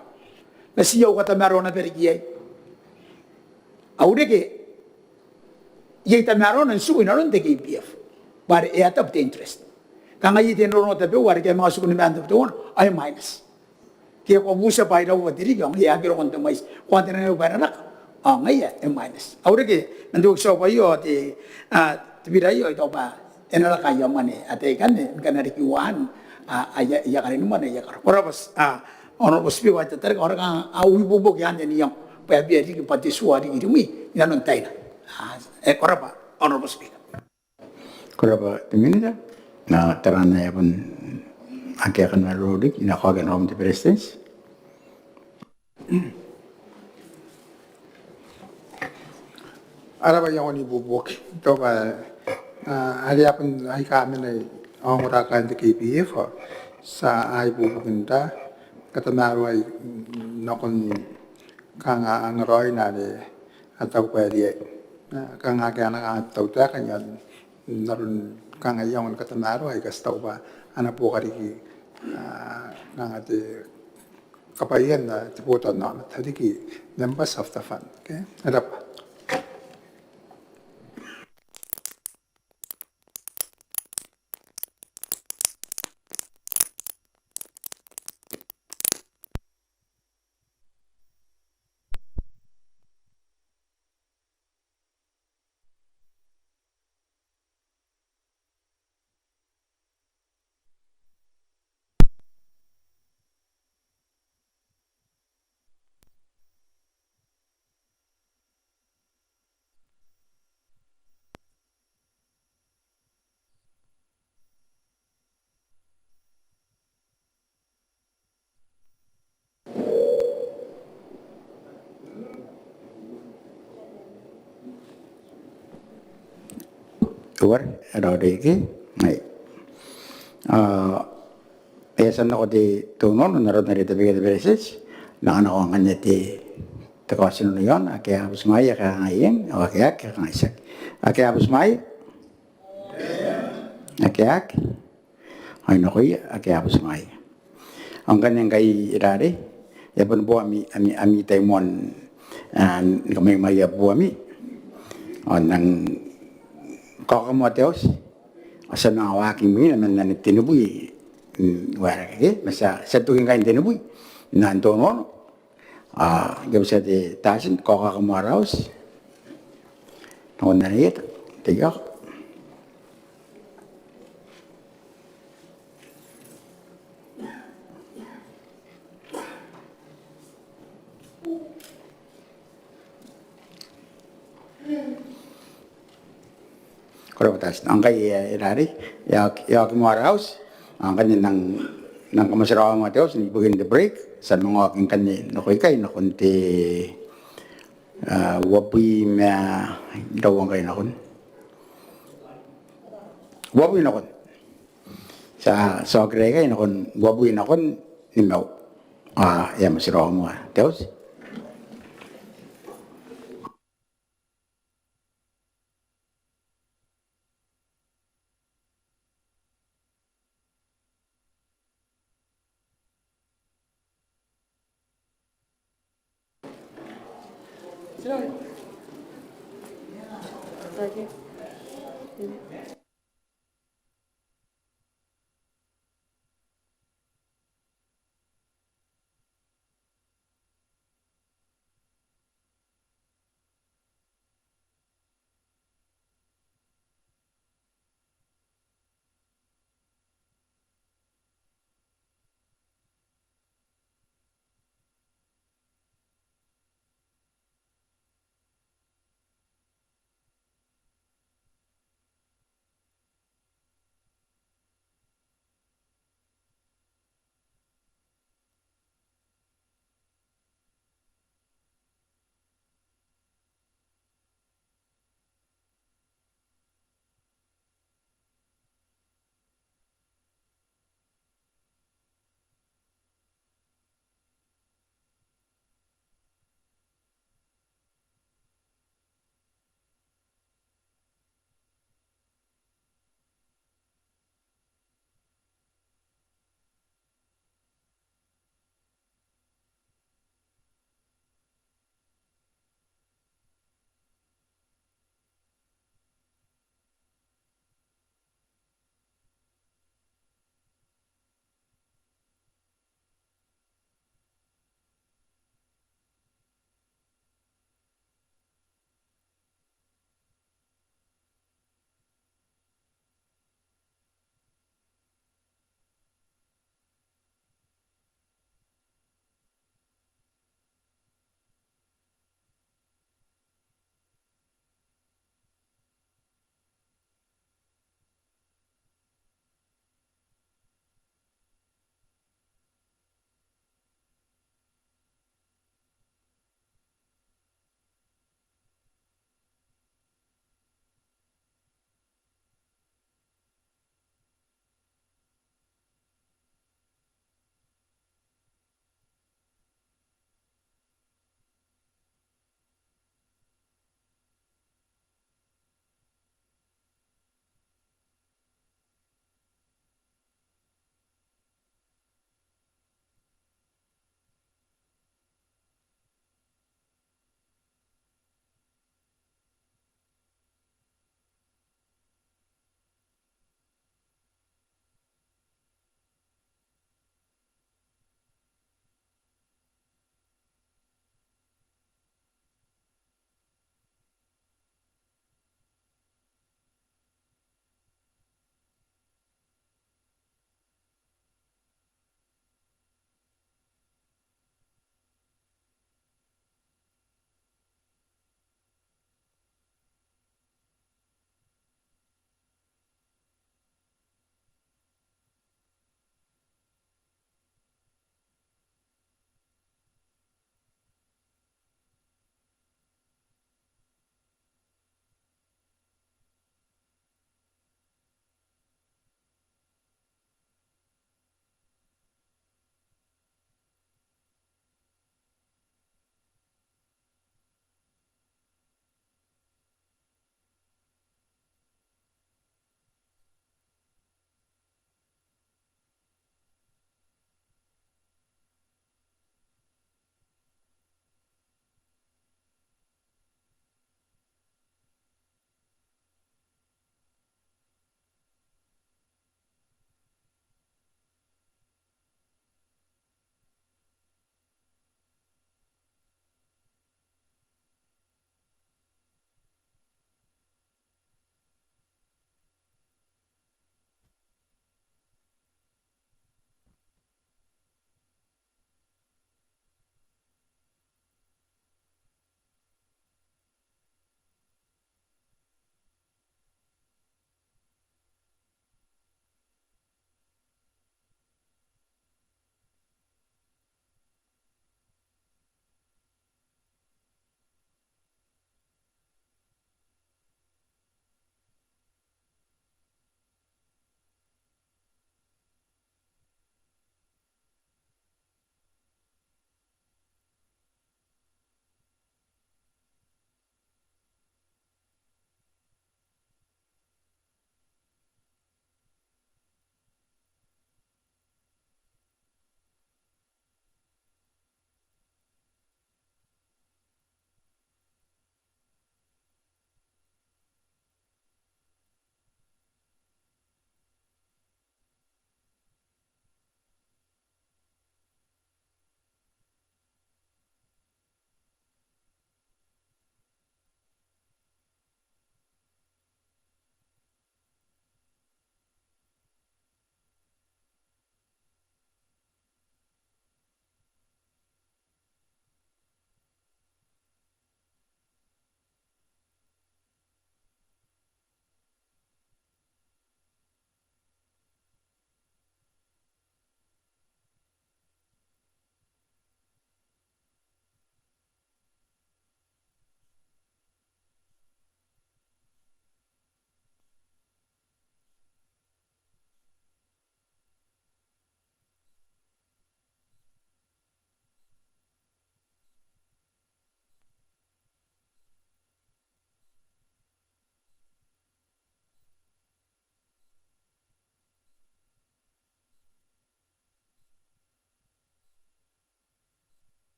Ma ti a katamaroa naba riki iai. Au reke, iai tamaroana n tiku inanon te K P F bwa are e a tabu te interest. Kanga iai te rongorongo tabeua are ke a manga tiku ni maan tabeua, ao e minus. Ke ko a butia bwa iraua te ririki ao ngaia e aki roko n te mwaiti. Ko a teretere bwa e na raka ao ngaia e minus. Au reke man te workshop aio ao te, a, te bira aio, I taku bwa e na raka aia mwane ataei akanne ngkana riki uaan aia, aia karin mwane aia karo. Ko rabwa, a, Honourable Speaker, bwa te tatarika, ao raka au ibuobuoki anne n iango bwa e bia riki bwa te tua riki rimwi inanon taina. A, e, ko rabwa Honourable Speaker. Ko rabwa te Minita. N na tara ngkana e a bon akea ae kan maroro riki, I na kaokia nakoim te Beretitenti. A rabwa iango ni ibuobuoki. I taku bwa, a, are a bon aika a mena, a ongora kaain te K P F, ti a ibuobuoki n te katamaroai nakon kanga angaraoina are a taku bwa e riai. A, kanga akea ana kanga te tautaeka n aron kanga iango ni katamaroa aika ti taku bwa a na buoka riki, a, kanga te kabwaian te botannaomata riki members of the fund. Okay? E rabwa. Teuare, e raoiroi ke? Ai. A, e a tia n nako te tonono n aron are e tabekia te Beretitenti, n na kanakoa ngkanne te, te kaotinano iaona. Ake a butimwaea, ake a kangai eng, ao ake a aki, ake a kangai tiaki. Ake a aki? Ake a aki? Ao nakoia ake a butimwaea. Ao ngkanne ngkai e raoiroi, e a bon bo ami, ami, ami tai moan, a, ni kamwaimwaia buami. Ao N nang kaoka moa te auti. Ao ti a manga waaki imwina man anne tenibwi, mm, waerake ke, ma ti a, ti a toki ngkai n tenibwi. N na tonono. A, ke butia te tatin, kaokaki moa ara auti. Nakon anne ieta, te iok. Ko rabwa tatin. Ao ngkai e, e raoiroi, e a, e a oki moa ara auti. Ao ngkanne N nang, N nang kamotirawa moa te auti ibukin te break. Ti a manga oki ngkanne nako ikai, nakon te, a, uabwi ma iraua ngkai nakon. Uabwi nakon. Ti a, ti a okira ikai nakon uabwi nakon nimaua. A, e a motirawa moa te auti.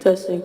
Testing.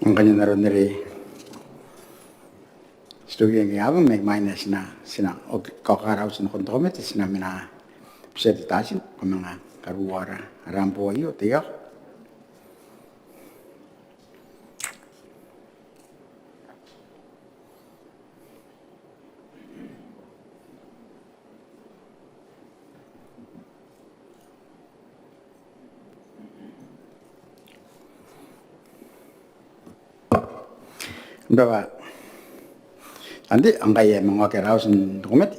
Ngkanne n aron are ti toki ngke aban mai minus ti na, ti na oki kaoka ara auti nakon te komete, ti na mena bita te tatin, ko manga karuoa ara, ara ambo aio, te iako. Bwa ante ngkai e a manga oki ara auti n te komete,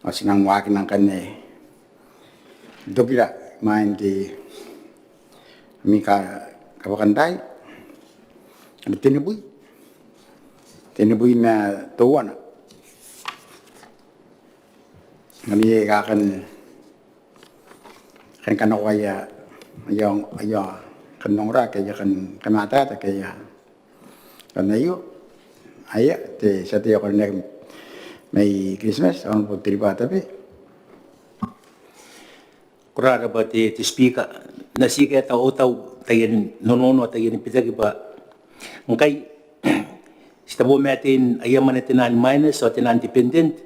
ao ti nang waakina ngkanne tokira imwain te ami ka, kabwakantaai, tenibwi, tenibwi ma teuana. Ngkami aika kan, kan kanakoa aia, aia, aia kan ongora ke aia kan kamatata ke aia kan aio. Aia, te tia tei ae karineaki mai Kiritimati, Honourable Teriba Tabe. Ko rabwa te, te Speaker. N na ti kaota, otau taian nonono, taian bitaki bwa ngkai ti tabomatein aia mwane tenaan minus ao tenaan dependent,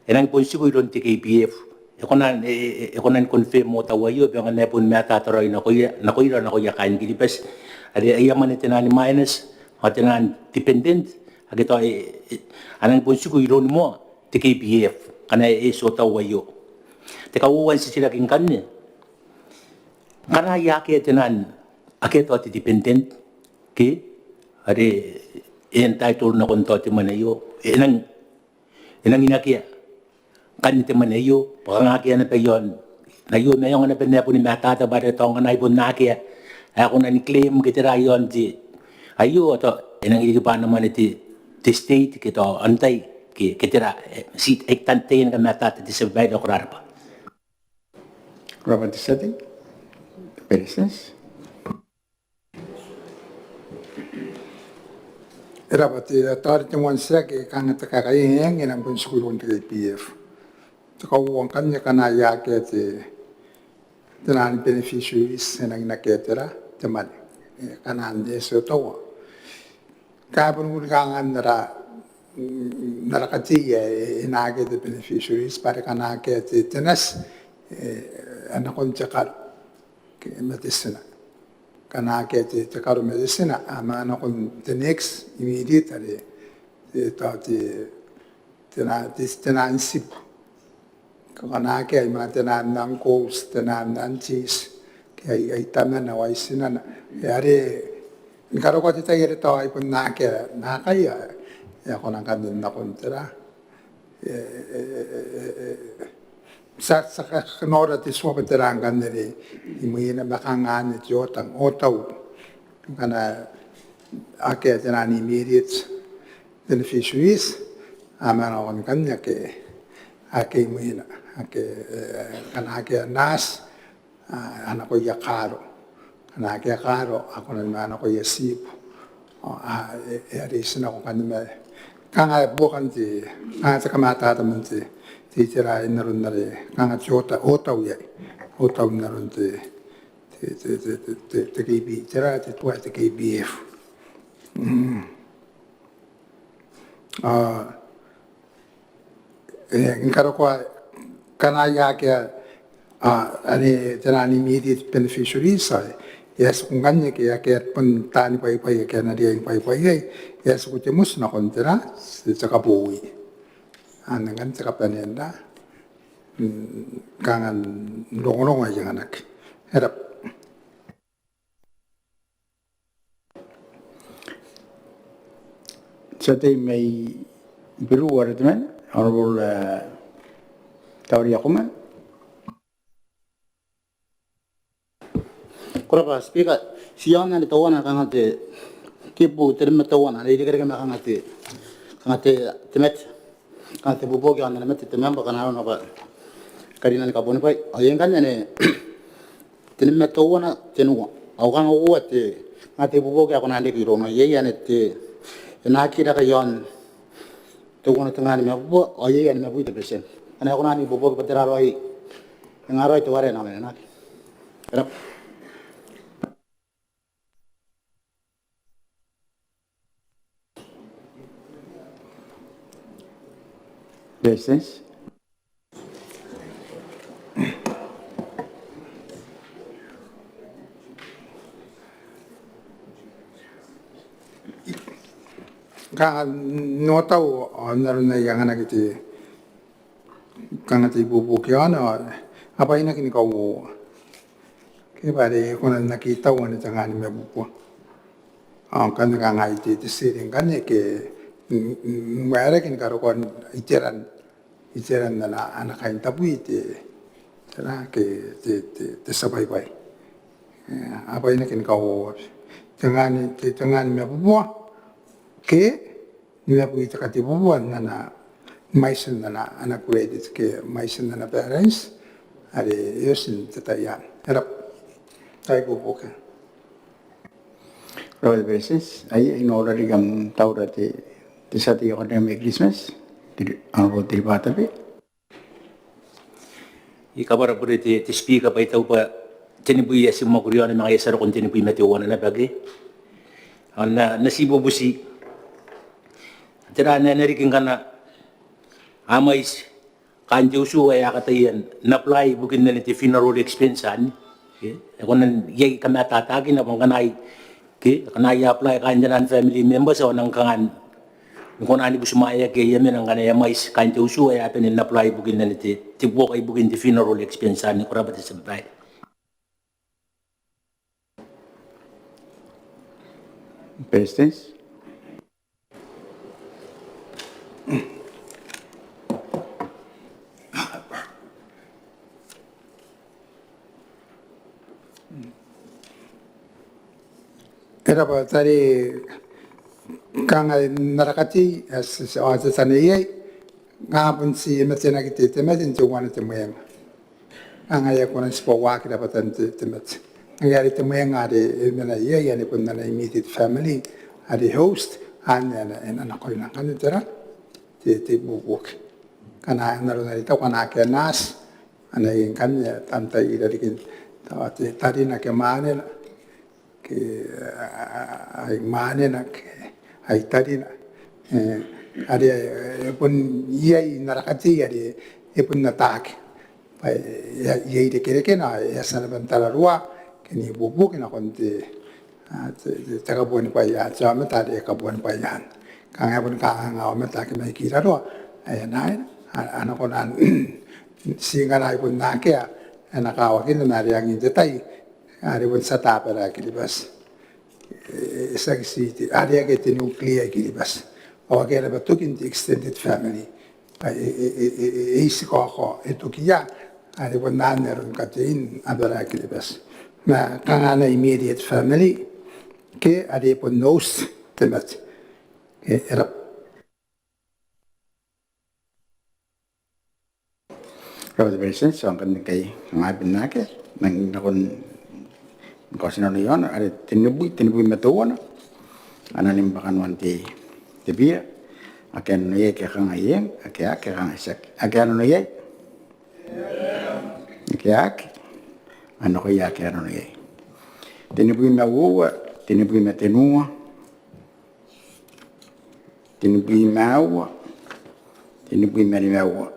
e nangi bon tiku iroun te K P F. E kona, e, e, e kona ni confirm otau aio bwa e nang bon matata raoi nakoia, nakoira, nakoia kaain Kiribati are aia mwane tenaan minus ao tenaan dependent ake tao e, e, a nangi bon tiku iroun moa te K P F ngkana e eti otau aio. Te kauoua n titiraki ngkanne, ngkana akea tenaan, akea tao te dependent ke are e entitle nakon tao te mwane aio, e nang, e nangi akea ngkanne te mwane aio, bwa kanga akea naba iaon, n aio ma e aonga naba n ae boni matata bwa are tao ngkana e bon akea ae e kona ni claim ke tera iaon te aio, ao tao e nangi riki bwa ana mwane te, te state ke tao antai ke, ke tera, e, ti, e, taian kamatata te tia babaire, ko rabwa. Ko rabwa te tia tei. Beretitenti. E rabwa te, tao are te moan titiraki, kanga te kakaeang e nang bon tiku iroun te K P F. Te kauoua ngkanne ngkana akea te, tenaan beneficiaries, e nangi akea tera, te mwane. E, ngkana e eti otau aio, ngkai bon uri kanga n ara, n ara katei ae e na akea te beneficiaries bwa are ngkana akea te, te nati, e, a nakon te karo ke ma te tina. Ngkana akea te, te karo ma te tina, a manga nakon te next immediate are, e, tao te, tena, te, tenaan tibu. Ngkana akea, ai manga tenaan uncle, tenaan auntie, ke ai, ai tamana ao ai tinana. E, are ni karokoa te tai are tao ai bon akea naakai, e a kona ngkanne n nakon tera, e, e, e, e, e, ti a, ti a kanoora te tua bwa tera ngkanne are imwina ma kanga anne te otang, otau. Ngkana akea tenaan immediate beneficiaries, a manga nakon ngkanne ake, ake imwina, ake, e, ngkana akea nati, a, a nakoia karo. Ngkana akea karo, a kona ni manga nakoia tibu. Ao, a, e, e, are ti nako ngkanne ma, kanga buokan te, kanga te kamatata man te, te itera n aron are, kanga te ota, otau iai. Otau n aron te, te, te K P, tera, te tua, te K P F. Mm. A, e, ni karokoa ngkana akea, a, anne tenaan immediate beneficiaries, a, e a tiku ngkanne ke akea bon taani bwaibwai ake a na riai ni bwaibwai iai, e a tiku te moti nakon tera, te, te kabowi. Anne ngkanne te kabanea n ra, mm, kanga n rongorongo ae anganaki. E rabwa. Te tia tei mai Beru are temanna, Honourable, e, Tauri Akuma. Ko rabwa Speaker, ti iaon anne teuana kanga te, kibu tenimabwi ma teuana, are irekereke ma kanga te, kanga te, te mate. Kanga te ibuobuoki iaon ana mate te membwa, kanga arona bwa karinan kabonibwai. Ao iai ngkanne anne tenimabwi ma teuana, tenua. Ao kanga uoua te, kanga te ibuobuoki ae kona n reke irouna. Iai anne te, e na aki raka iaon teuana tenga nimabubua, ao iai anne nimabwi te betienti. Anne e kona n ibuobuoki bwa tera raoi, e nga raoi teuare e na mena naki. E rabwa. Beretitenti. Kanga n otau ao n aron ae I anganaki te, kanga te ibuobuoki iaona, a bwainaki ni kauoua. Ke bwa are e kona n aki tau anne te ngaa ni mabubua. Ao ngkanne kanga ai te, te tiring ngkanne ke n, n, n waerake ni karokoa iteran, iteran ana, ana kaintabwi te, tera, ke te, te, te tia bwaibwai. E, a bwainaki ni kauoua. Te ngaa ni, te, te ngaa ni mabubua ke nimabwi te katebubua n ana, mwaitin ana, ana credit ke mwaitin ana balance are e oti n te tai anne. E rabwa. Te ibuobuoki. Ko rabwa te Beretitenti. Ai, I noora riki am taura te, te tia tei ae karineaki mai Christmas, te Honourable Teriba Tabe. I kabwara bure te, te Speaker bwa I taku bwa tenibwi ae ti mwakuri iaona ma ngaia ti a roko n tenibwi ma teuana naba ke. Ao N na, N na ti bubuti, tera ae na riki ngkana a mwaiti kaain te utu ae a kataia n apply ibukin anne te funeral expense anne. Ke e kona n iai kamatatakina bwa ngkana ai, ke ngkana a apply kaain taian family members ao a nang kanga ni kona ni butimwaeaki aia mena ngkana e a mwaiti kaain te utu ae a bane n apply ibukin anne te, te buoka ibukin te funeral expense anne. Ko rabwa te tia babaire. Beretitenti. E rabwa, tari kanga n ara katei, ao ti, ti, ao ti taneiai, kanga bon ti e matenaki te, te mate n teuana te mwenga. Kanga e a kona n tibwauaki rabwatan te, te mate. Ngaia are te mwenga are e mena iai anne bon ana immediate family, are host, anne, anne, anne, ana koina ngkanne tera, te, te ibuobuoki. Ngkana, n aron are I taku, ngkana akea nurse, anne ngkanne, taan tai i rarikin, tao te tarina ke mwanena, ke, a, a, a, ai mwanena ke ai tarina. E, are, e, bon iai n ara katei are e bon ataaki bwa e, e, e irekereke ao e a tia naba n tararua ke n ibuobuoki nakon te, a, te, te, te kabuanibwai, a, te aomata are kabuanibwai anne. Kanga e boni kanganga aomata ake mai kiraroa ae a na, a, a na kona n, ti ngkana e bon akea ae na kawakinna ma are angin te tai are bon ti ata abara Kiribati. E, e, tiaki ti te, are akea te nuclear i Kiribati. Ao akea naba tokin te extended family. Bwa e, e, e iti kaokao, e toki ia, are bon anne aron katein abara Kiribati. Ma kanga ana immediate family ke are bon host te mate. E, e rab- Ko rabwa te Beretitenti. Ao ngkai, ngkai, kanga bon akea, nang nakon kaotinano iaona, are tenibwi, tenibwi ma teuana. A na nim bwa kanoan te, te bira. Ake a nano iai, ake a kangai eng, ake a, ake a kangai tiaki. Ake a nano iai? Ake a, ake a nakoia ake a nano iai. Tenibwi ma uoua, tenibwi ma tenua, tenibwi ma aua, tenibwi ma nimaua.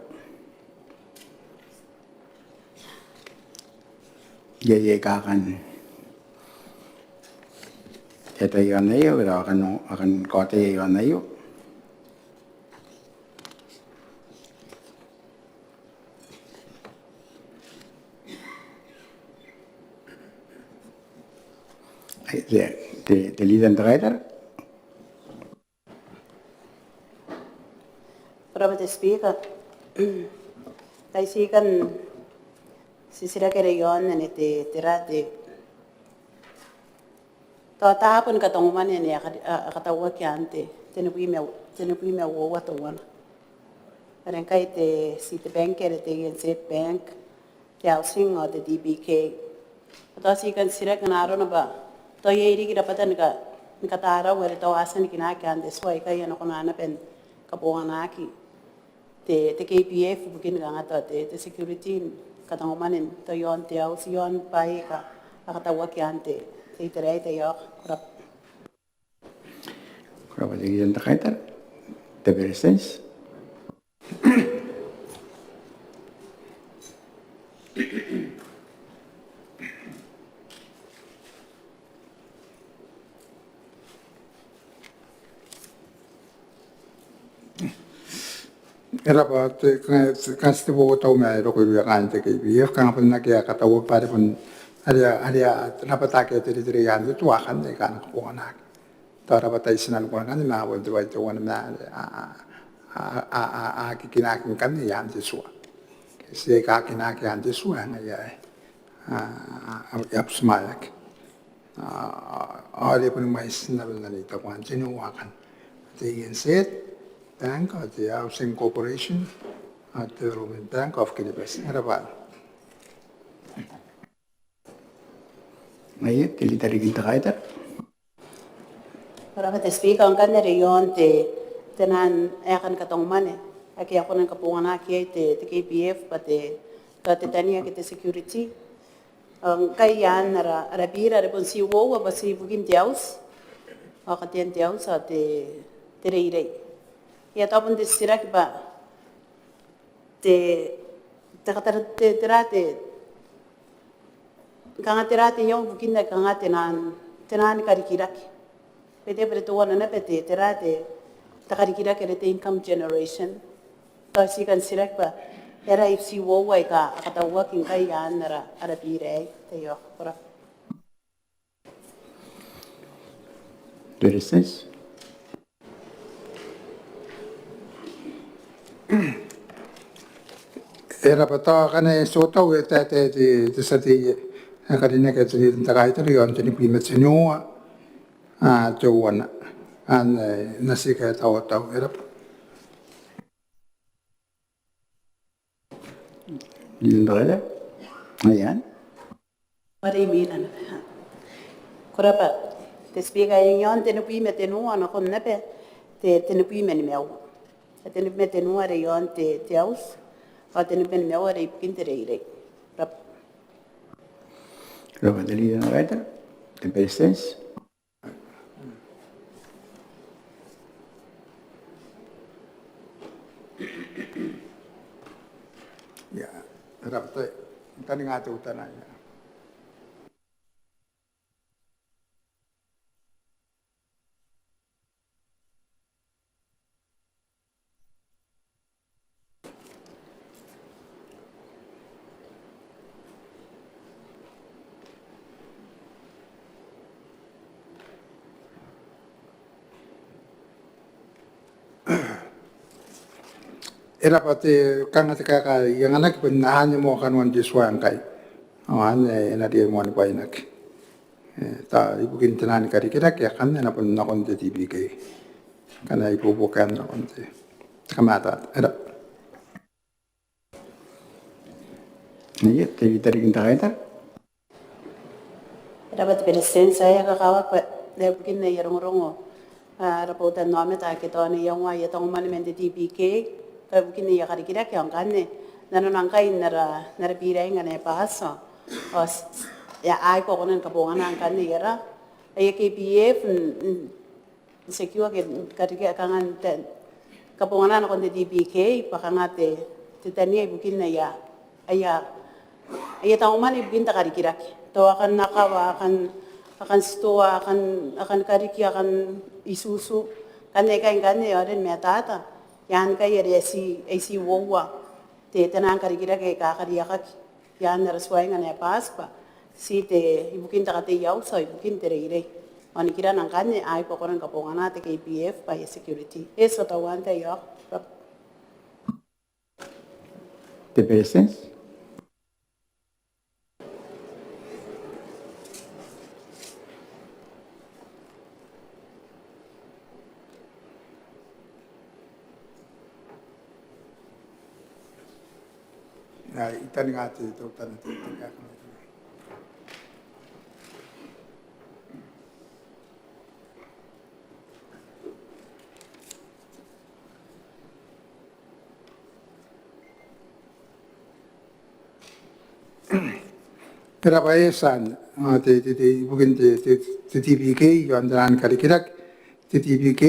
Iai, iai aika kan ataia aio, iai aika kan, kan kaotia aio. Te, te, te Leader n te Kaitara. Ko rabwa te Speaker. Ngkai ti kan titiraki are iaon anne te, tera te, tao taabo ni katangomwane ane a ka, a, a katauaki n te, tenibwi ma, tenibwi ma uoua teuana. Are ngkai te, Citibank, are te ANZ Bank, te Housing ao te DBK. Ao tao ti kan titiraki n arona bwa tao iai riki rabwata ni ka, ni katarau are tao a tia ni kinaaki n te tua aikai a na kona naba ni kabonganaki te, te KPF ibukin kanga tao te, te security, katangomwane tao iaon te auti, iaon bwaai aika a katauaki n te, te itera aei. Ko rabwa. Ko rabwa te Leader n te Kaitara. Te Beretitenti. E rab'a te, kanga, kanga ti te botau ma e roko irouia kaain te K P F, kanga bon akea ae katauaki bwa are bon, are, are, rab'a taekan te iteration n te tua akanne aika a na kabonganaki. Tao rab'a taekan ti na nukuna ngkanne ma bon te bwai teuana ma are a, a, a, a, a, a kikinaaki ngkanne i aan te tua. Ti kikinaaki i aan te tua, ngaia ae a, a, a, a, a, a, a, are bon mwaiti naba n aron tabeua n te tua akanne. Te A N Z Bank, ao te Housing Corporation, ao te Development Bank of Kiribati. E rab'a. Ngaia, te Leader n te Kaitara. Ko rab'a te Speaker, ngkanne are i aon te, te naan aeka ni katau mwane ake a kona ni kabonganaki iai te, te K P F bwa te, tao te tania ke te security. Ao ngkai i aan ara, ara bira are bon ti uoua bwa ti ibukin te auti, ao katean te auti ao te, te reirei. Ia tao bon te titiraki bwa te, te katara, te, tera te, kanga tera te iango ibukin ae kanga te naan, te naan karikirake. Bwa te, bwa te teuana naba te, tera te, te karikirake are te income generation. Tao ti kan titiraki bwa e aera ae ti uoua aika a katauaki ngkai i aan ara, ara bira aei. Te iango, ko rab'a. Beretitenti. E rab'a, tao akana e totau, e taetae te, te tia tei ae karineaki ae te Leader n te Kaitara i aon tenibwi ma tenua, a, teuana. Anne, e na tii kaetautau, e rab'a. Leader n te Kaitara. Aia. Are imwina naba. Ko rab'a te Speaker, i aon tenibwi ma tenua nakon naba te, tenibwi ma nimaua. Tenibwi ma tenua are i aon te, te auti, ao tenibwi ma nimaua are ibukin te reirei. Ko rab'a. Ko rab'a te Leader n te Kaitara. Te Beretitenti. Ia, e rab'a te, taninga teutana, ia. E rab'a te, kanga te kaeka ae I anganaki bwa N na anne moa kanoan te tua ngkai. Ao anne e na riai moa ni bwainaki. E, tao ibukin te naan karikirake akanne a na bon nakon te D B K. Ngkana ibuobuoki nakon te, te kamatata. E rab'a. Ia, te Leader n te Kaitara. E rab'a te Beretitenti, e kakawaki bwa ibukin aia rongorongo, a, ara botanaomata ake tao a na iangoa aia tangomwane man te D B K, tao ibukin aia karikirake ao ngkanne nanona ngkai n ara, n ara bira aei ngkana e bati, ao, ao, ia, a aki kona ni kabongana ngkanne aia, aia K P F, n, n, n secure ke, kariki, kanga n te, kabongana nakon te D B K, bwa kanga te, te tania ibukin aia, aia, aia tangomwane ibukin te karikirake. Tao akan akawa, akan, akan titoa, akan, akan kariki, akan itutu. Ngkanne aikai ngkanne ao e riai ni matata. Iai ngkai are e tii, e tii uoua te, te naan karikirake aika a kariaiakaki i aan ara tua ngkana e bati bwa ti te ibukin te katei auti ao ibukin te reirei. Ao nikirana ngkanne a aki kona ni kabongana te K P F bwa aia security. E tia tauan te iango. Te Beretitenti. Ia, I taninga te, teutana te, te, te, E rab'a, e tia n, a, te, te, te, ibukin te, te, te D B K i aon te naan karikirake, te D B K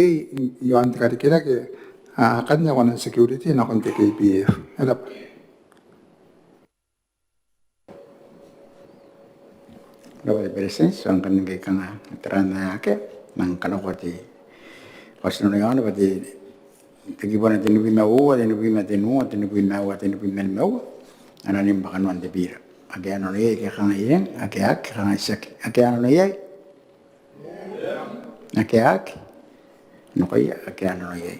i aon te karikirake, a, akanne a kona n security nakon te K P F. E rab'a. Ko rabwa te Beretitenti. Ao ngkai ngke kanga tera ae akea, N nang kanakoa te kaotinano iaona bwa te, te kibu ae tenibwi ma uoua, tenibwi ma tenua, tenibwi ma aua, tenibwi ma nimaua, a na nim bwa kanoan te bira. Ake a nano iai ke a kangai eng, ake a aki ke a kangai tiaki. Ake a nano iai? Ake a aki? Nakoia ake a nano iai.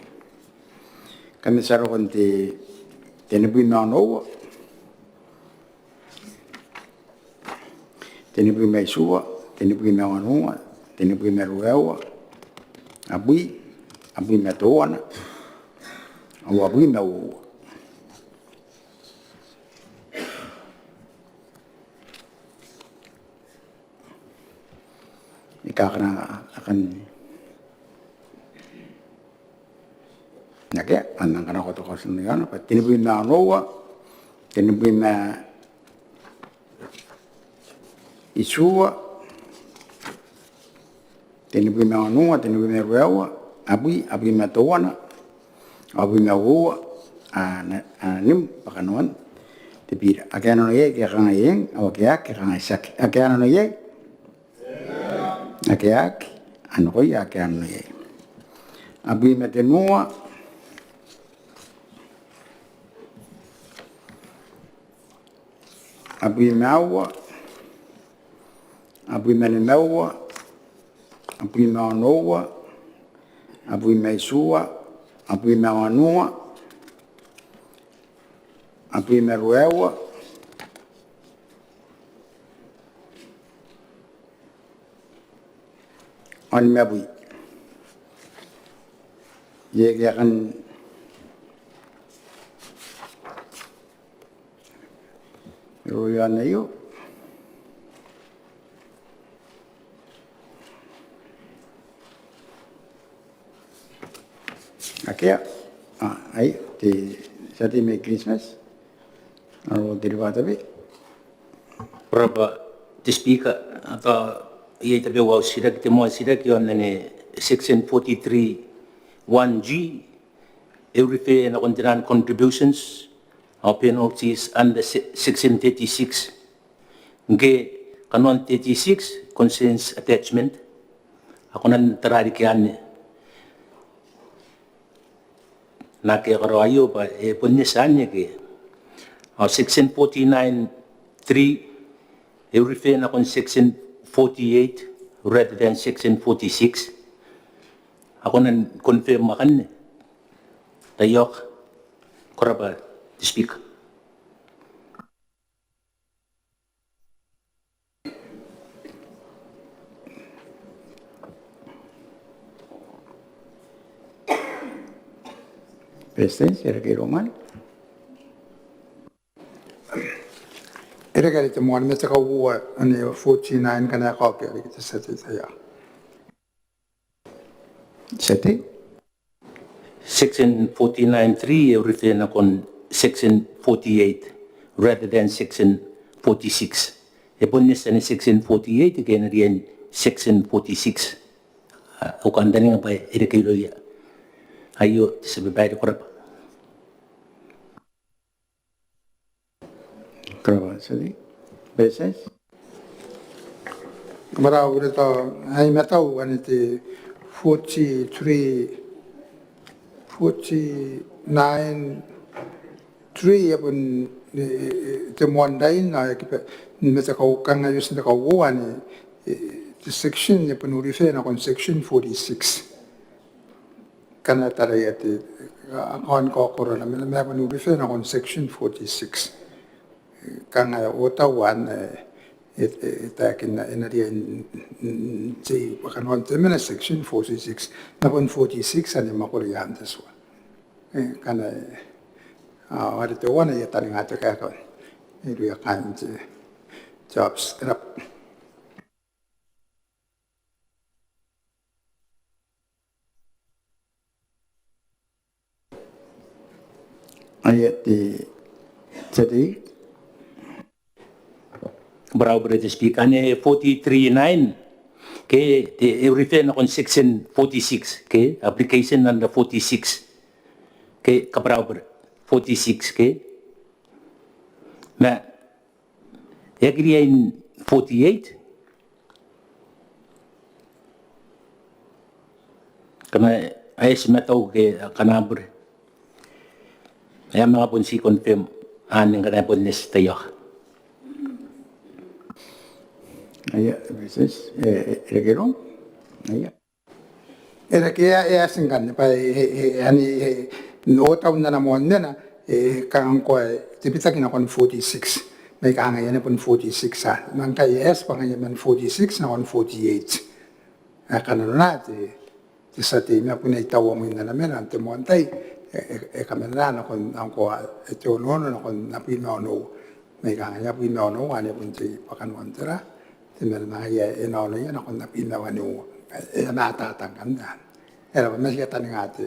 Kam na tia roko n te, tenibwi ma onoua, tenibwi ma itiua, tenibwi ma wanua, tenibwi ma ruaiwa, abwi, abwi ma teuana, ao abwi ma uoua. Ika akana a kan akea, ao N nang kanakoa te kaotinano iaona bwa tenibwi ma onoua, tenibwi ma itiua, tenibwi ma wanua, tenibwi ma ruaiwa, abwi, abwi ma teuana, abwi ma uoua, a na, a na nim bwa kanoan te bira. Ake a nano iai ke a kangai eng, ao ake a aki ke a kangai tiaki. Ake a nano iai? Ake a aki? A nakoia ake a nano iai. Abwi ma tenua, abwi ma aua, abwi ma nimaua, abwi ma onoua, abwi ma itiua, abwi ma wanua, abwi ma ruaiwa, ao nimabwi. Iai ake a kan iroia n aio? Akea. Ao ai te tia tei mai Kiritimati, ao te ribatabe. Ko rabwa te Speaker. Ao iai tabeua au titiraki, te moan titiraki iaon anne, section forty-three one G, e refer nakon taian contributions or penalties under se-, section thirty-six. Ngke kanoan thirty-six concerns attachment, a kona n tara riki anne. N na karaoa aio bwa e bon eti anne ke. Ao section forty-nine three e refer nakon section forty-eight rather than section forty-six. A kona n confirm akanne? Taiaoka. Ko rabwa te Speaker. Beretitenti, e reke iroum anne? E reke are te moan, ma te kauoua anne, forty-nine, ngkana e kaokia riki te tia tei. Tia tei. Tia tei. Section forty-nine three e refer nakon section forty-eight rather than section forty-six. E bon eti anne section forty-eight ke e na riai n section forty-six. Au kantaninga bwa e reke irouia aio te tia babaire, ko rabwa. Ko rabwa te tia tei. Beretitenti. Ko rabwa, au reta, ai matau anne te forty-three, forty-nine three e bon, e, e, te moan line, a, e kiba, ma te kau, kanga e oti n te kauoua anne, e, te section e bon refer nakon section forty-six. Ngkana taraia te, a, a kaon kaokorona, ma, ma e bon refer nakon section forty-six. Kanga e otau anne, e, e, e taekinna, e na riai n, n, n, tei, bwa kanoan te mena section forty-six. Ma bon forty-six anne mwakoria n te tua. E, ngkana, a, are teuana ae I a taninga te kaeka irouia kaain te, te office. Ko rabwa. Aia te tia tei. Ko rabwa te Speaker, anne forty-three nine ke te, e refer nakon section forty-six ke, application under forty-six ke, ko rabwa, forty-six ke. Ma e aki riai n forty-eight, Ngkana e eti ma tao ke ngkana bure, e a manga bon ti confirm anne ngkana e bon eti taiaoka. Aia, e reke iroum. Aia. E reke, e a eti ngkanne bwa e, e, e, anne, e, n otau n ana moan nena, e kanga ngkoa te bitaki nakon forty-six. Ma I kangai anne bon forty-six, a. Ma ngkai e eti bwa ngaia man forty-six nakon forty-eight. E kananona te, te tia tei, ma bon ai taua mwiin ana mena n te moan tai, e, e, e kamanena nakon, ngkoa, e te onoono nakon abwi ma onoua. Ma I kangai abwi ma onoua anne bon te bwakanoan tera, te mena ma ngaia e na onoia nakon abwi ma waniua. E a mataata ngkanne. E raba, ma ti a taninga te,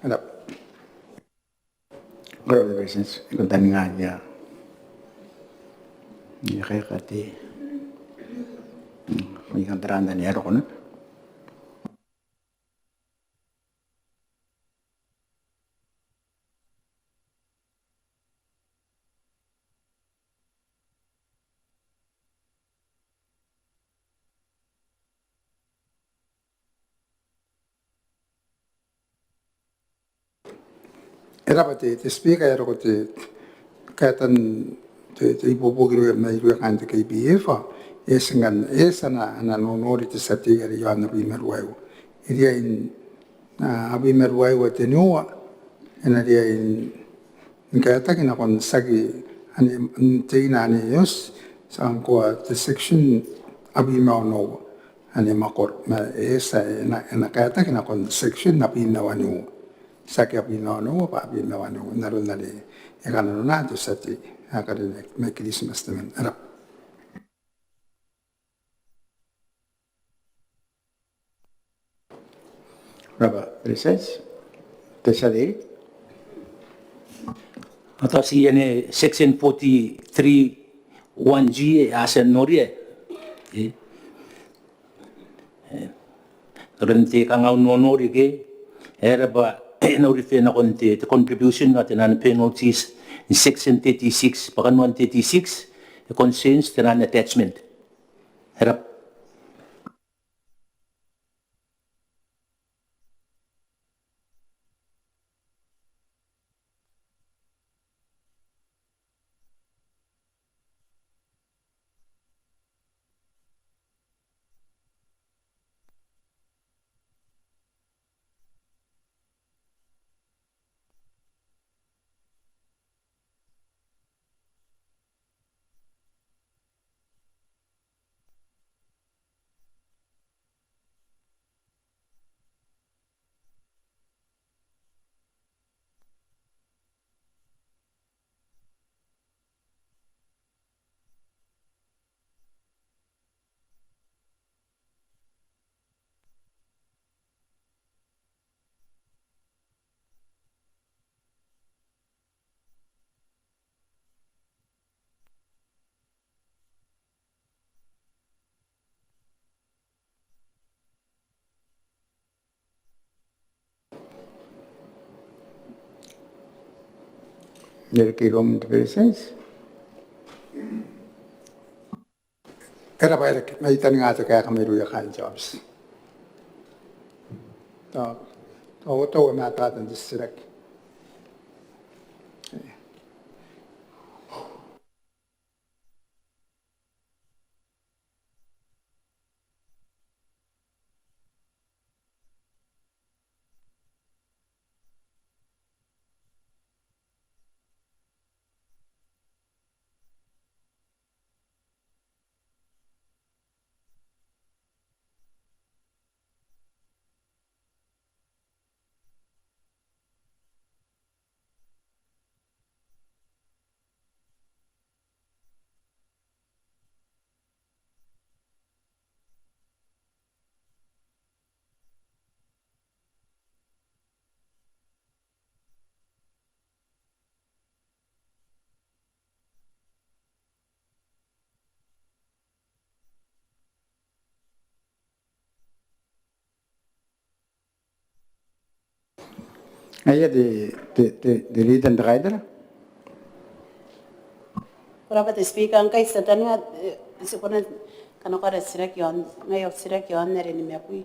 e raba. Ko rabwa te Beretitenti, I kan taninga ia, ia kaeka te, mm, I kan taraa anne e roko naba. E raba te, te Speaker, e roko te kaetan te, te ibuobuoki irouia, mairouia kaain te K P F, e eti ngkanne, e eti ana, ana nonori te tia tei are iaon abwi ma ruaiwa. E riai n, a, abwi ma ruaiwa tenua, e na riai n, n kaetaki nakon tiaki anne, n teina anne e oti, ti a ngkoa te section abwi ma onoua. Anne makoro, ma e eti, e na, e na kaetaki nakon section abwi ma waniua. Tiaki abwi ma onoua bwa abwi ma waniua. N aron are e kananona te tia tei. A karin mai Kiritimati temanna. E raba. Raba, Beretitenti. Te tia tei. A tao ti anne section forty-three one G, a tia n noria. E. E. Aron te kanga au nonori ke, e raba, e na refer nakon te, te contribution ao te nano penalties n section thirty-six, bwa kanoan thirty-six, e concerns te nano attachment. E raba. E reke iroum te Beretitenti. E raba, e reke, ma I taninga te kaeka mairouia kaain te aobiti. Tao, tao, tao e mataata n te titiraki. Aia te, te, te, te Leader n te Kaitara. Ko rabwa te Speaker, ngkai ti a taninga, e, ti kona n kanakoa ara titiraki iaon, ngaia au titiraki iaon are nimabwi.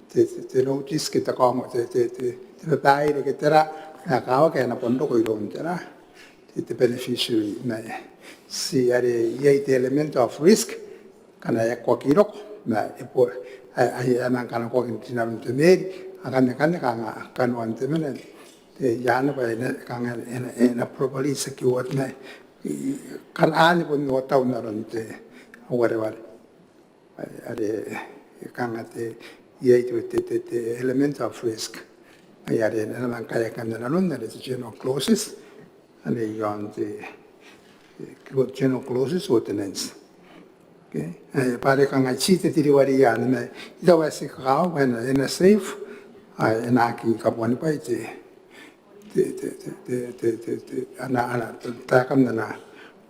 te, te, te notice ke te kaongo, te, te, te, te babaire ke tera, ma e kakawaki ae e na bon roko iroun tera, te, te beneficiary, ma ti are iai te element of risk, ngkana e aki roko, ma e bo, a, a, a manga kanakoaki n te, n aron te meri, akanne, akanne kanga kanoan te mena, te, iai naba e na, kanga e na, e na properly secured ma, i, kanga anne bon otau n aron te wareware. Are, are, kanga te, iai te, te, te, te element of risk. Ai are, e na manga kaekaan nanon are te general clauses, are iaon te, e, general clauses ordinance. Okay? E, bwa are kanga ti te tiriwari anne, ma I taku ae ti kakawaki bwa e na, e na safe, a, e na aki kabuanibwai te, te, te, ana, ana, taekan ana,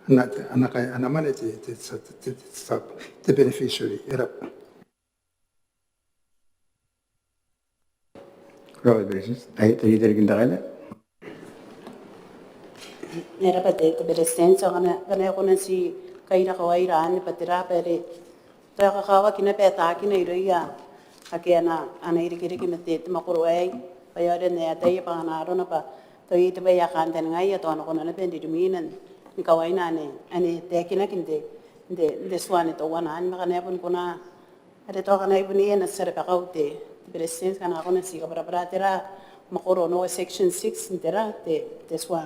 ana, ana, ana mwane te, te, te, te, te beneficiary. E rab'a. Ko rab'a te Beretitenti. Ai, te, te, te, te, E rab'a te, te Beretitenti, ao ngkana, ngkana e kona n ti kaira kawaira anne bwa tera bwa are tao e kakawaki naba ae taekina irouia ake a na, a na irekereke ma te, te mwakoro aei, bwa e aonga n ataia bwa ngkana arona bwa tao iai te bwai ae kantaningaia, tao a na kona naba n ririmwina ni kawaina ane, ane taekinaki n te, n te, n te tua anne teuana anne, ma ngkana e bon kona, are tao ngkana e bon iai ana tia rabakau te, te Beretitenti, ngkana e kona n ti kabwarabwara tera mwakoro onoua section six n tera te, te tua.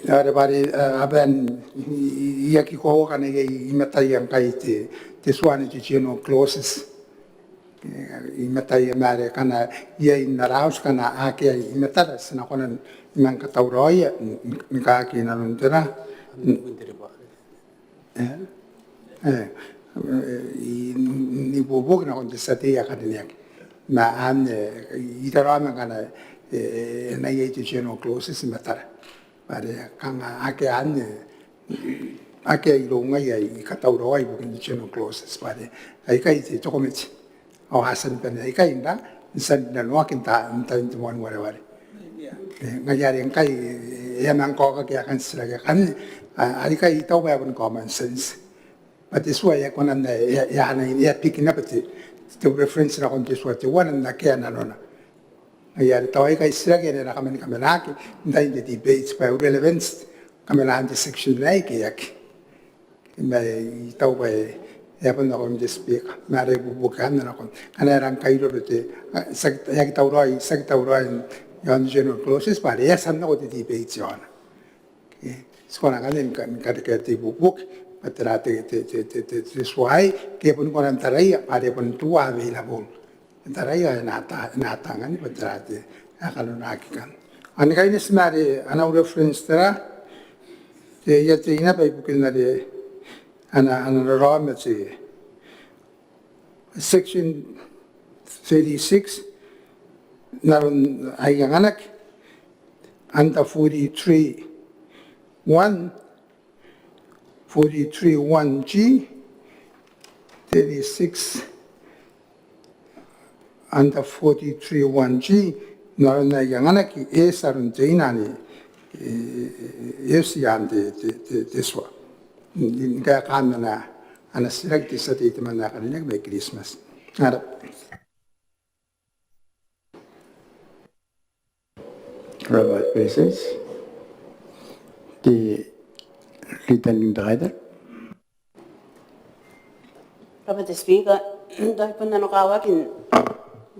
Are bwa are, e, a bane n, i, i, i aki koaua ngkana iai i mataia ngkai te, te tua anne te general clauses. E, i mataia ma are ngkana iai n ara auti ngkana akea i matara ti na kona ni manga katauraoia n, n, ni kaaki inanon tera. N, e, e, i, n, n ibuobuoki nakon te tia tei ae karineaki. Ma anne, e, i raraoma ngkana, e, e na iai te general clauses i matara. Bwa are kanga akea anne, akea irouna ae I katauraoa ibukin te general clauses, bwa are aikai te, te komete ao a tia ni bane aikai n ra, n tia n rinanoaki n ta, n tain te moan wareware. E, ngaia are ngkai e a manga kaokaki aekan titiraki akanne, a, aikai I taku bwa e boni common sense. Bwa te tua e a kona n, e a, e a, e a piki naba te, te reference nakon te tua teuana n akea nanona. Ngaia are tao aikai titiraki ae na kaman kamenaki n tain te debate bwa e relevant kamenaan te section aei ke e aki. Ma I taku bwa e a bon nakon te Speaker ma are ibuobuoki anne nakon ngkana e rang kairoro te, a, tiaki, e aki tauraoi, tiaki tauraoi iaon general clauses bwa are e a tia n nako te debate iaona. Ti kona ngkanne ni ka, ni karekea te ibuobuoki bwa tera te, te, te, te, te tua aei ke e boni kona n taraia bwa are e boni tua available. E taraia, e na ata, e na ata ngkanne bwa tera te, a kanonaki ngkanne. Ao ni kaineti ma are ana reference tera, te, I a tei naba ibukin are ana, ana raraoma te section thirty-six, n aron ae I anganaki, under forty-three one, forty-three one G, thirty-six under forty-three one G, n aron ae I anganaki, e eti aron teina anne, e, e eti iaan te, te, te, te tua. Ni kaekaan ana, ana titiraki te tia tei temanna ae karineaki mai Kiritimati. Ko rabwa. Ko rabwa te Beretitenti. Te Leader n te Kaitara. Ko rabwa te Speaker. Tao bon nanokawaki n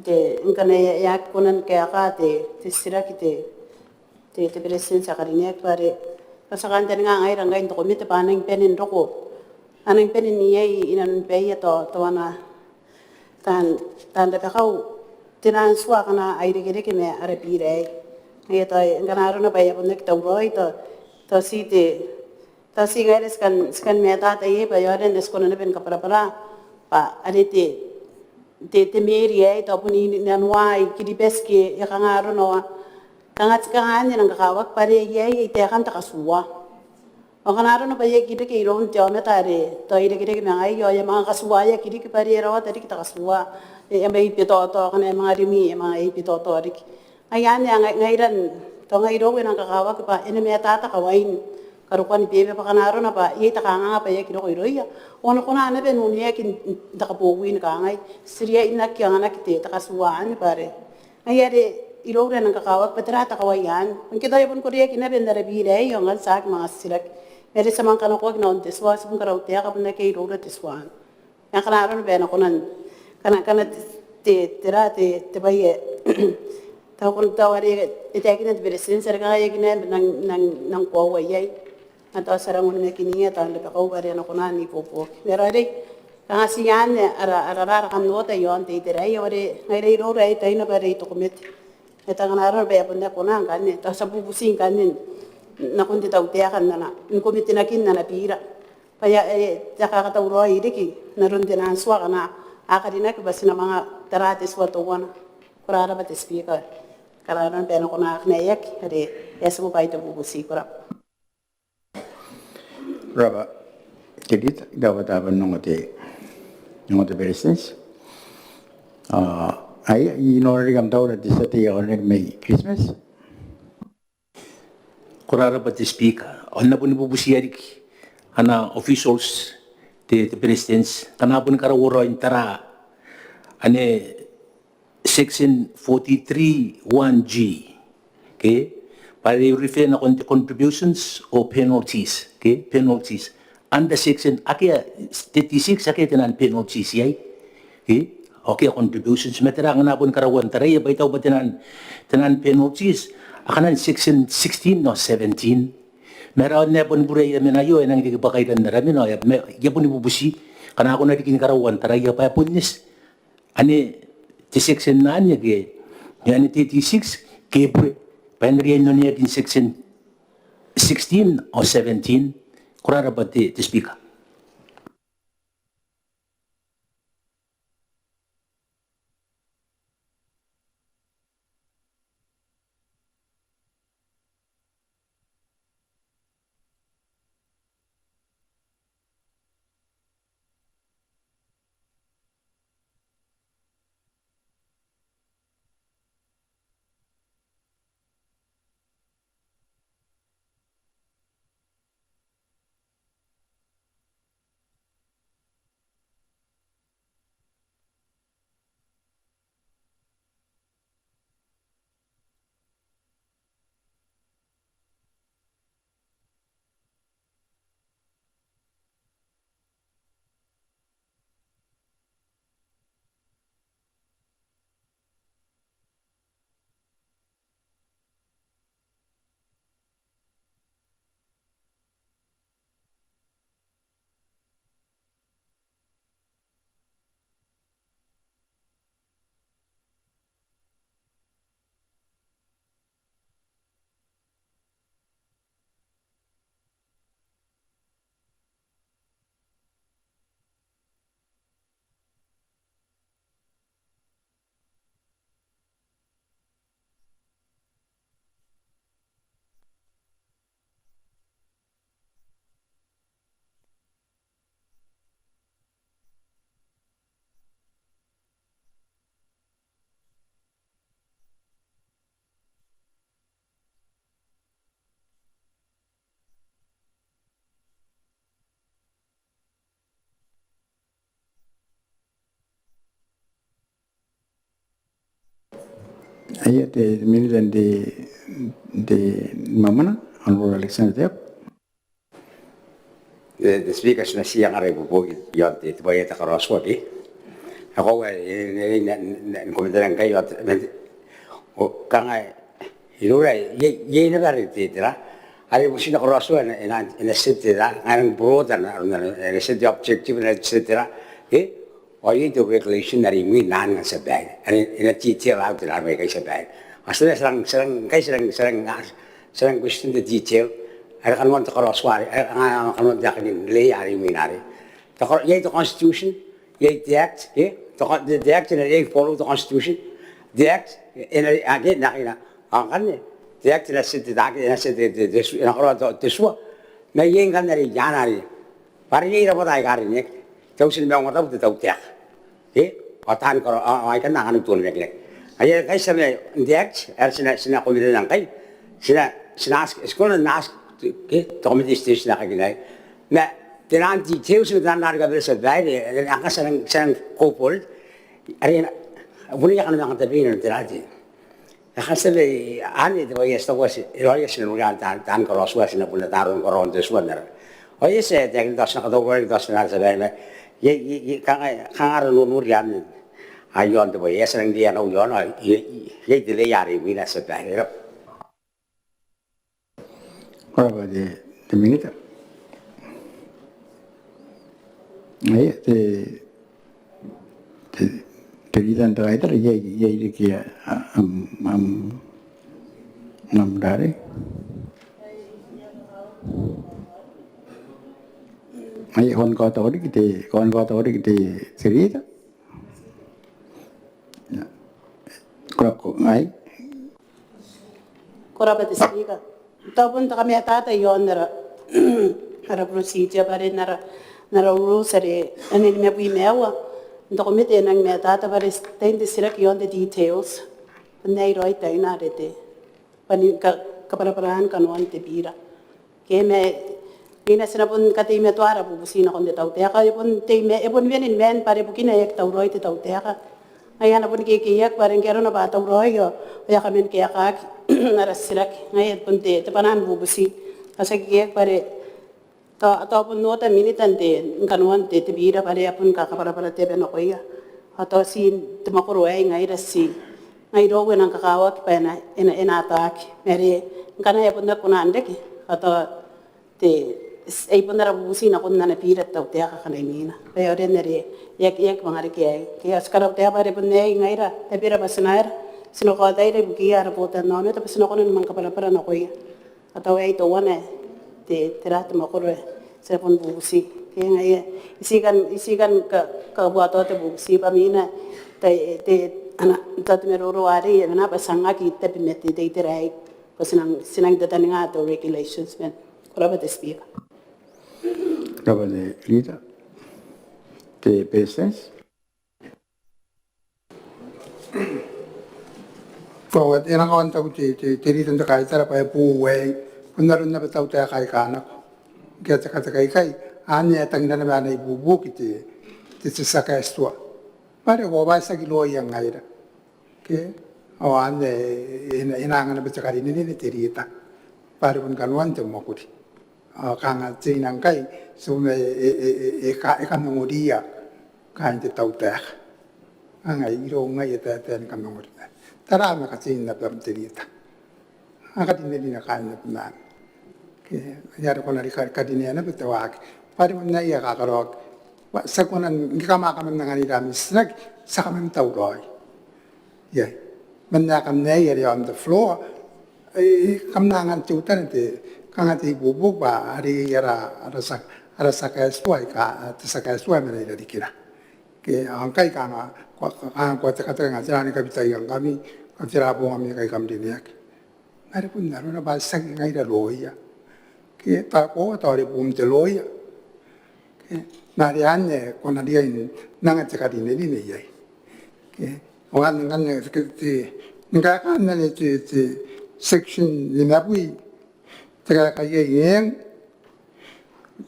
te, ngkana e aki kona ni kaeka te, te titiraki te, te, te Beretitenti ae karineaki bwa are, bwa ti a kantaninga ngaira ngkai n te komete bwa a nang bane n roko, a nang bane n iai inanon baia tao, tao ana taan, taan rabakau te nang tua akana a irekereke ma ara bira aei. Ngaia tao ngkana arona bwa e a bon aki tauraoi tao, tao ti te, tao ti ngaira ti kan, ti kan matata iai bwa e aonga n ti kona naba ni kabwarabwara bwa are te, te, te meeri aei tao bon inanoa i Kiribati ke e kanga arona ao kanga ti kanga anne e nang kakawaki bwa are iai, iai taekan te katuua. Ao ngkana arona bwa e aki reke iroun te aomata are tao e irekereke ma ngaia ao e a manga katuuaeaki riki bwa are e rawata riki te katuua. E, e mai betoto, ngkana e manga rimwi, e manga, e betoto riki. Ngaia anne, ngai, ngaira n, tao ngai irou e nang kakawaki bwa e na matata kawain karokoan bebe bwa ngkana arona bwa iai te kanganga bwa e aki roko irouia, ao a na kona naba n uneaki n, n te kabooui ni kangai, ti riai n aki anganaki te, te katuua anne bwa are ngaia are iroura e nang kakawaki bwa tera te kawai anne. Ngke tao e boni koreaki naba n ara bira aei ao ngkai ti aki manga titiraki. Ma are ti a manga kanakoaki nakon te tua, ti bon karautaeka bwa e na akea iroura te tua anne. Ngkana arona bwa e na kona n, ngkana, ngkana te, te, tera te, te bwai ae tao kona tao are e taekina te Beretitenti are kanga e aki nang, nang, nang koaua iai. Ao tao ti a rangi ni onimakinia tao n rabakau bwa are a na kona n ibuobuoki. Ma are arei, kanga ti anne ara, ara, ara, ara kan oota iaon te itera aei, ao are ngaira iroura aei taina bwa are te komete. E tangana arona bwa e a bon aki kona ngkanne, tao ti a bubuti ngkanne nakon te tautaeka n ana, ni komitinakin ana bira. Bwa e a, e a kakatauraoi riki n aron te nang tua akana a karinaki bwa ti na manga tara te tua teuana. Ko rabwa te Speaker. Ngkana arona bwa e na kona akana e aki, are e a tiku bwaai te bubuti. Ko rabwa. Ko rabwa te Leader, I taku bwa tao bon ongo te, ongo te Beretitenti. Ao ai, I noria riki am taura te tia tei ae karineaki mai Kiritimati. Ko rabwa te Speaker. Ao N na boni bubutia riki ana officials te, te Beretitenti ngkana a boni karaua raoi n tara ane section forty-three one G, ke? Bwa e refer nakon te contributions or penalties, ke? Penalties. Under section, akea, thirty-six, akea te nang penalties iai, ke? Akea contributions, ma tera ngkana a boni karaua n taraia, bwa I taku bwa te nang, te nang penalties akana n section sixteen or seventeen. Ma raon ae boni bure aia mena aio, e nang riki bwa kairan ara mena, ao e a, ma I a boni bubuti ngkana a kona riki ni karaua n taraia bwa e bon eti ane te section anne ke, ane thirty-six ke e bure, bwa e na riai n oneaki n section sixteen or seventeen. Ko rabwa te, te Speaker. Aia, te minita n te, te mamana, Honourable Alexander Teabo. Te, te Speaker, ti na tia ngkai ara ibuobuoki iaon te, te bwai ae te karaotua ke. Ao e, e, e, e, e, e, e, kanga iroura, iai, iai naba are te, tera, are bubuti n karaotua e na, e na, e na set te, tera, e na broaden, e na set te objective, e na set te, tera, ke? Ao iai te regulation are imwin anne, Tia Babaire, are e na detail out te, tera, mai ikai, Tia Babaire. Ao ti na, ti na, ti na, ngkai ti na, ti na, ti na question te detail are kanoan te karaotua are, are, are kanoan te aekaki n layer are imwin arei. Te kara-, iai te constitution, iai te act, ke? Te con-, te, te act e na, iai follow te constitution. Te act e na, ake, na, ke, na, ngkanne te act e na set te, ake, e na set te, te, te, e na karaoa te, te tua. Ma iai ngkanne are i aan arei bwa are iai rabwata aika a rineaki. Te auti ni maungatabu, te tautaeka, ke? Ao taani karaoa, ao, ao aikanne a kona n tuai n rineaki. Aia, ngkai ti a mena n te act are ti na, ti na committee ngkai. Ti na, ti na ask, ti kona n ask, ke? Te committee, ti na kakinai. Ma taian details ma taian arei, Tia Babaire, are ngkai ti a nang, ti a nang go forward. Are e na, bon iai aika a na manga tabeia n te rati. Ao ngkai ti a mena, anne te bwai ae ti taku ae ti, e raoiroi ae ti na noria taan, taan karaotua, ti na bon ata aron karaoan te tua n ara. Ao iai, ti a, ti a, ti na katauraoi, ti na, Tia Babaire, ma iai, iai, iai, kanga, kanga ara nonori anne. Aio te bwai ae ti a nang riai n noria, iai, iai, iai te layer are imwina, Tia Babaire. Ko rabwa te, te minita. Aia, te, te, te rita n te kaitara, iai, iai riki am, am, am rarei. Aia, ko na kaota riki te, ko na kaota riki te, te rita. Ia. Ko rabwa, ai. Ko rabwa te Speaker. Tao bon te kamatata iaon ara, ara procedure bwa are n ara, n ara rules are, are nimabwi ma aua. N te komete e nang matata bwa are tain te titiraki iaon te details. Bon aei raoi taina are te, bwa ni ka, kabwarabwaraan kanoan te bira. Ke ma, ngaia ti na bon kateimatoa ara bubuti nakon te tautaeka, e bon teimatoa, e bon wene ni maan bwa are bukina e aki tauraoi te tautaeka. Ngaia a na bon kekeiaki bwa are ngke arona bwa a tauraoi ao e a kaman kaekaaki ara titiraki. Ngaia bon te, te bwanaan bubuti. Ao ti a kekeiaki bwa are tao, tao bon ota minita n te, n kanoan te, te bira bwa are a bon kakabwarabwara te aba nakoia. Ao tao ti te mwakoro aei ngaira ti, ngai irou e nang kakawaki bwa e na, e na, e na ataaki. Ma are ngkana e bon aki kona n reke, ao tao te, ai bon ara bubuti nakon ana bira te tautaeka akana imwina. Bwa e aonga n are e aki, e aki manga reke aei. Ke ao ti karautaeka bwa are bon aei ngaira, tabera bwa ti na aera, ti na kaotaira ibukiia ara botannaomata bwa ti na kona ni manga kabwarabwara nakoia. Ao tao aei teuana te, tera, te mwakoro ae ti na bon bubuti. Ke ngaia, I ti kan, I ti kan ka, kabuatoa te bubuti bwa imwina te, te, ana, tao te maroro arei e mena bwa ti a aki tabe ma te, te itera aei. Bwa ti nang, ti nang tataninga te regulations man. Ko rabwa te Speaker. Ko rabwa te Leader. Te Beretitenti. Ko rabwa, e nang kawan taku te, te, te Leader n te kaitara bwa e boo aei. Bon aron naba tautaeka aika nako. Ngke a tekateka ikai, anne e tangira naba ana ibuobuoki te, te, te tia kaeti tua. Bwa are ko bwa ti aki rooia ngaira. Ke, ao anne e, e, e na anga naba te karinerine te Leader. Bwa are bon kanoan te mwakuri. Ao kanga teina ngkai, ti boo ma e, e, e, e, e ka, e kamangoriia kaain te tautaeka. Kanga irou ngai e taetae ni kamangori. Tara ma katein naba am te Leader. A karinerine kaain Abemama. Ke, ai are ko na ri ka, karinea naba te waaki. Bwa are bon aei ae kakaraoaki. Bwa ti aki kona n, ngke kam a kaman anganira ami titiraki, ti a kaman tauraoi. Iai. Man ae kam na aei are on the floor. E, kam na angan teutana te, kanga te ibuobuoki bwa are iai ara, ara tia, ara tia kaeti tua aika, te tia kaeti tua ae mena i rarikira. Ke, ao ngkai kanga, ko a, kanga ko a tekateka nga tera ni kabitaiangkami, nga tera bongami ngkai kam rineaki. Ma are bon arona bwa ti aki ngaira rooia. Ke, tao ko, tao are buum te rooia. Ke, ma are anne ko na riai n anga te karinerine iai. Ke, ao anne ngkanne te, te, ngkai anne te, te section nimabwi, te kaeka iai eng,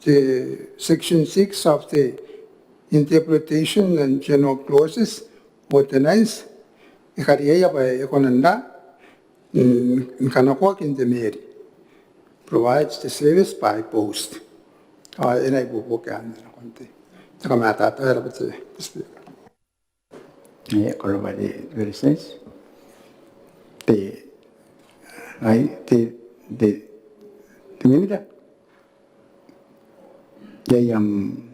the section six of the interpretation and general clauses ordinance, e kariaia bwa e kona n ra, mm, ni kanakoaki n te meeri, provides the service by post. Ao e na ibuobuoki anne nakon te, te kamatata. E rab'a te Speaker. Ko rab'a te Beretitenti. Te, ai, te, te, te Minita. Iai am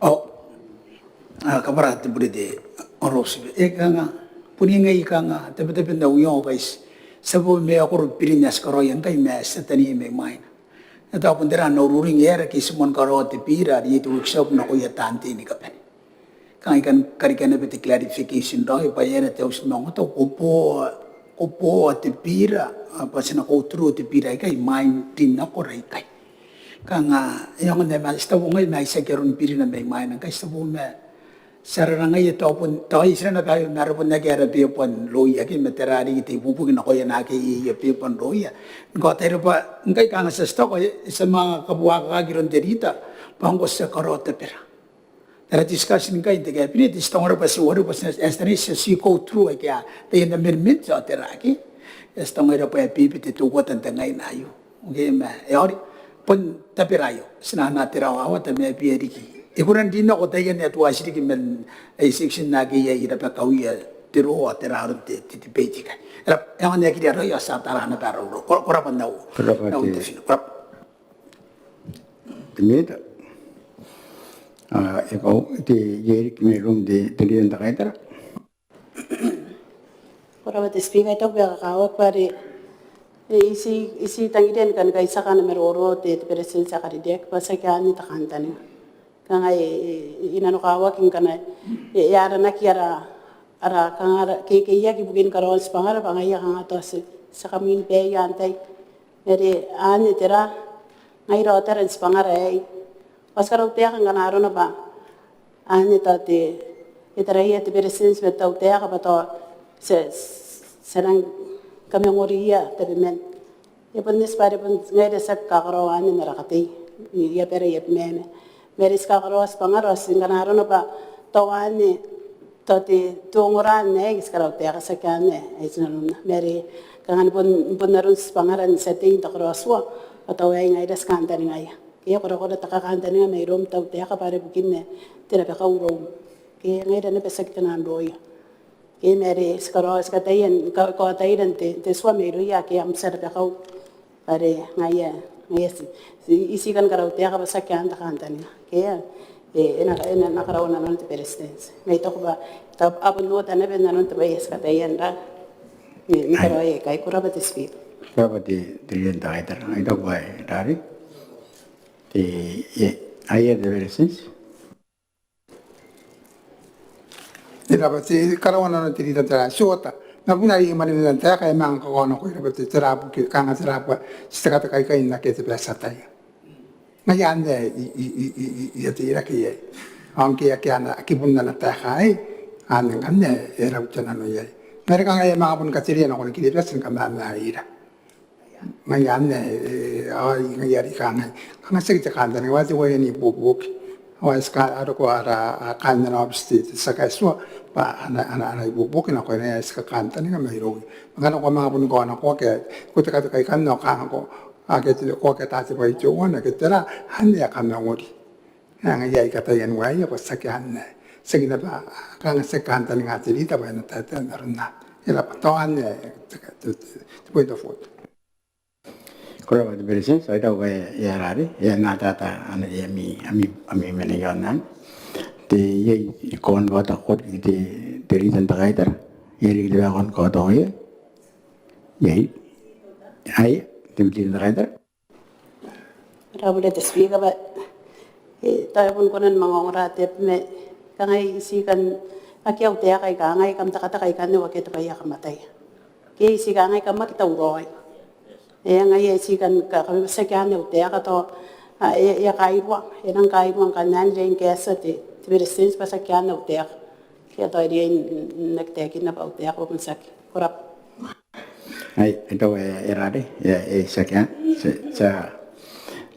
Ao, a, kabwara te bure te Honourable Speaker. E kanga, bon ngaia kanga, tabetabe n au iango bwa ti a bon mena koro birin ae ti karaoia ngkai ma ti a tania mai mwaina. E tao bon tera ana ururing ae e reke ti moan karaoa te bira, are iai te workshop nakoia taan tei ni kabane. Kanga I kan karika naba te clarification raoi bwa e aera te auti ni maungatabu, ko boa, ko boa te bira, a, bwa ti na go through te bira aikai imwain rin nakora ikai. Kanga, e aonga n ae ma ti tabo ngai ma I tiaki aron birina mai mwaina ngkai ti tabo ma ti a rarangaia tao bon, tao e tira naba aio ma ara bon akea ara bebwa n roia ke ma tera riki te ibuobuoki nakoia naake iai bebwa n roia. Ngkai tera bwa, ngkai kanga ti a titoko, e, ti a manga kabuakakaki iroun te rita, bwa ngkoa ti a karaoa tabera. Ara discussion ngkai n te cabinet, ti tongoraea bwa ti ware bwa ti na, as the nation, ti go through aikai, taian amendment, ao tera ke. Ti tongoraea bwa e bebete teuana te ngaina aio. Okay, ma, e ori, bon tabera aio, ti na anaa te rawawata ma e bia riki. E kona n rin nako taian ae tuati riki man, e, section naake iai rabakauia te roo, tera aron te, te debate ikai. E rab'a, e aonga n aki raraoi, ao ti a tara naba ara uro. Ko, ko rab'a n au, ko rab'a n au te, intervention. Ko rab'a. Te Minita. A, e kau, te, iai riki mairoum te, te Leader n te Kaitara. Ko rab'a te Speaker, I taku bwa e kakawaki bwa are, e, I ti, I ti tangiria ni kan kaitiaka ana maroro te, te Beretitenti ae karineaki bwa tiaki anne te kantaninga. Kanga e, e, e nanokawaki ngkana e, e aranaki ara, ara, kanga ara kekeiaki ibukin karaoan tibwangara bwa ngaia kanga tao ti, ti a kamwin baei antai. Are anne tera, ngaira ao tera n tibwangara aei. Ao ti karautaeka ngkana arona bwa anne tao te, e taraia te Beretitenti ma te tautaeka bwa tao ti, ti, ti a nang kamangoria tabeman. E bon eti bwa are bon ngaira ti aki kakaraoa anne n ara katei, i abara i Abemama. Ma are ti kakaraoa tibwangara ao ti ngkana arona bwa tao anne tao te, te ongora anne ae ti karautaeka, tiaki anne ae ti nanonna. Ma are kanga ni bon, bon aron tibwangara n tia tei n te karaotua, ao tao aei ngaira ti kantaningaia. Ke e korakora te kakantaninga mairoum te tautaeka bwa are bukin te rabakau iroum. Ke ngaira naba tiaki te nang roia. Ke ma are ti karaoa, ti kataia n ka, kaotaira n te, te tua mairouia ake a mwaiti rabakau. Bwa are ngaia, ngaia ti, ti, I ti kan karautaeka bwa tiaki anne te kantaninga. Ke e, e na, e na, na karaoa nanon te Beretitenti. Ma I taku bwa, tao a bon ota naba nanon te bwai ae ti kataia n ra, ni, ni karaoia ikai. Ko rab'a te Speaker. Ko rab'a te, te Leader n te Kaitara. I taku bwa e rare. Te, e, aia te Beretitenti. E rab'a te, karaoa nanon te Leader n te Kaitara, ti ota. Ma bon are I mwaninga n taeka ae manga kakao nako, e rab'a te, tera buki, kanga tera bwa ti tekateka ikai n akea te bwai ae ti ataia. Ngaia anne ae I, I, I, I, I, I a teirake iai. Ao ngke akea ana, aki bon ana taeka aei, anne ngkanne e rau te nano iai. Ma are kanga e a manga bon katerea nakon Kiribati ni kamamaira. Ngaia anne, e, ao ngaia are I kangai. Kanga tiaki te kantaninga, bwa te waaki n ibuobuoki. Ao ti ka, a roko ara, a, kaain ana aobiti te, te tia kaetiua, bwa a na, a na, a na ibuobuoki nakoina ae ti kakantaninga mairouia. Ngkana ko a manga boni kaonakoaki, ko tekateka ikanne ao kanga ko, ake te, ko aki ataa te bwai teuana, ke tera, anne e a kamangori. Ngaia ae I kataia n uaia bwa tiaki anne. Tiaki naba, kanga tiaki kantaninga te Leader bwa e na taetae n aron anne. E rab'a, tao anne te, te, te, te point of order. Ko rab'a te Beretitenti, ao I taku bwa e a rare, e a na ataata ana, ami, ami, ami mena iaon anne. Te, iai, I kan bwa tao ko te, te Leader n te Kaitara. Iai riki te bwai ae ko kan kaotaia? Iai. Ae, te Leader n te Kaitara. Ko rab'a te Speaker bwa, e, tao e bon kona ni manga ongora te, ma, kanga I ti kan, akea au taeka ae kangai, kam tekateka ikanne ao akea te bwai ae kam ataia. Ke I ti kangai, kam aki tauraoi. E, ngaia I ti kan ka, ka, tiaki anne au taeka tao, a, e, e a kairua, e nang kairua ngkanne anne riai ni kaetia te, te Beretitenti bwa tiaki anne au taeka. Ke tao e riai n, n aki taekinna bwa au taeka bwa bon tiaki. Ko rab'a. Ai, e tau e, e rare, e, e tiaki, ti, ti a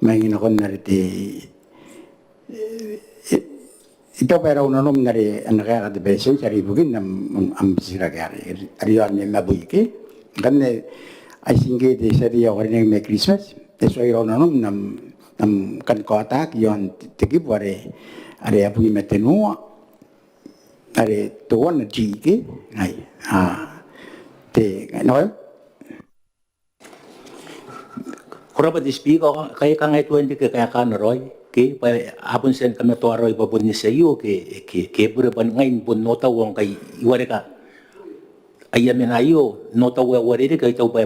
manga nakon are te, e, e, I taku bwa e rau nanom are ana kaeka te Beretitenti are ibukin am, am, am titiraki are, are iaon nimabwi ke. Ngkanne, ai ti ngke te tia tei ae karineaki mai Kiritimati, e tuai rau nanom n am, n am kan kaotaki iaon te, te kibu are, are abwi ma tenua, are teuana G ke. Ai, a, te, nako. Ko rabwa te Speaker, ao kai kanga e tuai n reke kaekana raoi ke, bwa a bon tia ni kamatoa raoi bwa bon eti aio ke, ke, ke bure, bwa ngai bon notau ao ngkai I wareka aia mena aio, notau ae uarereke, ao I taku bwa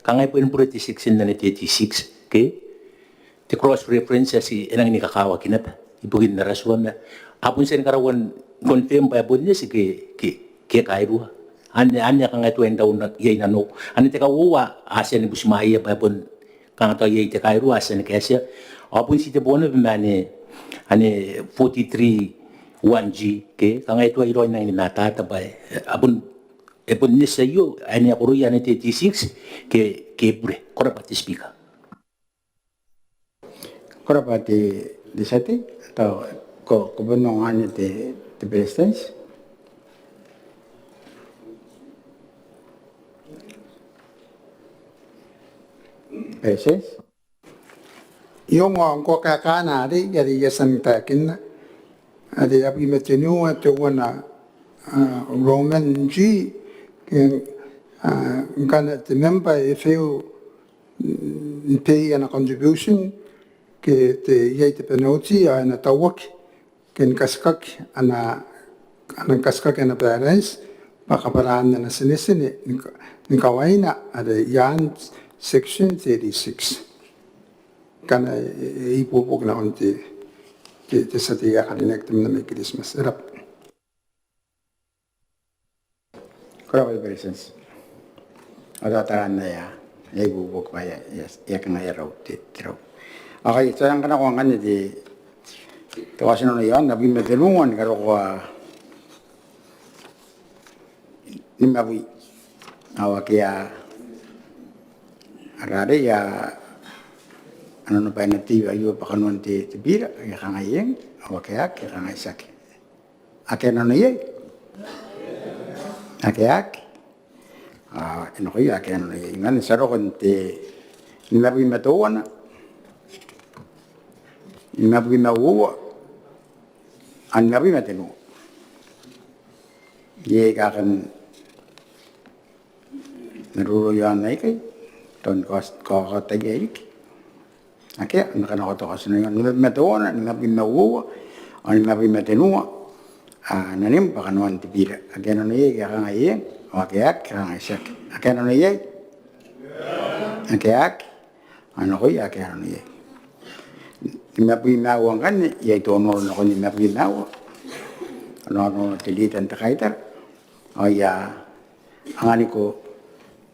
kanga e bon bure te section n ana thirty-six ke, te cross reference ae ti, e nangi ni kakawaki naba ibukin ara tua ma a bon tia ni karaua n confirm bwa e bon eti ke, ke, ke kairua. Anne, anne kanga e tuai n rau iai nanou. Anne te kauoua a tia ni butimwaeia bwa e bon kanga tao iai te kairua a tia ni kaetia. Ao bon ti te boo naba ma anne, anne forty-three one G ke, kanga e tuai raoi n nangi ni matata bwa e, a bon, e bon eti aio, anne a koroia anne thirty-six ke, ke bure. Ko rabwa te Speaker. Ko rabwa te, te tia tei, tao ko, ko bon ongo anne te, te Beretitenti. Beretitenti. I ongo ngkoa kaekana arei, arei I a tia n taekinna. Are abwi ma tenua teuana, a, Roman G, ke, a, ngkana te member e fail n pay ana contribution, ke te, iai te penalty, ao e na tauaki ke ni katikaki ana, ana katikaki ana balance bwa kabwaraan ana tinetine ni ka, ni kawaina are i aan section thirty-six. Ngkana e, e, e ibuobuoki nakon te, te, te tia tei ae karineaki te membwa mai Kiritimati. E rabwa. Ko rabwa te Beretitenti. Ao tao taraan ae e a ibuobuoki bwa e a, e a, e a kangai arau te, te rau. Ao kai ti a ngkana ko anganne te, te kaotinano iaon abwi ma tenua ni karokoa nimabwi. Ao akea, ara arei a, a nanobwai n te tai aio bwa kanoan te, te bira, ake a kangai eng, ao ake a aki, a kangai tiaki. Ake a nano iai? Ake a aki? A, e nakoia ake a nano iai. Ngkanne ti a roko n te nimabwi ma teuana, nimabwi ma uoua, ao nimabwi ma tenua. Iai aika a kan maroro iaon aikai, tao ni kaot, kaotia riki. Akea, n na kanakoa te kaotinano iaon nimabwi ma teuana, nimabwi ma uoua, ao nimabwi ma tenua. A, nanim bwa kanoan te bira. Ake a nano iai, ake a kangai eng, ao ake a aki, a kangai tiaki. Ake a nano iai? Ake a aki? A nakoia ake a nano iai. Nimabwi ma aua ngkanne, iai te onoono nakon nimabwi ma aua. Onoono te rita n te kaitara. Ao I a anganiko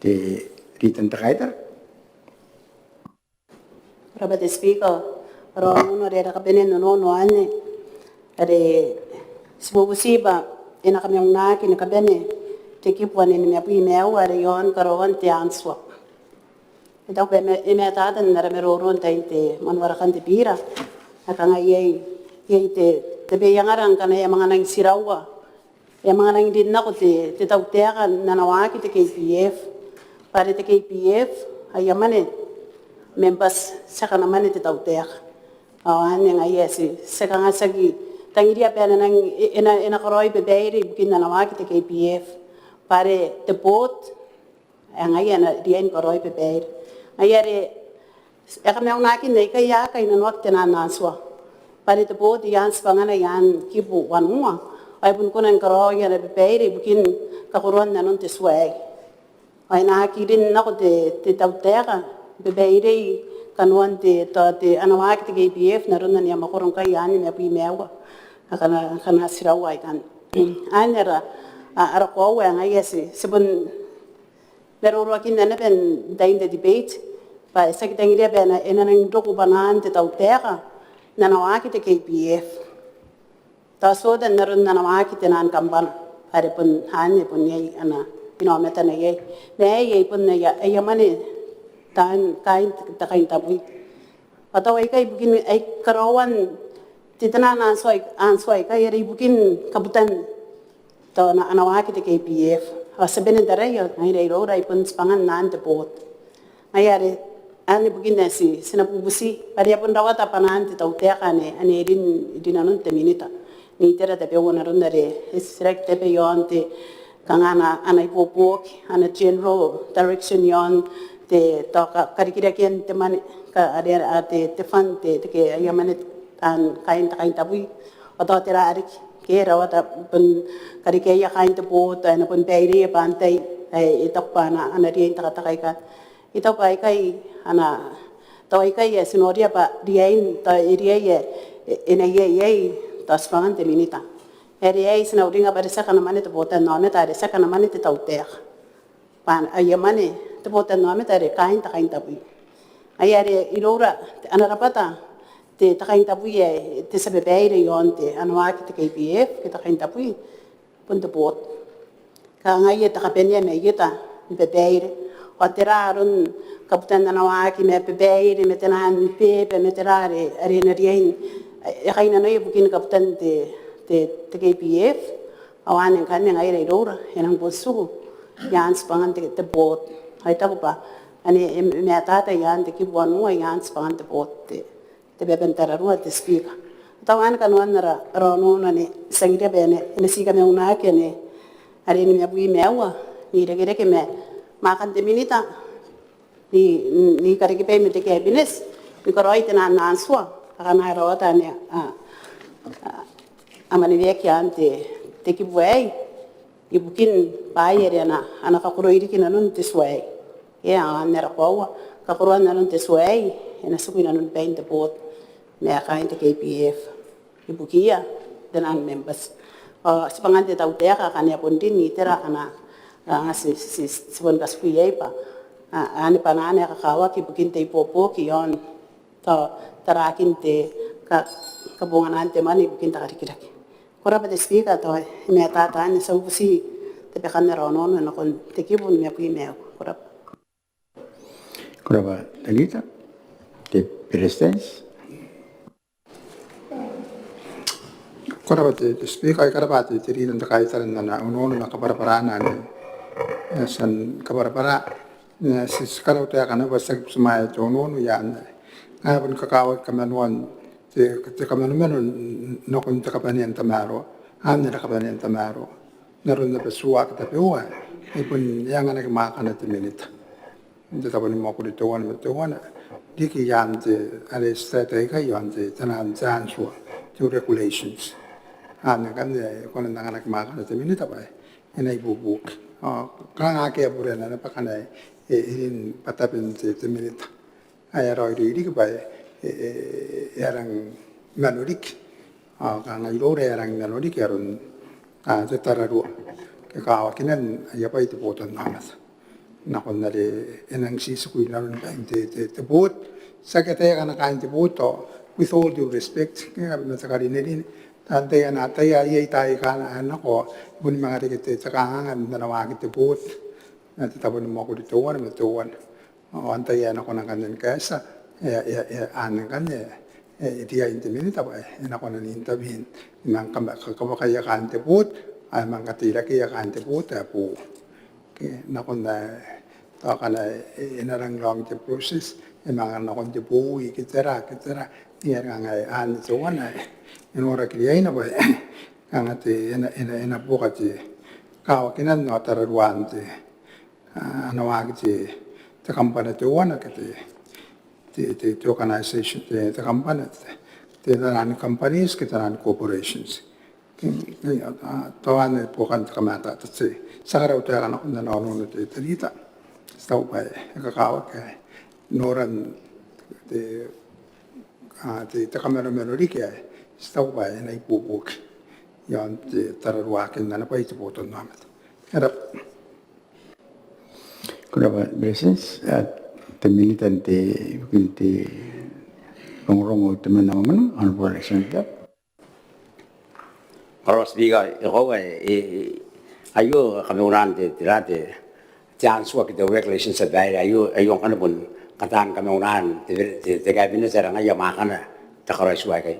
te rita n te kaitara. Ko rabwa te Speaker, ara onoono are e na kabanea n onoono anne are ti bubuti bwa e na kamaunaki ni kabane te kibu ae nimabwi ma aua are iaon karaoan te answer. I taku bwa e ma, e matata n ara maroro n tain te mwanuarakan te bira. Ae kangai iai, iai te, te bwai ae ngkana e a manga nang tiraua, e a manga nang rin nako te, te tautaeka n ana waaki te K P F. Bwa are te K P F aia mwane, members, ti a kana mwane te tautaeka. Ao anne ngaia ti, ti kanga ti aki tangiria bwa e na nang, e, e na, e na karaoi babaire ibukin ana waaki te K P F. Bwa are te board ae ngaia ae na riai ni karaoi babaire. Ngaia are e kamaunaki n aikai a kainnanoaki te nanoanga tua. Bwa are te board i aan tibwangana i aan kibu wanua, ao e bon kona ni karaoi ana babaire ibukin kakoroan nanon te tua aei. Ao e na aki rin nako te, te tautaeka babairei kanoan te, tao te ana waaki te K P F n aron ane a mwakoro ngkai i aan nimabwi ma aua. Akana, akana tiraua aikanne. Anne ara, a, ara koaua ae ngaia ti, ti bon maroroakinna naba n tain te debate, bwa ti aki tangiria bwa e na, e na nang roko bwanaan te tautaeka n ana waaki te K P F. Tao ti ota n aron ana waaki te naan kambana, bwa are bon anne bon iai ana inaomatana iai. Ma aei, aei bon aia, aia mwane taan, kaain te, te kaintabwi. Ao tao aikai ibukin, ai karaoan te taian answer, answer aikai are ibukin kabutan tao ana waaki te K P F. Ao ti a bane n taraia ngaira iroura i bon tibwangan te board. Ngaia are anne bukin ae ti, ti na bubuti bwa are e a bon rawata bwanaan te tautaeka ane, ane rin, rinanon te minita n itera tabeua n aron are e titiraki tabe iaon te kanga ana, ana ibuobuoki, ana general direction iaon te tao ka, karikirakean te mwane, ka, are, are, are te, te fund, te, te ke, aia mwane, taan, kaain te kaintabwi. Ao tao tera riki ke e rawata bon karekeaia kaain te board, ao e na bon baireia bwa antai ae e taku bwa a na, a na riai n tekateka ikanne. I taku bwa aikai ana, tao aikai ae ti noria bwa riain, tao e riai ae e, e na iai, iai tao tibwangan te minita. Are aei ti na uringa bwa are tiaki ana mwane te botannaomata, are tiaki ana mwane te tautaeka. Bwa aia mwane te botannaomata are kaain te kaintabwi. Ngaia are iroura ana rabwata te, te kaintabwi ae te tia babaire iaon te, ana waaki te K P F ke te kaintabwi, bon te board. Kanga aia te kabanea mai eta ni babaire. Ao tera aron kabutan ana waaki ma babaire, ma taian beba, ma tera are, are e na riai n, e kainnanoia ibukin kabutan te, te, te K P F. Ao anne ngkanne ngaira iroura e nang bon tiku i aan tibwangan te, te board. Ao I taku bwa anne e, e matata i aan te kibu wanua i aan tibwangan te board te, te baba n tararua te Speaker. Tao anne kanoan ara, ara onoono ane ti tangiria bwa e na, e na tii kamaunaki ane, are nimabwi ma aua n irekereke ma mwaakan te minita ni, ni karekebai ma te cabinet ni karaoi taian answer akana e rawata ane a, a, a maneweaki i aan te, te kibu aei ibukin bwaai are a na, a na kakoroi riki nanon te tua aei. Eng, ao n ara koaua, kakoroan nanon te tua aei e na tiku inanon bain te board ma kaain te K P F ibukiia taian members. Ao tibwangan te tautaeka akana e a bon rin n itera akana, a, ti, ti, ti, ti bon katiku iai bwa, a, anne bwanaan ae kakawaki ibukin te ibuobuoki iaon tao taraakin te ka, kabonganaan te mwane ibukin te karikirake. Ko rabwa te Speaker, tao e matata anne, ti a bubuti tabekan ara onoono nakon te kibu nimabwi ma aua. Ko rabwa. Ko rabwa te Leader, te Beretitenti. Ko rabwa te, te Speaker, ao I karabwa te, te Leader n te kaitaraa n ana onoono ma kabwarabwarana ane, e, ti a kabwarabwara, e, ti, ti karautaeka naba bwa ti aki butimwaea te onoono i aan ae e bon kakawaki kamanoan te, te kamanomano nakon te kabanea n tamaroa, anne ara kabanea n tamaroa n aron aba tuuaki tabeua ae e bon anganaki mwaakana te minita n te tabo ni mwakuri teuana ma teuana riki i aan te, are ti taetae ikai i aon te, taian, taian tua, te regulations. Anne ngkanne e kona n anganaki mwaakana te minita bwa e na ibuobuoki. Ao kanga akea burena naba akana e, e rin bwa taben te, te minita ae e raoiroi riki bwa e, e, e a rang mano riki. Ao kanga iroura e a rang mano riki aron, a, te tararua ke kawakinan aia bwai te botannaomata nakon are e nang titiku inanon bain te, te, te board. Ti aki ataia kaain te board, ao with all due respect, ke ma te karinerine, antai ae na ataia iai taai aika a nako, bon manga reke te, te kanganga n ana waaki te board n te tabo ni mwakuri teuana ma teuana. Ao antai ae e na kona ngkanne ni kaetia, e, e, e, anne ngkanne, e, e riai n te minita bwa e na kona n intervene ni manga kama, ka, kabwakaia kaain te board, ao e manga kateirakeia kaain te board ae boou. Ke nakon ae, tao akana e, e na rang long te process, e manga nakon te bowi, ke tera, ke tera, ni are kanga anne teuana ae e noraki riaina bwa e, kanga te, e na, e na, e na buoka te kawakinan ao tararuaan te, a, ana waaki te, te kambana teuana ke te, te, te, te organisation, te, te kambana, te, te taian companies ke taian corporations. Ke, ke, a, tao anne buokan te kamatata te, ti a karautaeka nakon ana onoono te, te Leader. Ti taku bwa e kakawaki ae noran te, a, te, te kamanomano riki ae ti taku bwa e na ibuobuoki i aon te tararuaakin ana bwai te botannaomata. Ko rabwa. Ko rabwa, Beretitenti. A, te Minita n te, n te rongorongo, te mena mamana, Honourable Alexander. Ko rabwa Speaker, e koaua, e, e, aio kamaunan te, te, te, te answer ke te regulations ae baire, aio, aio ngkana bon kataan kamaunan te, te, te Cabinet are ngaia mwaakana te karaotua aikai.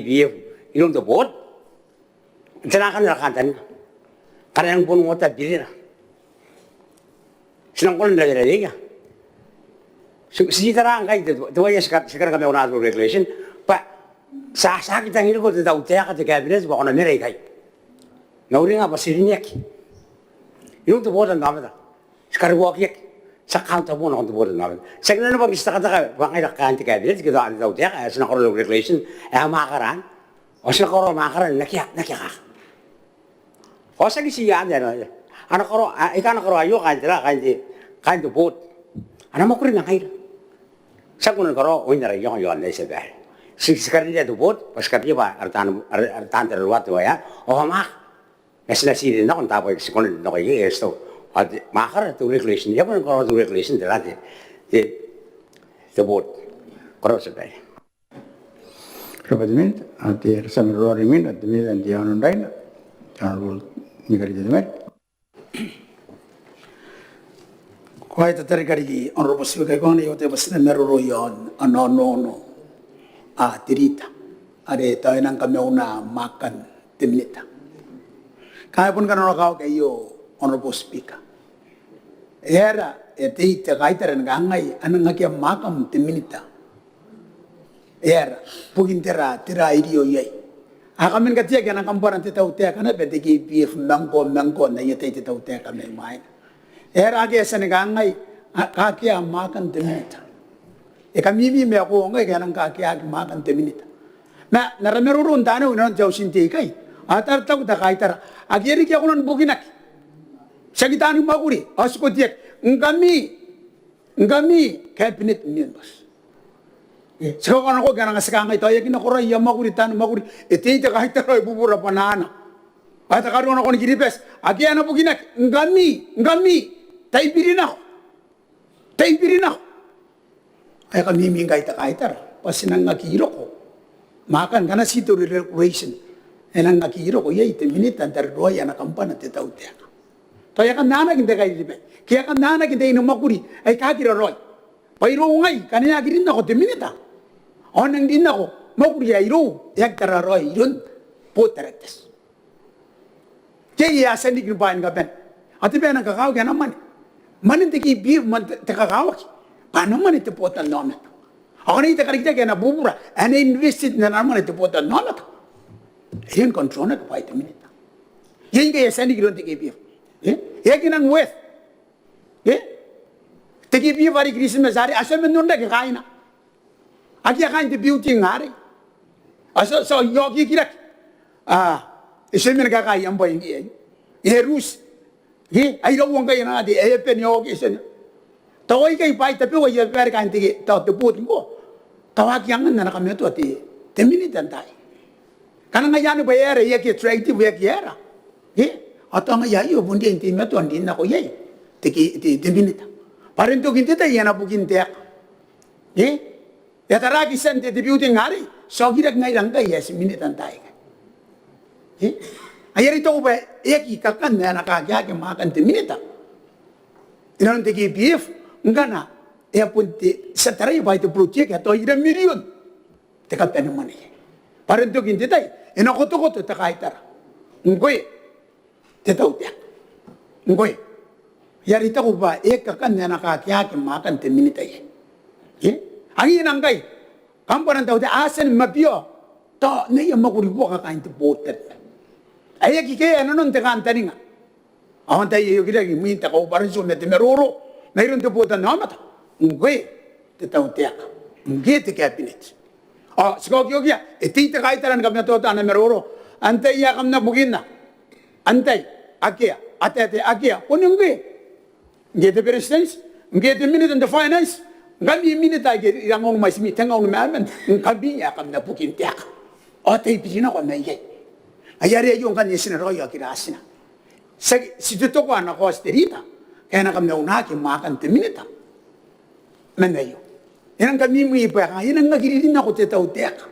K P F iroun te board, ti na kan ara kantaninga ngkana e nang bon uota birina. Ti nang kona n rawerawea. Ti, ti tara ngkai te, te way ae ti ka, ti karaoia kamaunaan te regulation bwa ti a, ti aki tangiriko te tautaeka, te cabinet bwa ko na mena ikai. N uringnga bwa ti rineaki iroun te botannaomata. Ti karokoaki, ti accountable nakon te botannaomata. Ti aki nanona bwa ti tekateka bwa ngaira kaain te cabinet ke tao te tautaeka ae ti na karaoa te regulation ae mwaakaraan, ao ti na karaoa mwaakaraan n akea, n akea kaka. Ao tiaki tii anne, a na karaoa, a, aika a na karaoa aio kaain te, kaain te, kaain te board. A na mwakuri ma ngaira. Ti aki kona ni karaoa oin ara iango iaon aei, tia babaire. Ti, ti karineia te board bwa ti karineia bwa ara taan, ara, ara taan tararua te waea ao a mwaaka. Ma ti na tii rin nako n taabo aika ti kona n rin nako iai, e, ti tau. Ao te, mwaakara te regulation, e a kona ni karaoa te regulation te, te, te board. Ko rabwa, tia babaire. Ko rabwa te Minita. Ao te, ara tia maroro rimwin, ao te Minita n te Aono n Raina, te Honourable Mikarite Temari. Ko a tia n tatarika riki Honourable Speaker, I kan ota bwa ti na maroro iaon ana onoono, a, te rita are tao e nang kamauna mwaakan te Minita. Kanga e bon kananokawaki aio, Honourable Speaker. E aera, e, te, te kaitara ni kangai a nang akea mwaakam te Minita? E aera, bukin tera, tera ae irio iai? A kaman kateaki ana kambana te tautaeka naba te K P F ma ngkoa, ma ngkoa n aia tai te tautaeka mai mwaina. E aera ake e a tia ni kangai a kaakea mwaakan te Minita? E kamimi ma e koaua ngkai e nang kaakeaki mwaakan te Minita. Ma n ara maroro n taai nako inanon te auti n tei ikai, a tara, taku te kaitara, akea riki ae ko na bukinaki. Tiaki taani mwakuri, ao ti koteaki. Ngkami, ngkami cabinet members, e, ti kakoaua nako ke a nang tia kangai tao e aki nakoraoi aia mwakuri taani mwakuri. E tei te kaitara ao e bubura bwanaana. Ao e takarua nakon Kiribati, akea ae na bukinaki. Ngkami, ngkami, tai biri nako. Tai biri nako. Ao e kamimi ngkai te kaitara bwa ti nang aki roko mwaakan, ngkana ti te regulation, e nang aki roko iai te Minita n tararuaia ana kambana te tautaeka. Tao e a kan anaaki n te kairiribai ke e a kan anaaki n taiani mwakuri aika aki raraoi. Bwa irou ngai ngkana e aki rin nako te Minita ao e nang rin nako mwakuri ae irou, e aki tararaoi iroun board directors. Ke e a tia n riki ni bwaai ni kabane. Ao te bwai ae nang kakawaki ana mwane, mwanen te K P F, mwanen te, te kakawaki. Bwa ana mwane te botannaomata. Ao ngkana iai te karikirake ae na bubura, ae na invest n ana mwane te botannaomata, e riai ni control-naki bwaai te minita. Iai ngkai ae e a tia n riki iroun te K P F. E aki nang worth. Te K P F are i Kiritimati arei, a tia man onrake kaaina. Akea kaain te building arei. A tia, tia, e okikirake. A, e tia man kakaea am bwai ngke aio. E ruti. Ke, ai raua ngkai e na ati, e a bane, e oki, e tia. Tao aikai bwaai tabeua aika a bane kaain te, tao te board ngkoa. Tao aki angan ana kamatoa te, te minita n taai. Ngkana ngaia anne bwa e aera, e aki attractive, e aki aera. Ke, ao tao ngaia aio bon riai n teimatoa n rin nako iai te, te, te minita. Bwa are n tokin te tai e na bukin taeka. Ke, e a taraaki tian te, te building arei, ti a okiraki ngaira ngkai ae ti minita n taai aikai. E? Ai are I taku bwa e aki kakan ae na kakeaki mwaakan te minita inanon te K P F ngkana e a bon te, ti a taraia bwa te project ae tao ira mirion te kabanemwane. Bwa are n tokin te tai e na kotokoto te kaitara. Ngkoe te tautaeka. Ngkoe. Ai are I taku bwa e aki kakan ae na kakeaki mwaakan te minita iai. E? Angiia ngkai, kambana n tautaeka a tia ni mabiao, tao n aia mwakuri buaka kaain te board. Ae aki kaea nanon te kantaninga. Ao antai ae okiraki imwin te kaubaranti ma te maroro mairoun te botannaomata? Ngkoe te tautaeka. Ngkoe te cabinet. Ao ti kaokiokia, e tei te kaitara ni kamatoatoa ana maroro. Antai ae kam na bukinna? Antai? Akea. Atatai, akea. Bon ngkoe. Ngkoe te beretitenti, ngkoe te minita n te finance, ngkami minita aika irangaun mwaitimi, tengaun ma aman, ngkami ae kam na bukin taeka. Ao tai biri nako ma iai. Ai are aio ngkanne ti na raoi ao kiratina. Tiaki, ti totokoa ana kaoti te rita, ke e na kamaunaki mwaakan te minita man aio. E nang kamimwi bwa e kanga, e nang aki riri nako te tautaeka.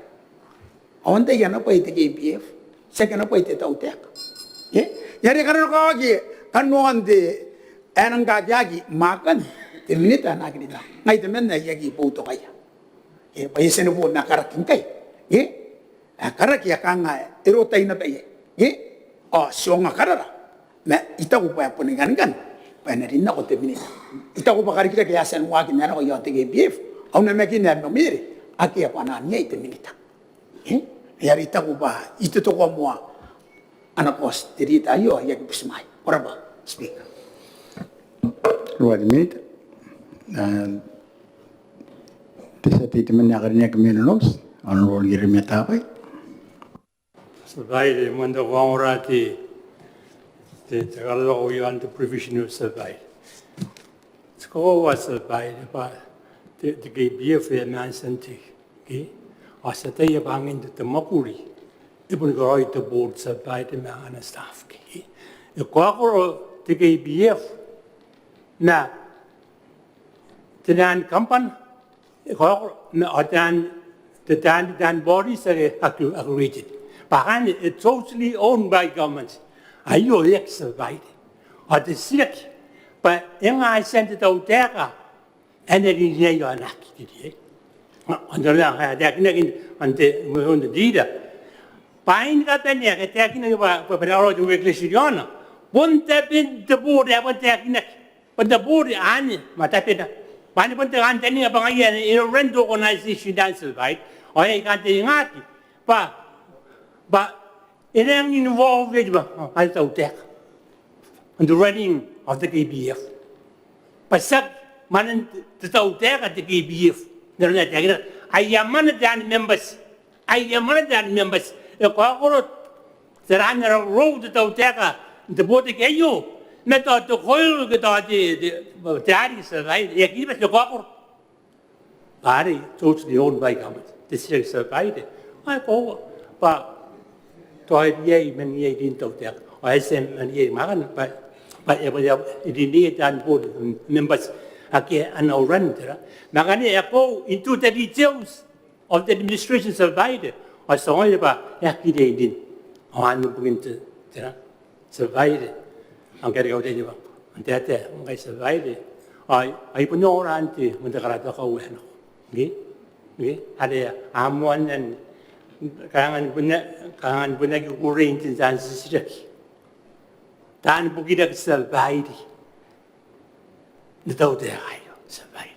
Ao antai ana bwai te K P F? Tiaki ana bwai te tautaeka. E? Ai are e kananokawaki kanoan te, ae nang kakeaki mwaakan te minita ae na aki rita. Ngai temanna ae I aki boutokaia. E, bwa e a tia ni bo ma karaki ngkai. E? Ae karaki ae kanga e rotai naba iai. E? Ao ti ongo karara. Ma I taku bwa e boni kanikan bwa e na rin nako te minita. I taku bwa karikirake ae a tia n waaki n ae nako iaon te K P F, au namakin ae mamaara, akea bwanaan iai te minita. E? Ai are I taku bwa I totokoa moa ana kaoti te rita aio, I aki butimwaea. Ko rabwa, Speaker. Ko rabwa te minita. Ao te tia tei temanna ae karineaki mai Nonouti, Honourable Ieremia Tabai. Tia Babaire, moan te kaongora te, te, te karaoaki iaon te provision of Tia Babaire. Ti kakoaua Tia Babaire bwa te, te K P F e a maan tia n tei, ke? Ao ti ataia bwa angiin te, te mwakuri e boni karaoi te board Tia Babaire ma ana staff, ke? E kaokoro te K P F ma te naan kambana, e kaokoro ma, ao taan, te taan, taan bodies ake, ake, ake created. Bwa kanga e totally owned by government. Aio e aki Tia Babaire. Ao te titiraki bwa e nga tian te tautaeka ae na rineaki ao a na aki rineaki. Ao n te aro ae e taekinaki n te, n te, n te rita, bwain kabanea ake a taekinaki bwa, bwa, bwa a na karaoa te work list i aona, bon tabena te board ae bon taekinaki. Bon te board anne, ma tabena. Bwa anne bon te kantaninga bwa ngaia e na run te organisation, Tia Babaire. Ao e kantaningaki bwa, bwa e nang involve bwa, ao te tautaeka on the running of the K P F. Bwa tiaki mwanen te tautaeka te K P F. N aron ae taekinaki, aia mwane taan members. Aia mwane taan members. E kaokoro taraan ara role te tautaeka n te board aio ma tao te koiro ke tao te, te, te ari, Tia Babaire. E aki bati, e kaokoro. Bwa are totally owned by government. Te titiraki, Tia Babaire, ao e koaua bwa tao e riai man iai rin tautaeka, ao e tia man iai mwaakana, bwa, bwa e, bwa e rineaki taan board members ake a na run, tera. Ma ngkana e go into the details of the administration, Tia Babaire, ao ti ongoia bwa e aki riai rin. Ao anne bukin te, tera, Tia Babaire. Ao ngkai are I kaotia naba n taetae ngkai, Tia Babaire, ao, ao I bon ongora n te, n te karabakau ae nako. Ngke? Ngke? Are a moanna n, kanga ni bon, kanga ni bon aki kukurei n te taan titiraki. Taan bukiraki, Tia Babaire. N te tautaeka aio, Tia Babaire.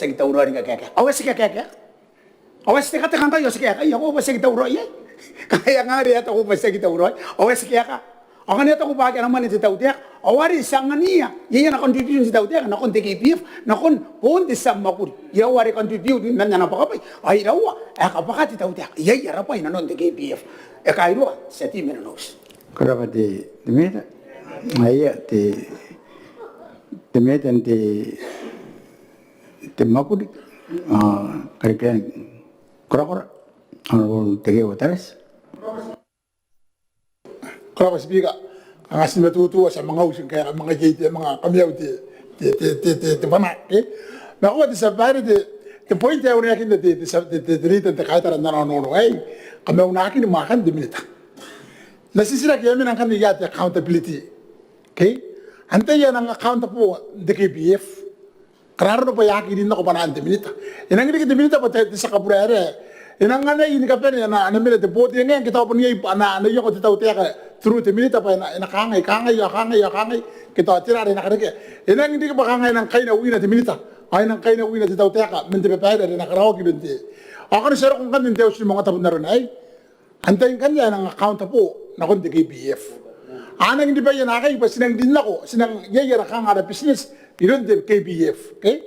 ti aki tauraoi ni kakaeka. Ao e a ti kakaeka. Ao e a ti tekateka ngkai ao ti kaeka, ao e a ti aki tauraoi. Kaeka ngkai are e a taku bwa ti aki tauraoi. Ao e a ti kaeka. Ao ngkana e a taku bwa akea ana mwane te tautaeka, ao are ti angania iai ana contribution te tautaeka nakon te K P F, nakon boon te tia mwakuri. Iraua are contribute man ana bwakabwai, ao iraua ae kabwaka te tautaeka. Iai ara bwai inanon te K P F. E kairua, tia tei mai Nonouti. Ko rabwa te, te Minita. Aia, te, te Minita n te, te mwakuri, a, karikirake korakora, Honourable Tekeeua Tarati. Ko rabwa Speaker. Kanga ti na tutu, ti a manga uti ngkai, a manga iai te, manga kamaiu te, te, te, te, te, te bana, e? Ma ko rabwa te tia babaire, te, te point ae unakinna te, te, te, te, te Leader n te kaitara n ana onoono aei, kamaiunakin mwaakan te Minita. N na titiraki, e mena ngkanne ia te accountability. Okay? Antai ae nang accountable n te K P F? Ngkana arona bwa e a aki rin nako bwanaan te Minita, e nang riki te Minita bwa te, te tia kaburaerae. E nang anai ni kabane ana, ana mena te board, e ngae ngke tao bon iai ana, ana iango te tautaeka through te Minita bwa e na, e na kangai, kangai, ao kangai, ao kangai, ngke tao tera are e na karekea. E nang riki bwa kanga e nang kaina wina te Minita, ao e nang kaina wina te tautaeka man te babaire are e na karaoaki iroun te. Ao ngkana ti a roko ngkanne n te auti ni maungatabu n arona aei, antai ngkanne ae nang accountable nakon te K P F? A nang ribaia naakai bwa ti nang rin nako, ti nang iai ara kanga ara business iroun te K P F, okay?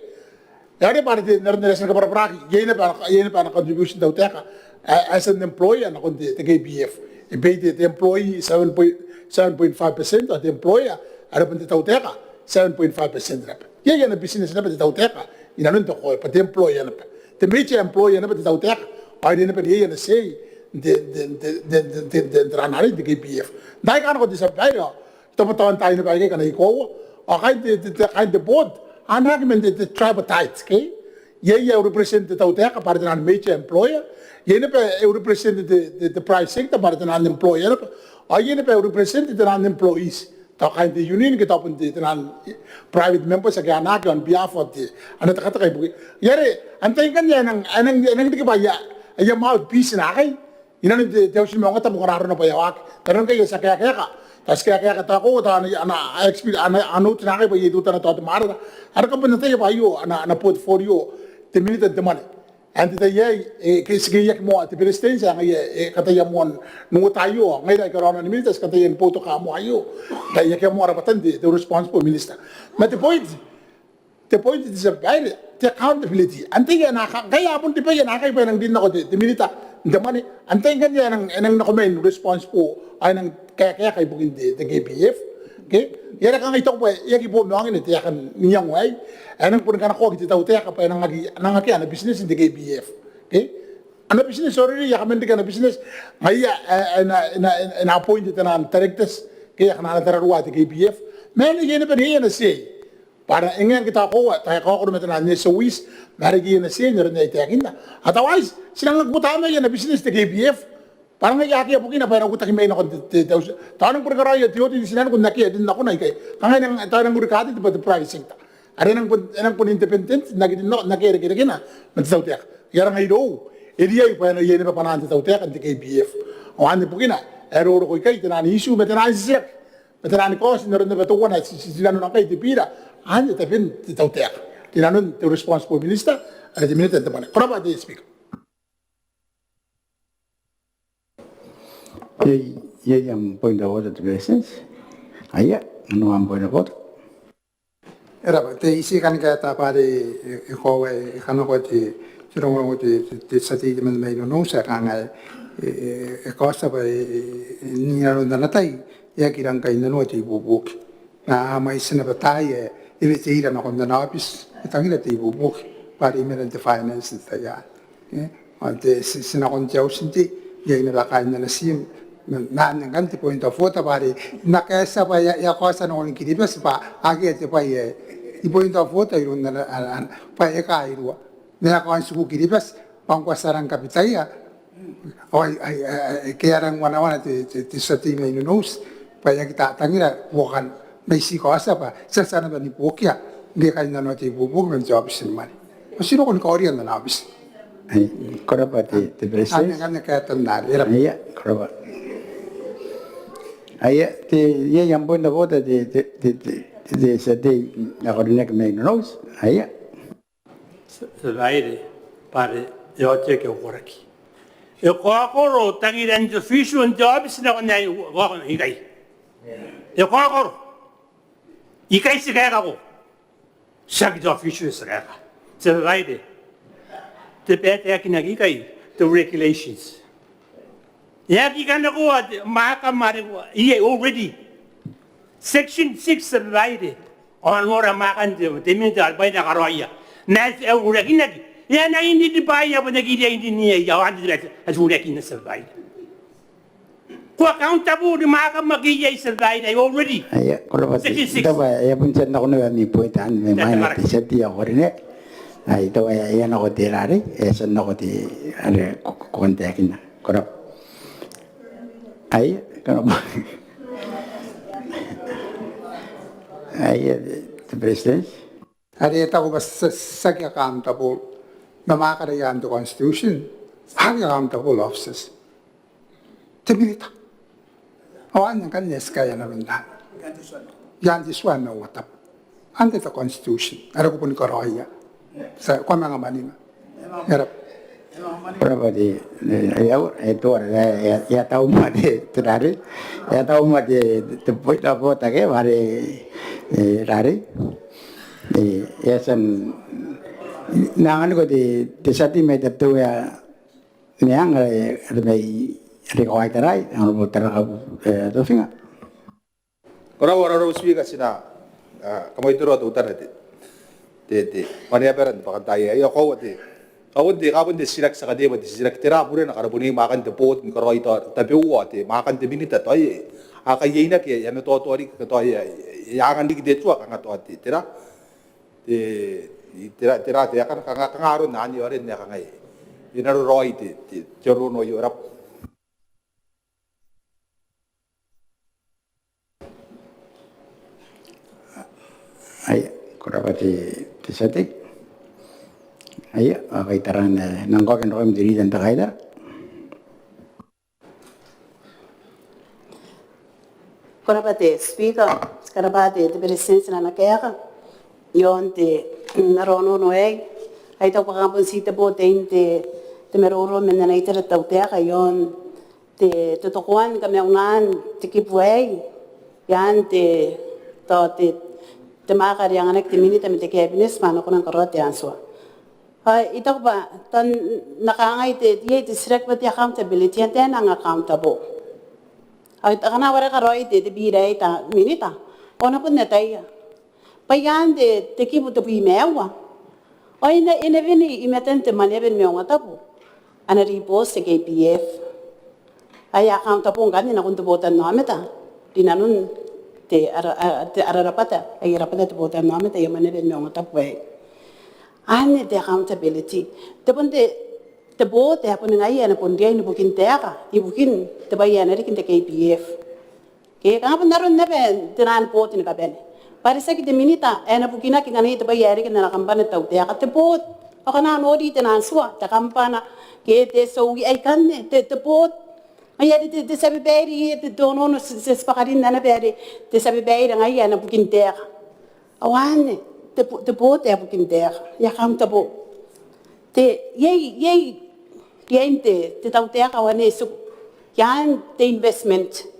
E are bwa are te, n aron are ti na kabwarabwaraki, iai naba, iai naba ana contribution te tautaeka, a, as an employer nakon te, te K P F. E pay te, te employee seven point, seven point five percent, ao te employer, are bon te tautaeka, seven point five percent naba. Iai ana business naba te tautaeka inanon te koaua, bwa te employer naba, te major employer naba te tautaeka, ao iai naba, iai ana say n te, n te, n te, n te, n te, n te, n te ran arei n te K P F. N taai aika nako te tia babaire, ao tao bon taian tai naba aikai ngkana I koaua, ao kaain te, te, te, kaain te board a na aki man te, te tripartite, okay? Iai ae e represent te tautaeka bwa are taian major employer, iai naba ae e represent te, te, te private sector bwa are taian employer naba, ao iai naba ae e represent taian employees, tao kaain te union ke tao bon te, taian private members ake a na aki on behalf of te, a na tekateka ibukin. Ia are antai ngkanne ae nang, ae nang, ae nang riki bwa aia, aia mouthpiece naakai inanon te, te auti ni maungatabu ngkana arona bwa e a waaki. Tao ngkai ti a kaekaeka, tao ti kaekaeka, tao ko, tao ana, ana experience, ana, ana note naakai bwa iai teutana tao te maraara. Are kam bon ataia bwa aio ana, ana portfolio te Minita n te mwane. Ao n te tai aei, e, ke, ti keiaki moa, te Beretitenti ae ngaia e kataia moa n ota aio, ngaira aika raona ni Minita ti kataia ni boutoka moa aio. Ngkai e akea moa rabwatan te, te responsible minister. Ma te point, te point te tia babaire, te accountability. Antai ae na ka, ngkai a bon ribaia naakai bwa e nang rin nako te, te Minita n te mwane, antai ngkanne ae nang, ae nang nako mai n responsible, ae nang kaekaeka ibukin te, te K P F. Okay? Ia are kanga I taku bwa e aki bo maongina te aeka n iango aei ae nang boni kanakoaki te tautaeka bwa e nang aki, nang akea ana business n te K P F. Okay? Ana business already, e a kaman reke ana business. Ngaia ae, ae na, e na, e na appoint taian directors, okay, akana ana tararua te K P F. Ma e na, e na bane, e na say bwa are e ngae ngke tao koaua, tao e kaokoro ma taian S O Es, ma are iai ana say n aron ae I taekinna. Otherwise ti nang aki buta mai ana business te K P F. Bwa ngaia akea bukina bwa e na uotaki mai nakon te, te, te auti. Tao e nang boni karaoia te audit, ti nang nakon akea, ti nang nakon aikai. Kanga e nang, tao e nang regarded bwa te private sector. are e nang bon, e nang bon independent n aki, n aki irekerekena ma te tautaeka. Ngaia are ngaia irou e riai bwa e na iai naba bwanaan te tautaeka n te K P F. Ao anne bukina ae e roroko ikai te naan issue ma te naan titiraki ma te naan kaoti n aron naba teuana ae ti, ti, ti nanona ngkai te bira, anne taben te tautaeka rinanon te responsible minister are te minita n te mwane. Ko rabwa te Speaker. Iai, iai am point of order, te Beretitenti? Aia, nanon am point of order. E rabwa, te, I tii kan kaeta bwa are e, e, e koaua e kanakoa te, te rongorongo te, te, te tia tei mai Nonouti ae kangai, e, e, e kaotia bwa e, e, e, n aron ana tai e aki rang kainnanoa te ibuobuoki. Ma a mwaiti naba taai ae e weteira nakon ana aobiti, e tangira te ibuobuoki bwa are e mena n te finance n te tai anne. E, ao te, ti, ti nakon te auti n tei, iai naba kaain ana tiim, ma, ma anne ngkanne te point of order bwa are N na kaetia bwa e a, e a kaotia nakon Kiribati bwa akea te bwai ae I point of order iroun ana, ana, ana, bwa e kairua. Ma e a kaon tiku Kiribati bwa ngkoa ti a rang kabitaia. Ao ai, ai, ai, ai, ke a rang wanawana te, te, te tia tei mai Nonouti bwa e aki ta, tangira buokan, ma I tii kaotia bwa ti a tia naba ni buokia ngke e kainnanoa te ibuobuoki man te aobiti ni mwane. Ao ti roko ni kaoria n ana aobiti. Ai, ko rabwa te, te Beretitenti. Anne ngkanne kaetan are, e rabwa. Aia, ko rabwa. Aia, te, iai am point of order te, te, te, te, te tia tei ae ko rineaki mai Nonouti. Aia. Te, te Babaire, bwa are e otiaki au koraki. E kaokoro tangiran te official n te aobiti nakon ae uaakona ikai. E kaokoro. Ikai ti kaekako. Tiaki te official ti kaeka. Te Babaire, te bwai ae taekinaki ikai, te regulations. E aki kanakoa te mwaaka ma are iai already. Section six, te Babaire, ao nora mwaakan te, te minita are bwaina karaoia. Ma e a unakinaki. E a na indin bwaai ae bon aki riai n rinea, ao anne te bwai ae ti unakinna, te Babaire. Ko accountable ni mwaakam ake iai, te Babaire, already. Aia, ko rabwa te, section six. Tao bwa e a bon tia n nako naba ami point anne mai mwaina, te tia tei ae ko rineaki. Ai, tao e a nako te rarei, e a tia n nako te are ko, ko, ko kan taekinna. Ko rabwa. Aia, ko rabwa. Aia, te Beretitenti. Are e taku bwa ti, ti, ti aki accountable ma mwaakara i aan te constitution, aki accountable officers. Te minita. Ao anne ngkanne ti kaea n aron anne. I aan te tua ae maungatabu. Under the constitution. Are ko boni karaoia. Ti a, ko a manga mwaninga. E rabwa. Ko rabwa te, e, e, e, e, tao, e, e, e a tau moa te, te rarei. E a tau moa te, te point of order ke, bwa are, e, rarei. E, e a tia n, N na anganiko te, te tia tei mai Tabiteuea Meang, are, are mai, are kawaitarai, Honourable Tarakabu, e, Tofinga. Ko rabwa, Honourable Speaker, ti na, a, kamoamoaia teutana te, te, te, mwaneaba n te bwakantaai aei, ao koaua te, a bon te, a bon te titiraki ti a katea bwa te titiraki tera burena karabonii mwaakan te board ni karaoi tao tabeua te mwaakan te minita tao e a kaieinaki, e a matoatoa riki, tao e a, e a angan riki te tua, kanga tao te, tera, te, tera, tera, tera, kanga, kanga, kanga aron anne, ao are N na kangai e na raraoi te, te, te roro aio. E rabwa. Aia, ko rabwa te, te tia tei. Aia, a kaitaraa, e, N nang kaoki nakoim te Leader n te kaitara. Ko rabwa te Speaker, ko rabwa te, te Beretitenti n ana kaeka iaon te, mm, aron onoono aei. Ai tao bwa kanga bon ti te bo tein te, te maroro man ana itera te tautaeka iaon te, te totokoan kamaunaan te kibu aei i aan te, tao te, te mwaaka are anganaki te minita ma te cabinet bwa a na kona ni karaoa te answer. Ao I taku bwa tao N na kangai te, iai te titiraki bwa te accountability, antai ae accountable? Ao akana a wareka raoi te, te bira aei te minita, ao a na bon ataia bwa i aan te, te kibu tebwi ma aua ao e na, e na wene i matan te mwaneaba ni maungatabu ana ribooti te K P F. Ai accountable ngkanne nakon te botannaomata rinanon te ara, ara, te ara rabwata, aia rabwata te botannaomata aia mwaneaba ni maungatabu aei. Anne te accountability. Te bon te, te board ae boni ngaia ae na bon riai ni bukin taeka ibukin te bwai ae na riki n te K P F. Ke kanga bon aron naba te naan board ni kabane. Bwa are tiaki te minita ae na bukinaki ngkanne te bwai ae reke n ana kambana te tautaeka, te board. Ao ngkana a nori te nang tua, te kambana ke te SOE, aikanne te, te board. Ngaia are te, te tia babaire, te, te onoono ti, ti, ti bakarinna naba are te tia babaire ngaia ae na bukin taeka. Ao anne te bo-, te board ae bukin taeka, e accountable. Te, iai, iai, iai te, te tautaeka ao anne tiku, iaan te investment.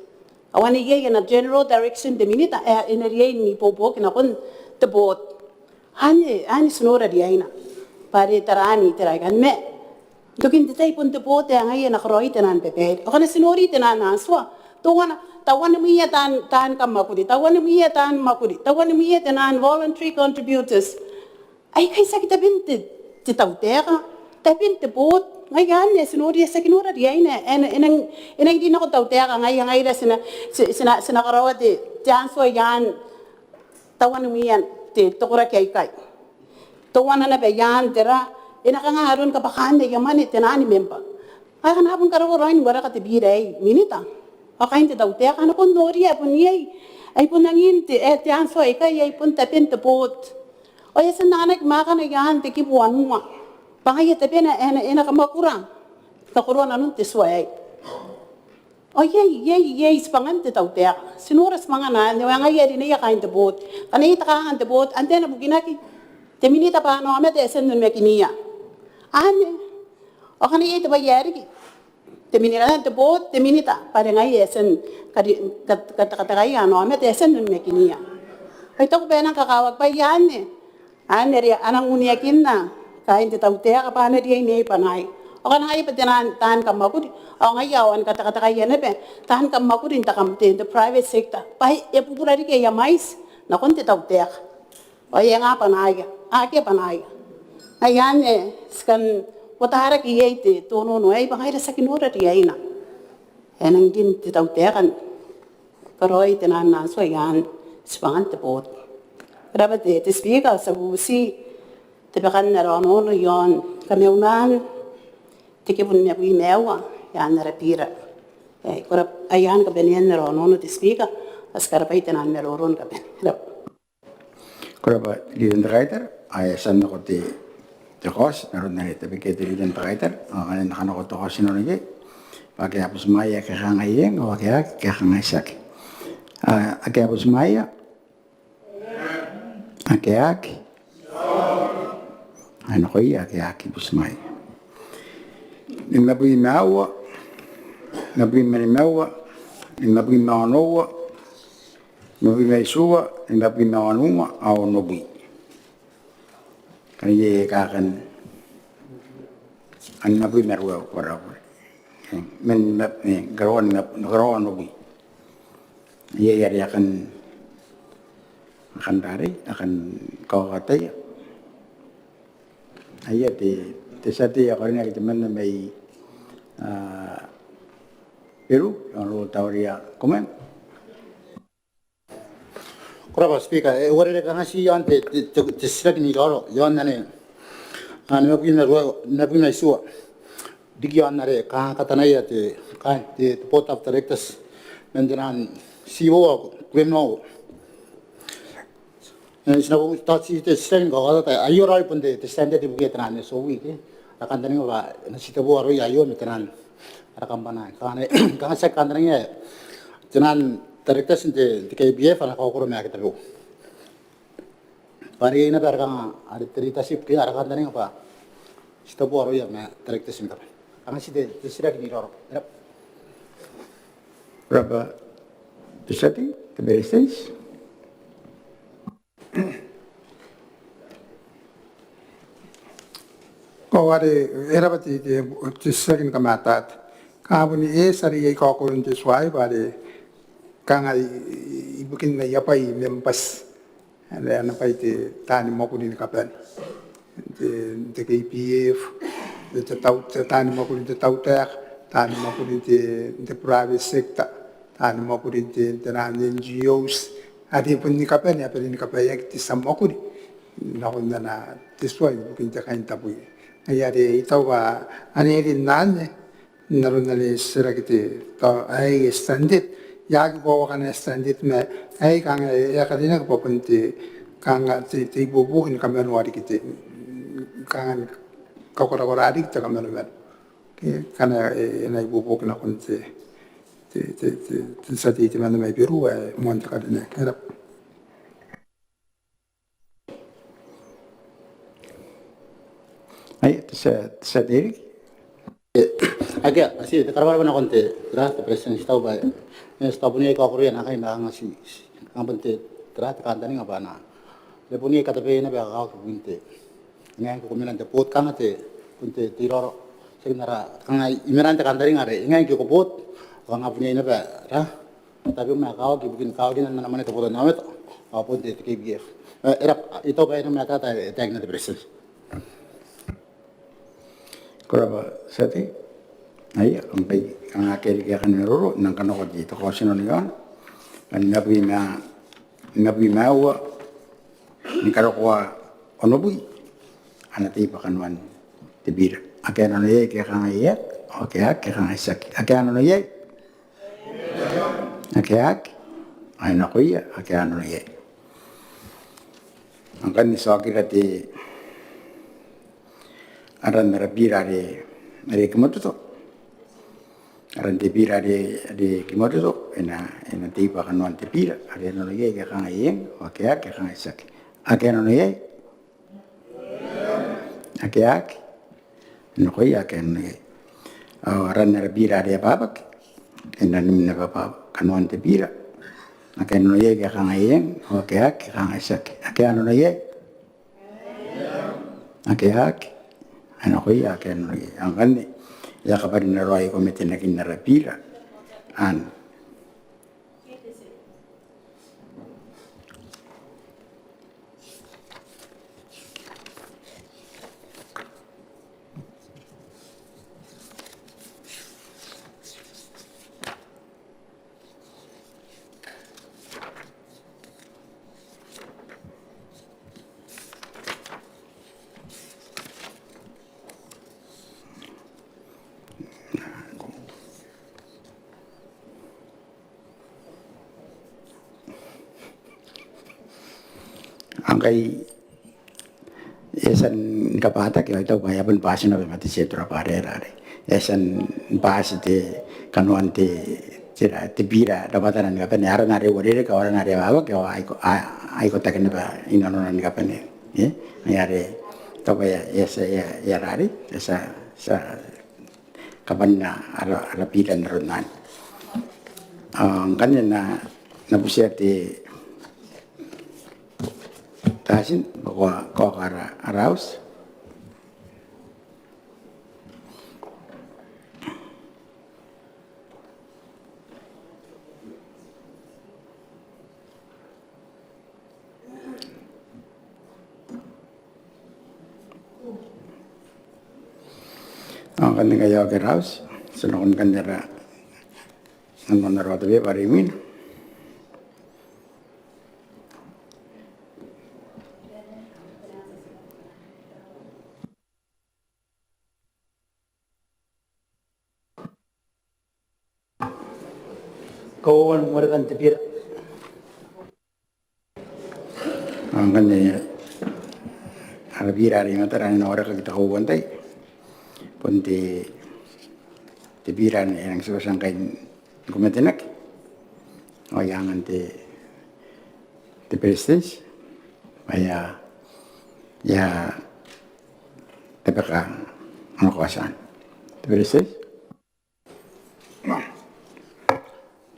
Ao anne iai ana general direction te minita ae e na riai n ibuobuoki nakon te board. Anne, anne ti nora riaina. Bwa are taraani tera ikanne ma n tokin te tai bon te board ae ngaia ae na karaoi te nang babaire. Ao ngkana ti nori te nang, nang tua, teuana, tauan mwiia taan, taan kammwakuri, tauan mwiia taan mwakuri, tauan mwiia te nang voluntary contributors. Aikai tiaki taben te, te tautaeka, taben te board. Ngaia anne ti nori ae tiaki nora riaina. E nang, e nang, e nang rin nako te tautaeka ngaia, ngaira ti na, ti, ti na, ti na karaoa te, te answer iaan tauan mwiia te, te koraki aikai. Teuana naba iaan tera, e na kanga aron kabwakaan aia mwane te nang member. Ao ngkana a bon karaoa raoi ni wareka te bira aei minita ao kaain te tautaeka, a na bon noria ae bon iai, ai bon angin te, e, te answer aikai, ai bon taben te board. Ao e a tia n anganaki mwaakana iaan te kibu wanua bwa ngaia tabena ae e na, e na kamwakura ni kakoroa nanon te tua aei. Ao iai, iai, iai tibwangan te tautaeka. Ti nora tibwangana anne, ao ngaia are rineia kaain te board. Ngkana iai te kangaanga n te board, antai ae na bukinaki? Te minita bwa ana aomata e a tia n onimakinia. Anne. Ao ngkana iai te bwai ae riki, te minita, te board, te minita bwa are ngaia e a tia n kari-, kat-, kat-, katekatekaia ana aomata e a tia n onimakinia. Ao I taku bwa e nang kakawaki bwa iai anne. Anne are a nang uneakinna kaain te tautaeka bwa a na riai n iai bwanaaia. Ao ngkana ngaia bwa te nang taan kammwakuri, ao ngaia ao a na katekatekaia naba taan kammwakuri n te kam-, te, te private sector bwa e bubura riki aia mwaiti nakon te tautaeka. Ao e nga bwanaaia? Akea bwanaaia. Ngaia anne ti kan uotaraki iai te onoono aei bwa ngaira ti aki nora riaina. E nang rin te tautaeka ni karaoi te nang answer iaan tibwangan te board. Ko rabwa te, te Speaker, ti a bubuti tabekan ara onoono iaon kamaunaan te kibu nimabwi ma aua iaan ara bira. E, ko rabwa, ai anne kabanean ara onoono te Speaker, ao ti karabwa te nang maroro ni kabane. Rabwa. Ko rabwa te Leader n te Kaitara, ao e a tia n nako te, te kaoti n aron are e tabekia te Leader n te Kaitara, ao ngkana e na nako te kaoti n aron aei, bwa ake a butimwaea ake a kangai eng, ao ake a aki ake a kangai tiaki. A, ake a butimwaea? Ake a aki? Ai nakoia ake a aki butimwaea. Nimabwi ma aua, nimabwi ma nimaua, nimabwi ma onoua, nimabwi ma itiua, nimabwi ma wanua, ao onobwi. Ngkana iai aika kan, a, nimabwi ma ruaiwa, ko rabwa. E, man, ma, e, karaoan, karaoan onobwi. Iai are a kan, a kan rarei, a kan kaokataia. Aia te, te tia tei ae karineaki temanna mai, a, Beru, Honourable Tawaria Komen. Ko rabwa Speaker, e uarereke kanga ti iaon te, te, te, te titiraki n iraorao iaon anne, a, nimabwi ma ruaiwa, nimabwi ma itiua. Riki iaon are kanga katanaia te, kaain te, te Board of Directors man te nang CEO ao kuren nao. E, ti na bon tao ti te titiraki ni kaokata, aio raoi bon te, te standard ibukia te nang SOE ke. Ara kantaninga bwa e na titeboo aroia aio ma te nang ara kambana. Kanga, kanga ti aki kantaningaia te nang directors n te, te KPF a na kaokoro ma ake tabeua. Bwa are iai naba are kanga are te leadership ke ara kantaninga bwa titeboo aroia ma directors ni kabane. Kanga ti te, te titiraki n iraorao. E rabwa. Ko rabwa te tia tei, te Beretitenti. Ko rabwa te, e rabwa te, te, te titiraki ni kamatata. Kanga bon e eti are iai kaokoron te tua aei bwa are kanga i, i, ibukin aia bwai members are a na bwai te taani mwakuri ni kabane. Te, te KPF, te, te tau, te taani mwakuri n te tautaeka, taani mwakuri n te, te private sector, taani mwakuri n te, te nang NGOs, are bon ni kabane, a bane ni kabaeaki te tia mwakuri nakon ana te tua ibukin te kaintabwi. Ngaia are I taku bwa ane rin anne n aron are e titiraki te, tao aei e standard, I aki koaua kanga e stranded ma ae kanga e a karineaki bwa bon te kanga te, te ibuobuoki ni kamanoa riki te kanga ni kakorakoraa riki te kamanomano. Ke kanga e, e na ibuobuoki nakon te, te, te, te, te tia tei temanna mai Beru ae moan te karineaki. E rab'a. Ai, te tia, te tia tei riki. Akea, ti te karabwarabwa nakon te, tera, te Beretitenti, tao bwa e, ti tao bon iai kaokoroia naakai ma kanga ti, ti kanga bon te, tera, te kantaninga bwa a na, e bon iai katabeia naba ae kakawaki ibukin te, ngaia ngke ko mena n te board kanga te, bon te, te iraorao, tiaki n ara, kanga I mena n te kantaninga are ngaia ngke ko board, kanga bon iai naba, tera, tabeua ma kakawaki ibukin kawakinan ana mwane te botannaomata ao bon te, te K B F. E, e rab'a, I taku bwa e na mena tata e taekina te Beretitenti. Ko rab'a tia tei. Ai, ngkai kanga akea riki ae kan maroro, N nang kanakoa te, te kaotinano iaona. N na bwi ma, n na bwi ma aua ni karokoa onobwi ana tei bwa kanoan te bira. Ake a nano iai ke a kangai e, ao ake a aki ke a kangai tiaki. Ake a nano iai? Ake a aki? Ao e nakoia ake a nano iai. Ao ngkanne ti a okira te aran ara bira are, are Kimatoto. Aran te bira are, are Kimatoto, e na, e na tei bwa kanoan te bira, ake a nano iai ke a kangai eng, ao ake a aki ke a kangai tiaki. Ake a nano iai? Ake a aki? E nakoia ake a nano iai. Ao aran ara bira are Ababaki, e na nim naba bwa kanoan te bira. Ake a nano iai ke a kangai eng, ao ake a aki ke a kangai tiaki. Ake a nano iai? Ake a aki? E nakoia ake a nano iai. Ao ngkanne e a kabane raoi kometenakin ara bira anne. Ao ngkai e a tia ni kabwataki, ao I taku bwa e a bon bwati naba ma te tia tei Rabaarera are e a tia ni bwati te kanoan te, te, te bira rabwatana ni kabane, aran are e uarereke ao aran are e waaki ao a iko, a, a ikotaki naba inanona ni kabane. E, ngaia are I taku bwa e a, e a tia, e a, e a rarei, e a tia, tia kabanea ara, ara bira n aron anne. Ao ngkanne N na, N na butia te, te tia tei bwa ko a, ko a kaoka ara, ara auti. Ao ngkanne ngkai e a oki ara auti, ti a nakon ngkanne ara, nakon ara otabeba are imwina. Kauoua n warekan te bira. Ao ngkanne ara bira are i matara ae e na warekaki te kauoua n tai, bon te, te bira ae e nang tibwa tia ngkai ni kometenaki. Ao I angan te, te Beretitenti bwa e a, e a tabeka ana kaoti anne. Te Beretitenti.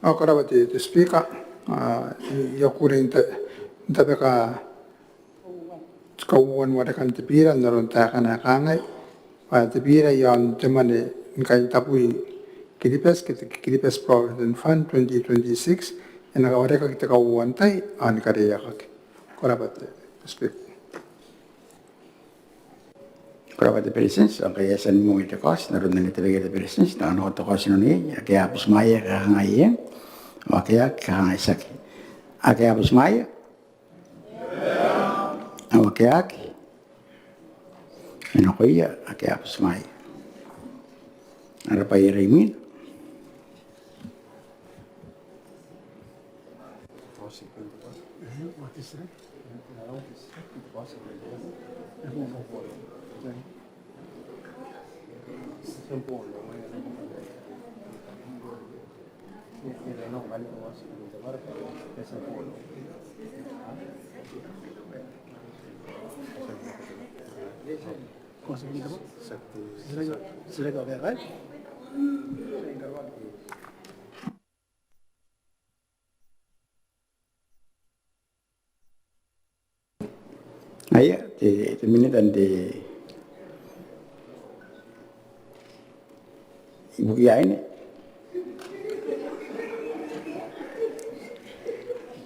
Ao ko rabwa te, te Speaker, ao I a kukurei n ta, n tabeka te kauoua ni warekan te bira n aron taekana ae kangai bwa te bira iaon te mwane ni kaintabwi Kiribati ke te Kiribati Provident Fund twenty twenty-six e na kawarekaki te kauoua n tai ao ni kareiakaki. Ko rabwa te, te Speaker. Ko rabwa te Beretitenti, ao ngkai e a tia ni mwaiti te kaoti n aron anne, te Beretitenti, N na nakon te kaoti inanon iai. Ake a butimwaea ke a kangai eng, ao ake a aki ke a kangai tiaki. Ake a butimwaea? Ao ake a aki? E nakoia ake a butimwaea. Ara bwai are imwina. Aia, te, te minita n te ibukia aine,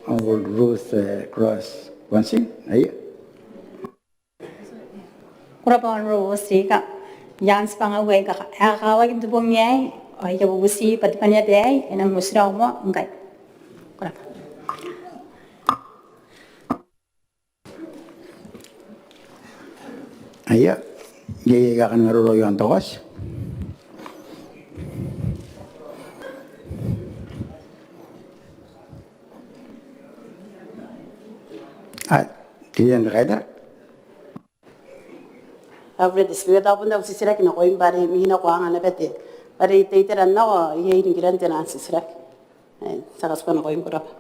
Honourable Ruth, eh, Cross Kwansing, aia. Ko rabwa Honourable Speaker. I aan tibwangau aika a kakawaki n te bong aei, ao I a bubuti bwa te Bwaneaba aei e nang motirawa moa ngkai. Ko rabwa. Aia, iai aika a kan maroro i aon te kaoti? A, te tia tei n te kaitara. Ao bure te Speaker, tao bon au titiraki nakoim bwa are imwina ko anga naba te, bwa are I teitera n nako iai ningiran te nang titiraki. E, ti a katikua nakoim, ko rabwa.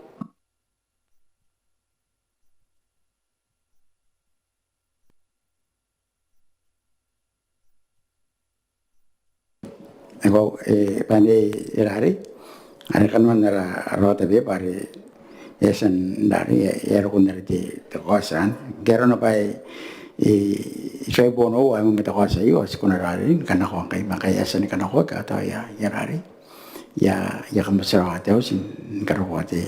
Eng, e, bwa anne e rarei, are kanoan ara, ara order paper are e a tia n rarei, e a roko n rarei te, te kaoti anne. Ngke arona bwa e, e, e tuai bono ae moan te kaoti aio, ao ti kona rarei ni kanakoa ngkai, ma ngkai e a tia ni kanakoaki ao tao e a, e a rarei. I a, I a kamotirawa te auti ni karokoa te,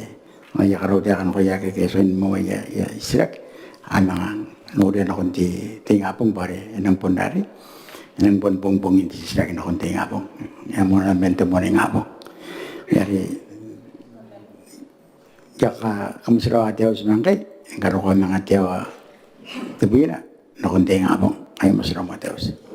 ao I a karaua te aka nakoia ake a tuai ni moa aia, aia titiraki, a manga noria nakon te, te ingabong bwa are e nang bon rarei, e nang bon bong, bongin te titiraki nakon te ingabong. E a moana man te moan ingabong. Are I a ka, kamotirawa te auti ma ngkai, e karokoa manga te aoa tebwina nakon te ingabong. Aia motirawa moa te auti.